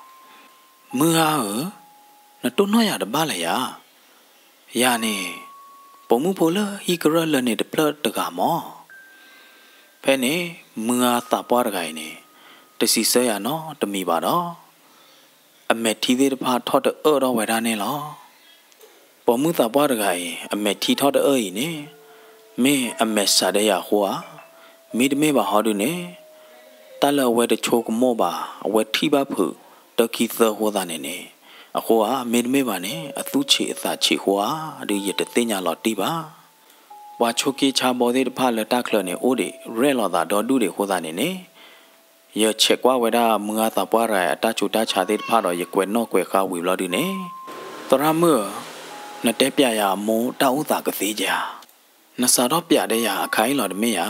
မုၢ်ဂၤဧၢ, နတိၢ်နီၣ်ယၤတဘၣ်လၢၤယၤ. ယၤန့ၣ် ပိာ်မုၣ်ဖိလၢဟံၣ်ကရၢၢ်လၢန့ၣ်တဖျၢၣ်တဂၤမး. ဖဲန့ၣ် မုၢ်ဂၤသးပှၢ်တဂၤအံၤန့ၣ် တစံးဆၢယၤနီတမံၤဘၣ်ဒီး အမဲာ်ထံသ့ၣ်တဖၣ်ထီၣ်တအၢၣ်ထီၣ်ဝဲဒၣ်န့ၣ်လီၤ. ပိာ်မုၣ်သးပှၢ်တဂၤအံၤ အမဲာ်ထံထီၣ်တအၢၣ်အံၤန့ၣ် မ့ၢ်အမဲာ်ဆှးဒဲးယၤအဃိဧါ. မ့တမ့ၢ်ဘၣ်ဟီဒုန့ၣ် တၢ်လၢအဝဲတဆိကမိၣ်ဘၣ် အဝဲထံၣ်ဘၣ်ဖုးတၢ်ခံသၢဃိသးန့ၣ်န့ၣ် အဃိဧါ. မ့တမ့ၢ်ဘၣ်န့ၣ် အသူၣ်ဆံးအသးဆံးဃိဧါ ဒုးယတသ့ၣ်ညါလီၤတံၢ်ဘၣ်. ပှၤဆိက့ဆါဘီသ့ၣ်တဖၣ်လၢတၢ်ချၢန့ၣ် အိၣ်ဒံးရဲၣ်လီၤသးဒီဒူၣ်ဒံးအဃိသတးန့ၣ်န့ၣ် ယဆဲးကွၢ်ဝဲဒၣ်မုၢ်ဂၤသးပှၢ်တဂၤအတၢ်ဆူးတၢ်ဆါသ့ၣ်တဖၣ်ဒီး ယကွဲးနီၣ်ကွဲးဃါဝံၤဘျီဒုန့ၣ်, သရၣ်မုၣ်ဧၢ, နတဲပျးယၤအမိၢ်တၢ်အိၣ်သးကသ့ဧါ. နစးထီၣ်ပျးဒီးယၤအခါအံၤလီၤတမ့ၢ်ဧါ.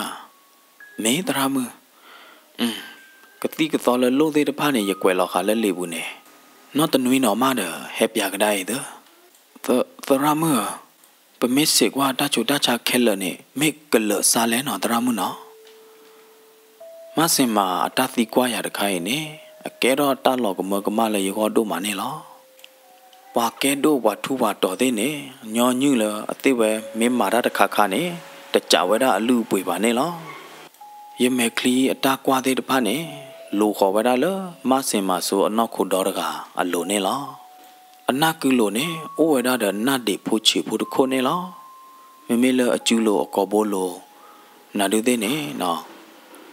မ့ၢ်သရၣ်မုၣ်, ကသံၣ်ကသီလၢလိၣ်သ့ၣ်တဖၣ်န့ၣ် ယကွဲးလီၤဃာ်လၢလံာ်ပူၤန့ၣ်, နီၢ်တနွံနီၤမးဒီး ဟဲပျးကဒါအံၤသၢ. သ သရၣ်မုၣ်ဧၢ, ပမ့ၢ်ဆဲးကွၢ်တၢ်ဆူးတၢ်ဆါခဲလၢာ်န့ၣ် မ့ၢ်ကလၢာ်စါလဲၣ်နီၤ သရၣ်မုၣ်နီၤ. မၢ်စ့ၣ်မၤအတၢ်သံကွၢ်ယၤတခါအံၤန့ၣ် အကဲထီၣ်တၢ်လီၤကမၢကမၣ်လၢယဂီၢ်ဒိၣ်မးန့ၣ်လီၤ. ပှၤကဲဒိၣ်ပှၤထူးပှၤတီၤသ့ၣ်န့ၣ် ညီနုၢ်လၢအသ့ၣ်ဝဲမ့ၢ်မၤတၢ်တခါခါန့ၣ် တကးဝဲဒၣ်အလုၢ်အပှ့ၤဘၣ်န့ၣ်လီၤ. ယမဲာ်ချံအတၢ်ကွၢ်သ့ၣ်တဖၣ်န့ၣ် လိၤဃီၤဝဲဒၣ်လၢမၢ်စ့ၣ်မၤစိအနီၢ်ခိဒီတဂၤအလိၤန့ၣ်လီၤ. အနၢ်ကုလိၤန့ၣ် အိၣ်ဝဲဒၣ်ဒီးနၢ်ဒံးဖိဆံးဖိတခိၣ်န့ၣ်လီၤ. မ့မ့ၢ်လၢအစုလိၤအကိာ်ဘိလိၤ နၤဒုးသ့ၣ်န့ၣ်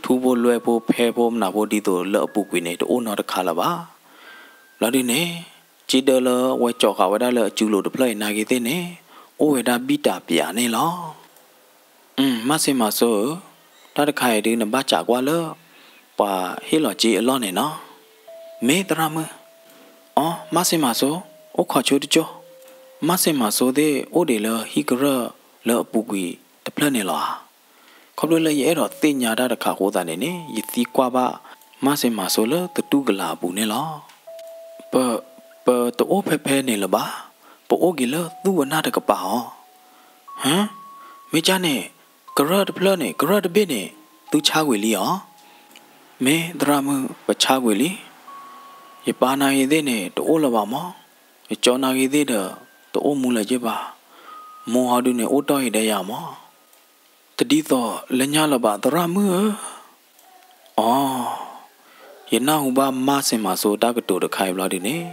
ထူဖိလွဲဖိဖဲဖိမနၤဖိဒ်သိးလၢအပူၤကွံာ်န့ၣ် တအိၣ်နီတခါလၢၤဘၣ်. လီၤဒုးန့ၣ် က့ဒၢလၢဝဲကၠီၤဃာ်ဝဲဒၣ်လၢအစုလိၤတဖျၢၣ်အံၤနာ်က့သ့ၣ်န့ၣ် အိၣ်ဝဲဒၣ်ဘံၣ်တၢ်ပၠးန့ၣ်လီၤ. မၢ်စ့ၣ်မၤစိဧၢ, တၢ်တခါအံၤဒုးနဘၣ်စံးကွၢ်လၢ ပှၤဟ့ၣ်လီၤက့အလီၢ်န့ၣ်နီၤ. မ့ၢ်သရၣ်မုၣ်, အီ မၢ်စ့ၣ်မၤစိ, အိၣ်ခိးဆိတကၠိ, မၢ်စ့ၣ်မၤစိသ့ၣ်အိၣ်ဒံးလၢဟံၣ်ကရၢၢ်လၢအပူၤကွံာ်တဖျၢၣ်န့ၣ်လီၤဧါ. ခီဖျိလၢယအဲၣ်ဒိးသ့ၣ်ညါတၢ်တခါအဃိသတးန့ၣ်န့ၣ် ယသံကွၢ်ဘၣ်မၢ်စ့ၣ်မၤစိလၢသတူၢ်ကလာ်အပူၤန့ၣ်လီၤ. ပ, ပတအိၣ်ဖဲဖဲန့ၣ်လၢၤဘၣ်, ပအိၣ်က့ၤလၢသူၣ်ဝဲနၢ်တကပၤအီၤ. ဟၢ, မ့ၢ်ကၢ်န့ၣ်, ကရၢၢ်တဖျၢၣ်န့ၣ်, ကရၢၢ်တဘ့ၣ်န့ၣ်, သုဆါကွံာ်လံအီၤ. မ့ၢ်သရၣ်မုၣ် ပဆါကွံာ်လံ. ယပၢ်နၤဂ့ၤသ့ၣ်န့ၣ် တအိၣ်လၢၤဘၣ်မၢ်, ယကၠီနၤဂ့ၤသ့ၣ်ဒီး တအိၣ်မူလၢၤက့ဘၣ်. မိၢ်ဟီဒုန့ၣ် အိၣ်တီၢ်အံၤဒီးယၤမၢ်. တဒ်သိးလၢညါလၢၤဘၣ်သရၣ်မုၣ်ဧၢ. အီ, ယနၢ်ဟူဘၣ်မါစ့ၣ်မၤစိတၢ်ကတိၤတခါအံၤဘျီဒုန့ၣ်,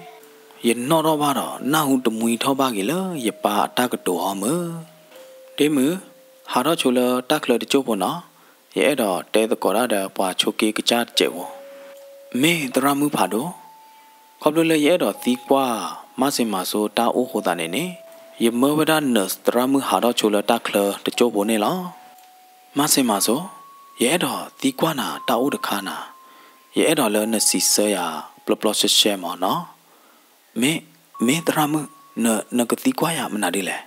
ယနီၣ်ထီၣ်ဘၣ်ဒီး နၢ်ဟူတမှံထီၣ်ဘၣ်က့ၤလၢယပၢ်အတၢ်ကတိၤအီၤမုၢ်. ဒ့မုၣ်, ဟးထီၣ်ဆိလၢတၢ်ချၢတစိၢ်ဖိနီၤ, ယအဲၣ်ဒိးတဲသကိးတၢ်ဒီးပှၤဆိးက့ကစၢ်တစဲးဖိ. မ့ၢ်သရၣ်မုၣ်ဖးဒိၣ်, ခီဖျိလၢယအဲၣ်ဒိးသံကွၢ်မါစ့ၣ်မၤစိတၢ်အိၣ်အဃိသတးန့ၣ်န့ၣ်, ယမၢဝဲဒၣ် nurse သရၣ်မုၣ်ဟးထီၣ်ဆိလၢတၢ်ချၢတစိၢ်ဖိန့ၣ်လီၤ. မါစ့ၣ်မၤစိ, ယအဲၣ်ဒိးသံကွၢ်နၤတၢ်အိၣ်တခါနၤ, ယအဲၣ်ဒိးလၢနစံးဆၢယၤပျီပျီရှဲရှဲမၢ်နီၤ. မ့ၢ်, မ့ၢ်သရၣ်မုၣ်, န, နကသံကွၢ်ယၤမနုၤဒ်လဲၣ်.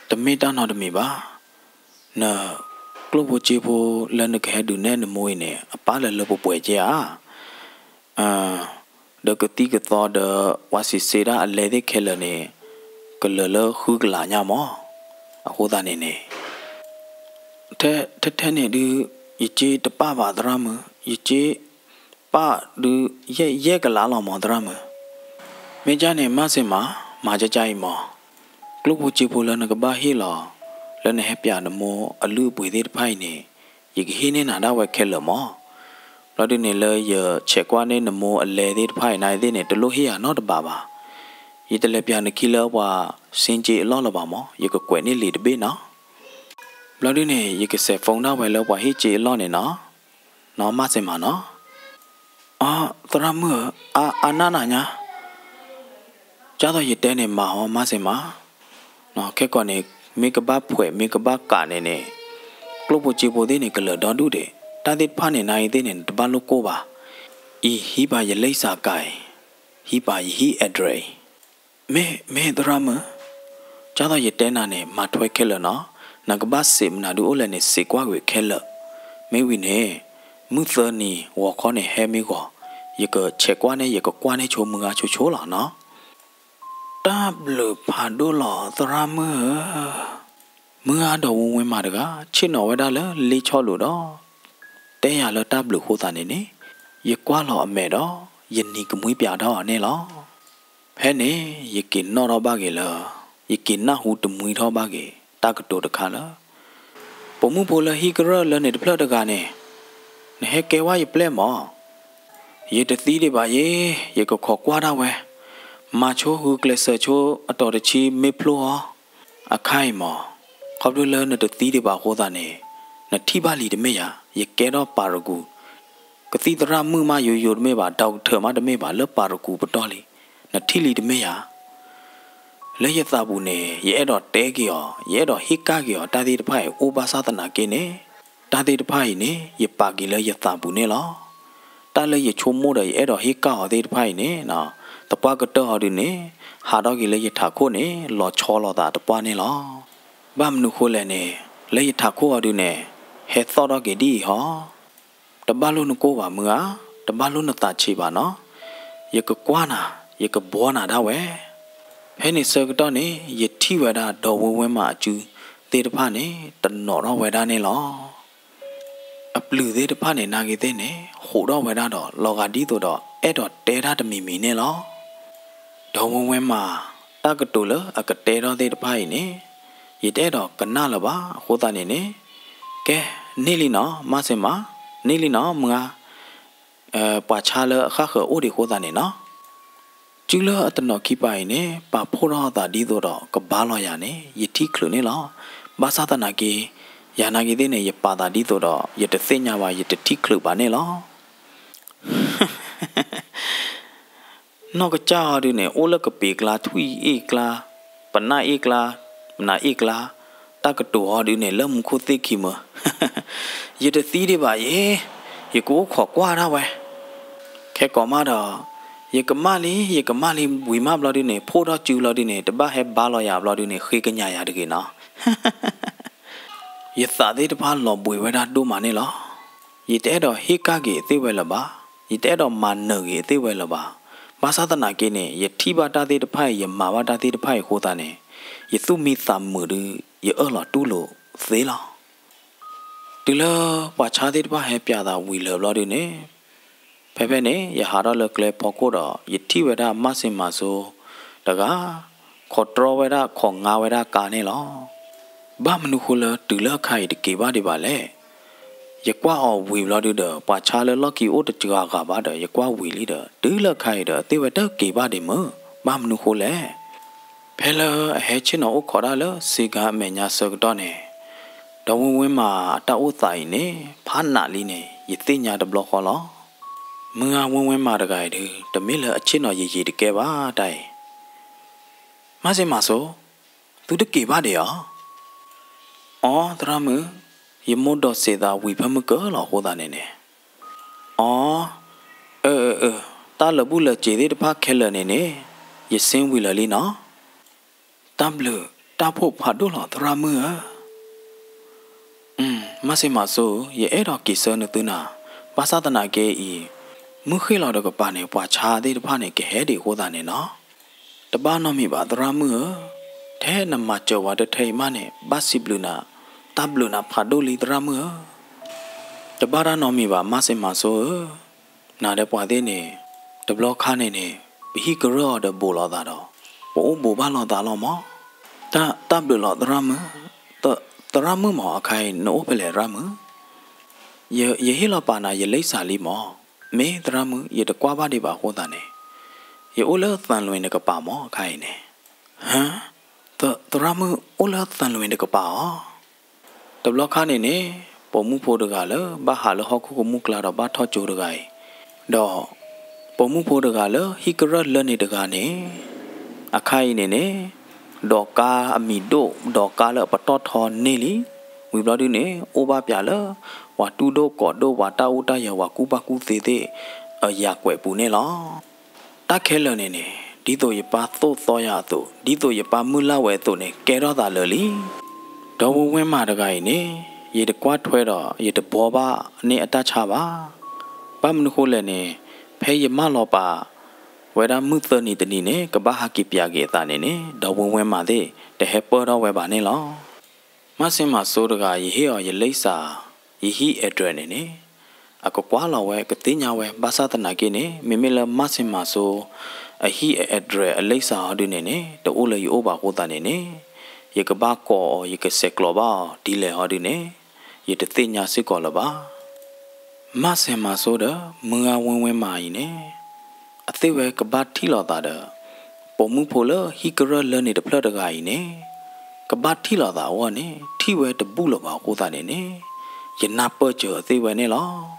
တမ့ၢ်တၢ်နီတမံၤဘၣ်. နကျိၣ်ဖိစ့ဖိလၢနကဟဲဒုးနဲၣ်နမိၢ်အံၤန့ၣ် အပၢ်လၢလၢပှဲၤပှဲၤက့ဧါ. ဒီးကသံၣ်ကသီဒီး ပှၤစံးစ့ဒၣ်အလဲသ့ၣ်ခဲလၢာ်န့ၣ် ကလၢာ်လၢဃုကလးညါမၢ်. အဃိသတးန့ၣ်န့ၣ် ထဲထဲန့ၣ်ဒုး ယစ့တပၣ်ဘၣ်သရၣ်မုၣ်, ယစ့ပၣ်ဒုး ယဲၢ်ကလးလီၤမၢ် သရၣ်မုၣ်. မ့ၢ်ကၢ်န့ၣ် မါစ့ၣ်မၤ, မၤကၢ်ကၢ်အံၤမၢ်. ကျိၣ်ဖိစ့ဖိလၢနကဘၣ်ဟ့ၣ်လီၤ လၢနဟဲပၠးနမိၢ်အလုၢ်အပှ့ၤသ့ၣ်တဖၣ်အံၤန့ၣ် ယကဟ့ၣ်န့ၢ်နၤဒၣ်ဝဲခဲလၢာ်မၢ်. ဘျီဒုန့ၣ်လၢယဆဲးကွၢ်န့ၢ်နမိၢ်အလဲသ့ၣ်တဖၣ်အံၤနၤသ့ၣ်န့ၣ် တလိၣ်ဟ့ၣ်ယၤနီတဘးဘၣ်. ယတလဲၤပၠးနခံလၢပှၤစ့က့အလီၢ်လၢၤဘၣ်မၢ်, ယကကွဲးန့ၢ်လံာ်တဘ့ၣ်နီၤ. ဘျီဒုန့ၣ် ယကစဲး phone ဒၣ်ဝဲလၢပှၤဟ့ၣ်စ့အလီၢ်န့ၣ်နီၤ. နီၢ်မါစ့ၣ်မၤနီၤ. အ သရၣ်မုၣ်ဧၢ, အါနၢ်နၤညါ. ကၢ်သိးယတဲန့ၣ်မၤဟီ မါစ့ၣ်မၤ. ခဲကိာ်န့ၣ် မ့ၢ်ကဘၣ်ဖှဲးမ့ၢ်ကဘၣ်ကးန့ၣ်န့ၣ် ကျိၣ်ဖိစ့ဖိသ့ၣ်န့ၣ် ကလၢာ်ဒီဒူၣ်ဒံး, တၢ်သ့ၣ်တဖၣ်န့ၣ် နၤအံၤသ့ၣ်န့ၣ် နတဘၣ်လိၣ်ကိၢ်ဘၣ်. အံၤဟံးပာ်ယလံာ်စးကၤအံၤ, ဟံးပာ်ယဟံး address အံၤ. မ့ၢ်, မ့ၢ်သရၣ်မုၣ်, ကၢ်သိးယတဲနၤန့ၣ် မၤထွဲခဲလၢာ်နီၤ, နကဘၣ်စံးမနုၤဒုအိၣ်လဲၣ်န့ၣ် စံးကွၢ်ကွံာ်ခဲလၢာ်. မ့ၢ်ဝံၤန့ၣ် မုၢ်သၢနံၤဂီၤခီန့ၣ် ဟဲမ့ၢ်ဂီၤ, ယကဆဲးကွၢ်န့ၢ် ယကကွၢ်န့ၢ်ဆိမုၢ်ဂၤဆိဆိလီၤနီၤ. တၢ်ဘျုးဖးဒိၣ်လီၤသရၣ်မုၣ်ဧၢ. မုၢ်ဂၤဒီးဝ့ဝ့မးတဂၤ ဆ့ၣ်နီၤဝဲဒၣ်လၢလ့ဆီလိၤဒီး တဲယၤလၢတၢ်ဘျုးအဃိသတးန့ၣ်န့ၣ် ယကွၢ်လီၤအမဲာ်ဒီး ယနံၤကမှံပၠးထီၣ်အီၤန့ၣ်လီၤ. ဖဲန့ၣ် ယက့ၤနီၣ်ထီၣ်ဘၣ်က့ၤလၢ ယက့ၤနၢ်ဟူတမှံထီၣ်ဘၣ်က့ၤ တၢ်ကတိၤတခါလၢ ပိာ်မုၣ်ဖိလၢဟံၣ်ကရၢၢ်လၢန့ၣ်တဖျၢၣ်တဂၤန့ၣ် နဟဲကဲဝဲယပျဲၢ်မၢ်. ယတသံဒံးဘၣ်ယဲ, ယကခိးကွၢ်ဒၣ်ဝဲ, မၤဆိဂုာ်ကျဲးစၢးဆိအတီၤတဆံမ့ၢ်ဖျိအီၤ အခါအံၤမၢ်, ခီဖျိလၢနတသံဒံးဘၣ်အဃိသတးန့ၣ် နထံၣ်ဘၣ်လံတမ့ၢ်ဧါ, ယကဲထီၣ်ပၤရကူၣ်, ကသံၣ်သရၣ်မုၣ်မးယိယိတမ့ၢ်ဘၣ်, ဒီကထၢၣ်မးတမ့ၢ်ဘၣ်, လၢပၤရကူၣ်ပတီၢ်လံ, နထံၣ်လံတမ့ၢ်ဧါ. လၢယသးပူၤန့ၣ် ယအဲၣ်ဒိးတဲက့ၤအီၤ, ယအဲၣ်ဒိးဟ့ၣ်ကၣ်က့ၤအီၤ တၢ်သ့ၣ်တဖၣ်အံၤ အိၣ်ဘၣ်ဆၣ်သနာ်က့န့ၣ်, တၢ်သ့ၣ်တဖၣ်အံၤန့ၣ် ယပာ်က့ၤလၢယသးပူၤန့ၣ်လီၤ. တၢ်လၢယဆိကမိၣ်ဒီးယအဲၣ်ဒိးဟ့ၣ်ကၣ်အီၤသ့ၣ်တဖၣ်အံၤန့ၣ်, သပှၢ်ကတၢၢ်အီၤဒုန့ၣ် ဟးထီၣ်က့ၤလၢယထးခိၣ်န့ၣ် လီၤဆီလိာ်သးတပှၢ်န့ၣ်လီၤ. ဘၣ်မနုၤဃိလဲၣ်န့ၣ်, လၢယထးခိၣ်အီၤဒုန့ၣ် ဟဲသီၣ်ထီၣ်က့ၤဒ်အံၤဟီ တဘၣ်လိၣ်နကိၢ်ဘၣ်မုၢ်ဧါ, တဘၣ်လိၣ်နသးဆံးဘၣ်နီၤ, ယကကွၢ်နၤ, ယကဘှီနၤဒၣ်ဝဲ. ဖဲန့ၣ်ဆၢကတီၢ်န့ၣ် ယထံၣ်ဝဲဒၣ်ဒီးဝ့ဝ့မးအစုသ့ၣ်တဖၣ်န့ၣ် တနီၤထီၣ်ဝဲဒၣ်န့ၣ်လီၤ. အပျုၤသ့ၣ်တဖၣ်န့ၣ် နာ်က့ၤသ့ၣ်န့ၣ် ဟူးထီၣ်ဝဲဒၣ်ဒီး လီၤဂာ်ဒ်သိးဒီး အဲၣ်ဒိးတဲတၢ်တမံၤမံၤန့ၣ်လီၤ. ဒီးဝ့ဝ့မး တၢ်ကတိၤလၢအကတဲထီၣ်သ့ၣ်တဖၣ်အံၤန့ၣ် ယတအဲၣ်ဒိးကနၣ်လၢၤဘၣ်အဃိသတးန့ၣ်န့ၣ်, ကဲ, န့ၢ်လံနီၤ, မၤစ့ၢ်မး, န့ၢ်လံနီၤ, မုၢ်ဧါ, ပှၤဆါလၢအဃၣ်ဃၢၤအိၣ်ဒံးအဃိသတးန့ၣ်နီၤ. စုလၢအတနီၤခံပၤအံၤန့ၣ် ပာ်ဖှိၣ်ထီၣ်အသးဒ်သိးဒီးကဘါလီၤယၤန့ၣ် ယထံၣ်ချုးန့ၣ်လီၤ. ဘၣ်ဆၣ်သနာ်က့ ယၤနာ်က့ၤသ့ၣ်န့ၣ် ယပာ်သးဒ်သိးဒီး ယတသ့ၣ်ညါဘၣ် ယတထံၣ်ချုးဘၣ်န့ၣ်လီၤ. နီၢ်ကစၢ်အီၤဒုန့ၣ် အိၣ်လၢကပ့ၤကျါ ထွံၣ်အ့ၣ်ကျါ, ပနၢ်အ့ၣ်ကျါ, မနၤအ့ၣ်ကျါ, တၢ်ကတိၤအီၤဒုန့ၣ် လၢမူခိၣ်သ့ၣ်ခံမၢ, ယတသံဒံးဘၣ်ယဲ, ယကအိၣ်ခိးကွၢ်ဒၣ်ဝဲ. ခဲကိးမးဒီး ယကမၣ်လံ ယကမၣ်လံဝံၤမးဘျီဒုန့ၣ် ဖှိၣ်ထီၣ်စုလီၤဒုန့ၣ် တဘၣ်ဟဲဘါလီၤယၤဘျီဒုန့ၣ် ဃ့ကညးယၤတဂ့ၤနီၤ. ယသးသ့ၣ်တဖၣ်လီၤဘှံးဝဲဒၣ်ဒိၣ်မးန့ၣ်လီၤ. ယတအဲၣ်ဒိးဟ့ၣ်ကၣ်က့ၤအသ့ၣ်ဝဲလၢၤဘၣ်, ယတအဲၣ်ဒိးမၤနၢၤက့ၤအသ့ၣ်ဝဲလၢၤဘၣ်. ဘၣ်ဆၣ်သနာ်က့န့ၣ် ယထံၣ်ဘၣ်တၢ်သ့ၣ်တဖၣ်အံၤ ယမၤဘၣ်တၢ်သ့ၣ်တဖၣ်အံၤအဃိသတးန့ၣ် ယသူၣ်မံသးမုာ်ဒုး ယအၢၣ်လီၤတူၢ်လိာ်သ့လီၤ. တုၤလၢပှၤဆါသ့ၣ်တဖၣ်ဟဲပၠးသးဝံၤလၢာ်ဘျီဒုန့ၣ် ဖဲဖဲန့ၣ် ယဟးထီၣ်လၢကျဲဖီခိၣ်ဒီး ယထံၣ်ဝဲဒၣ်မၣ်စ့ၣ်မၤစိတဂၤ ခိးတြီဝဲဒၣ်ခိးငါဝဲဒၣ်ကါန့ၣ်လီၤ. ဘၣ်မနုၤဃိလၢတုၤလၢအခါအံၤတက့ၤဘၣ်ဒံးဘၣ်လဲၣ်. ယကွၢ်အီၤဝံၤဘျီဒုဒီး ပှၤဆါလၢလီၢ်ခံအိၣ်တစှၤဂၤဘၣ်ဒီး ယကွၢ်ဝံၤလံဒီးတုၤလၢအခါအံၤဒီး အသ့ၣ်ဝဲတက့ၤဘၣ်ဒံးမုၢ် ဘၣ်မနုၤဃိလဲၣ်. ဖဲလၢအဟဲဆ့ၣ်နီၤအိၣ်ခိးဒၣ်လၢစ့ကၤအမဲာ်ညါဆၢကတီၢ်န့ၣ် ဒီးဝ့ၢ်ဝ့ၢ်မးအတၢ်အိၣ်သးအံၤန့ၣ် ဖးနးလံန့ၣ် ယသ့ၣ်ညါတဘျီဃီလီၤ. မုၢ်ဂၤဝ့ၢ်ဝ့ၢ်မးတဂၤအံၤဒု တမ့ၢ်လၢအဆ့ၣ်နီၤယံာ်ယံာ်တကဲဘၣ်တၢ်အံၤ. မၣ်စ့ၣ်မၤစိ သုတက့ၤဘၣ်ဒံးဧါ. အိ သရၣ်မုၣ်, ယမိၢ်ဒိးစံးသးဝံၤဖဲမုၢ်ကၢလီၤအဃိသတးန့ၣ်န့ၣ်. အိ အၢ အၢ အၢ တၢ်လၢာ်ဘူၣ်လၢာ်စ့ၤသ့ၣ်တဖၣ်ခဲလၢာ်န့ၣ်န့ၣ် ယစ့ဝံၤလၢာ်လံနီၤ. တၢ်ဘျုးတၢ်ဖှိၣ်ဖးဒိၣ်လီၤသရၣ်မုၣ်ဧၢ. မၣ်စ့ၣ်မၤစိဧၢ, ယအဲၣ်ဒိးက့ၤဆၢနသုနၤ, ဘၣ်ဆၣ်သနာ်က့အံၤ မုၢ်ဃ့ၢ်လီၤတကပၤန့ၣ် ပှၤဆါသ့ၣ်တဖၣ်န့ၣ် ကဟဲဒံးအဃိသတးန့ၣ်နီၤ. တဘၣ်နီတမံၤဘၣ်သရၣ်မုၣ်ဧၢ, ထဲနမၤစၢၤဝဲတထဲအံၤမးန့ၣ် ဘၣ်စံးဘျုးနၤ, တၢ်ဘျုးနၤဖးဒိၣ်လံသရၣ်မုၣ်ဧၢ. တဘၣ်တၢ်နီတမံၤဘၣ် မၣ်စ့ၣ်မၤစိဧၢ. နၤဒီးပှၤသ့ၣ်န့ၣ် တဘျီခါန့ၣ်န့ၣ် ပဟံၣ်ကရၢၢ်အီၤဒီးဘူးလိာ်သးဒီး ပအိၣ်ဘူးဘၣ်လိာ်သးလီၤမး. တၢ်ဘျုးလီၤသရၣ်မုၣ်. သရၣ်မုၣ်မး အခါအံၤနအိၣ်ဖဲလဲၣ်သရၣ်မုၣ်. ယဟ့ၣ်လီၤပာ်နၤယလံစၢ်လံမး. မ့ၢ်သရၣ်မုၣ် ယတကွၢ်ဘၣ်ဒံးဘၣ်အဃိသတးန့ၣ် ယအိၣ်လၢသံလွင်တကပၤမး အခါအံၤန့ၣ်. ဟၢ, သရၣ်မုၣ်အိၣ်လၢသံလွင်တကပၤဧါ. တဘျီခါန့ၣ်န့ၣ် ပိာ်မုၣ်ဖိတဂၤလၢဘၣ်ဟးလၢဟီၣ်ခိၣ်ကမူၣ်ကျါဒီးဘၣ်ထီၣ်ကၠိတဂၤအံၤ, ဒီး ပိာ်မုၣ်ဖိတဂၤလၢဟံၣ်ကရၢၢ်လၢန့ၣ်တဂၤန့ၣ်, အခါအံၤန့ၣ်န့ၣ် ဒိးကါအမံၤဒိၣ် ဒိးကါလၢအပတီၢ်ထီန့ၢ်လံ. ဝံၤဘျီဒုန့ၣ် အိၣ်ဘၣ်ပၠးလၢ ပှၤတူၢ်ဒိၣ်ကိးဒိၣ် ပှၤတၢ်အိၣ်တၢ်ယၢၤ ပှၤကူၣ်ဘၣ်ကူၣ်သ့သ့ၣ် အယၤကွဲးပူၤန့ၣ်လီၤ. တၢ်ခဲလၢာ်န့ၣ်န့ၣ် ဒ်သိးယပၢ်သိၣ်သီယၤအသိး ဒ်သိးယပၢ်မုၢ်လၢ်ဝဲအသိးန့ၣ် ကဲထီၣ်သးလၢာ်လံ. ဒီးဝ့ၢ်ဝ့ၢ်မးတဂၤအံၤန့ၣ် ယတကွၢ်ထွဲဒီး ယတဘှီဘၣ်န့ၢ်အတၢ်ဆါဘၣ်. ဘၣ်မနုၤဃိလဲၣ်န့ၣ် ဖဲယမၢလီၤပာ်ဝဲဒၣ်မုၢ်သၢနံၤတနံၤန့ၣ် ကဘၣ်ဟးက့ၤပၠးက့ၤအသးန့ၣ်န့ၣ် ဒီးဝ့ၢ်ဝ့ၢ်မးသ့ၣ် တဟဲပၢၢ်ထီၣ်ဝဲဘၣ်န့ၣ်လီၤ. မၣ်စ့ၣ်မၤစိတဂၤ ယဟ့ၣ်အီၤယလံစၢ်, ယဟံၣ် address န့ၣ်န့ၣ် အကကွၢ်လီၤဝဲ ကသ့ၣ်ညါဝဲ ဘၣ်ဆၣ်သနာ်က့န့ၣ် မ့မ့ၢ်လၢမၣ်စ့ၣ်မၤစိ အဟံၣ်အ address အလံစၢ်ဟီဒုန့ၣ်န့ၣ် တအိၣ်လၢယအိၣ်ဘၣ်အဃိသတးန့ၣ်န့ၣ် ယကဘၣ်ကိးအီၤ ယကဆဲးကျိးဘၣ်အီၤဒ်လဲၣ်ဟီဒုန့ၣ် ယတသ့ၣ်ညါစ့ၢ်ကီးလၢၤဘၣ်. မၣ်စ့ၣ်မၤစိဒီး မုၢ်ဂၤဝ့ၢ်ဝ့ၢ်မးအံၤန့ၣ် အသ့ၣ်ဝဲကဘၣ်ထံၣ်လိာ်သးဒီး ပိာ်မုၣ်ဖိလၢဟံၣ်ကရၢၢ်လၢန့ၣ်တဖျၢၣ်တဂၤအံၤန့ၣ် ကဘၣ်ထံၣ်လိာ်သးအဂီၢ်န့ၣ် ထံၣ်ဝဲတဘူၣ်လၢၤဘၣ်အဃိသတးန့ၣ်န့ၣ် ယနၢ်ပၢၢ်စၢၤအသ့ၣ်ဝဲန့ၣ်လီၤ.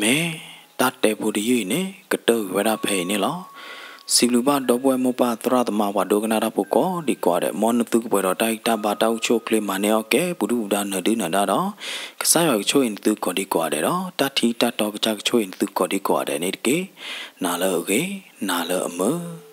မ့ၢ်တၢ်တဲဖိတယုၢ်အံၤန့ၣ် ကတၢၢ်ကွံာ်ဝဲဒၣ်ဖဲအံၤန့ၣ်လီၤ. စံးဘျုးဘၣ်ဒီပုၢ်ဝဲၢ်မိၢ်ပၢ်သရၣ်သမါပှၤဒိကနၣ်တၢ်ဖိကိးဒံးကိးဂၤဒဲး, မ်နသုကပှဲၤဒီးတၢ်ဂံၢ်တၢ်ဘါတၢ်အိၣ်ဆူၣ်အိၣ်ချ့မၤန့ၢ်အီၣ်ကဲ ပူၤဒုၣ်ပူၤဒါနၢၤဒုၣ်နၢၤဒါဒီး ကစၢ်ယွၤကဆိၣ်ဂ့ၤနသုကိးဒံးကိးဂၤဒဲးဒီး တၢ်ထံတၢ်တီကစၢ်ကဆိၣ်ဂ့ၤနသုကိးဒံးကိးဂၤဒဲးန့ၣ်တက့ၢ်. နၤလၢအဂ့ၤ, နၤလၢအမုာ်.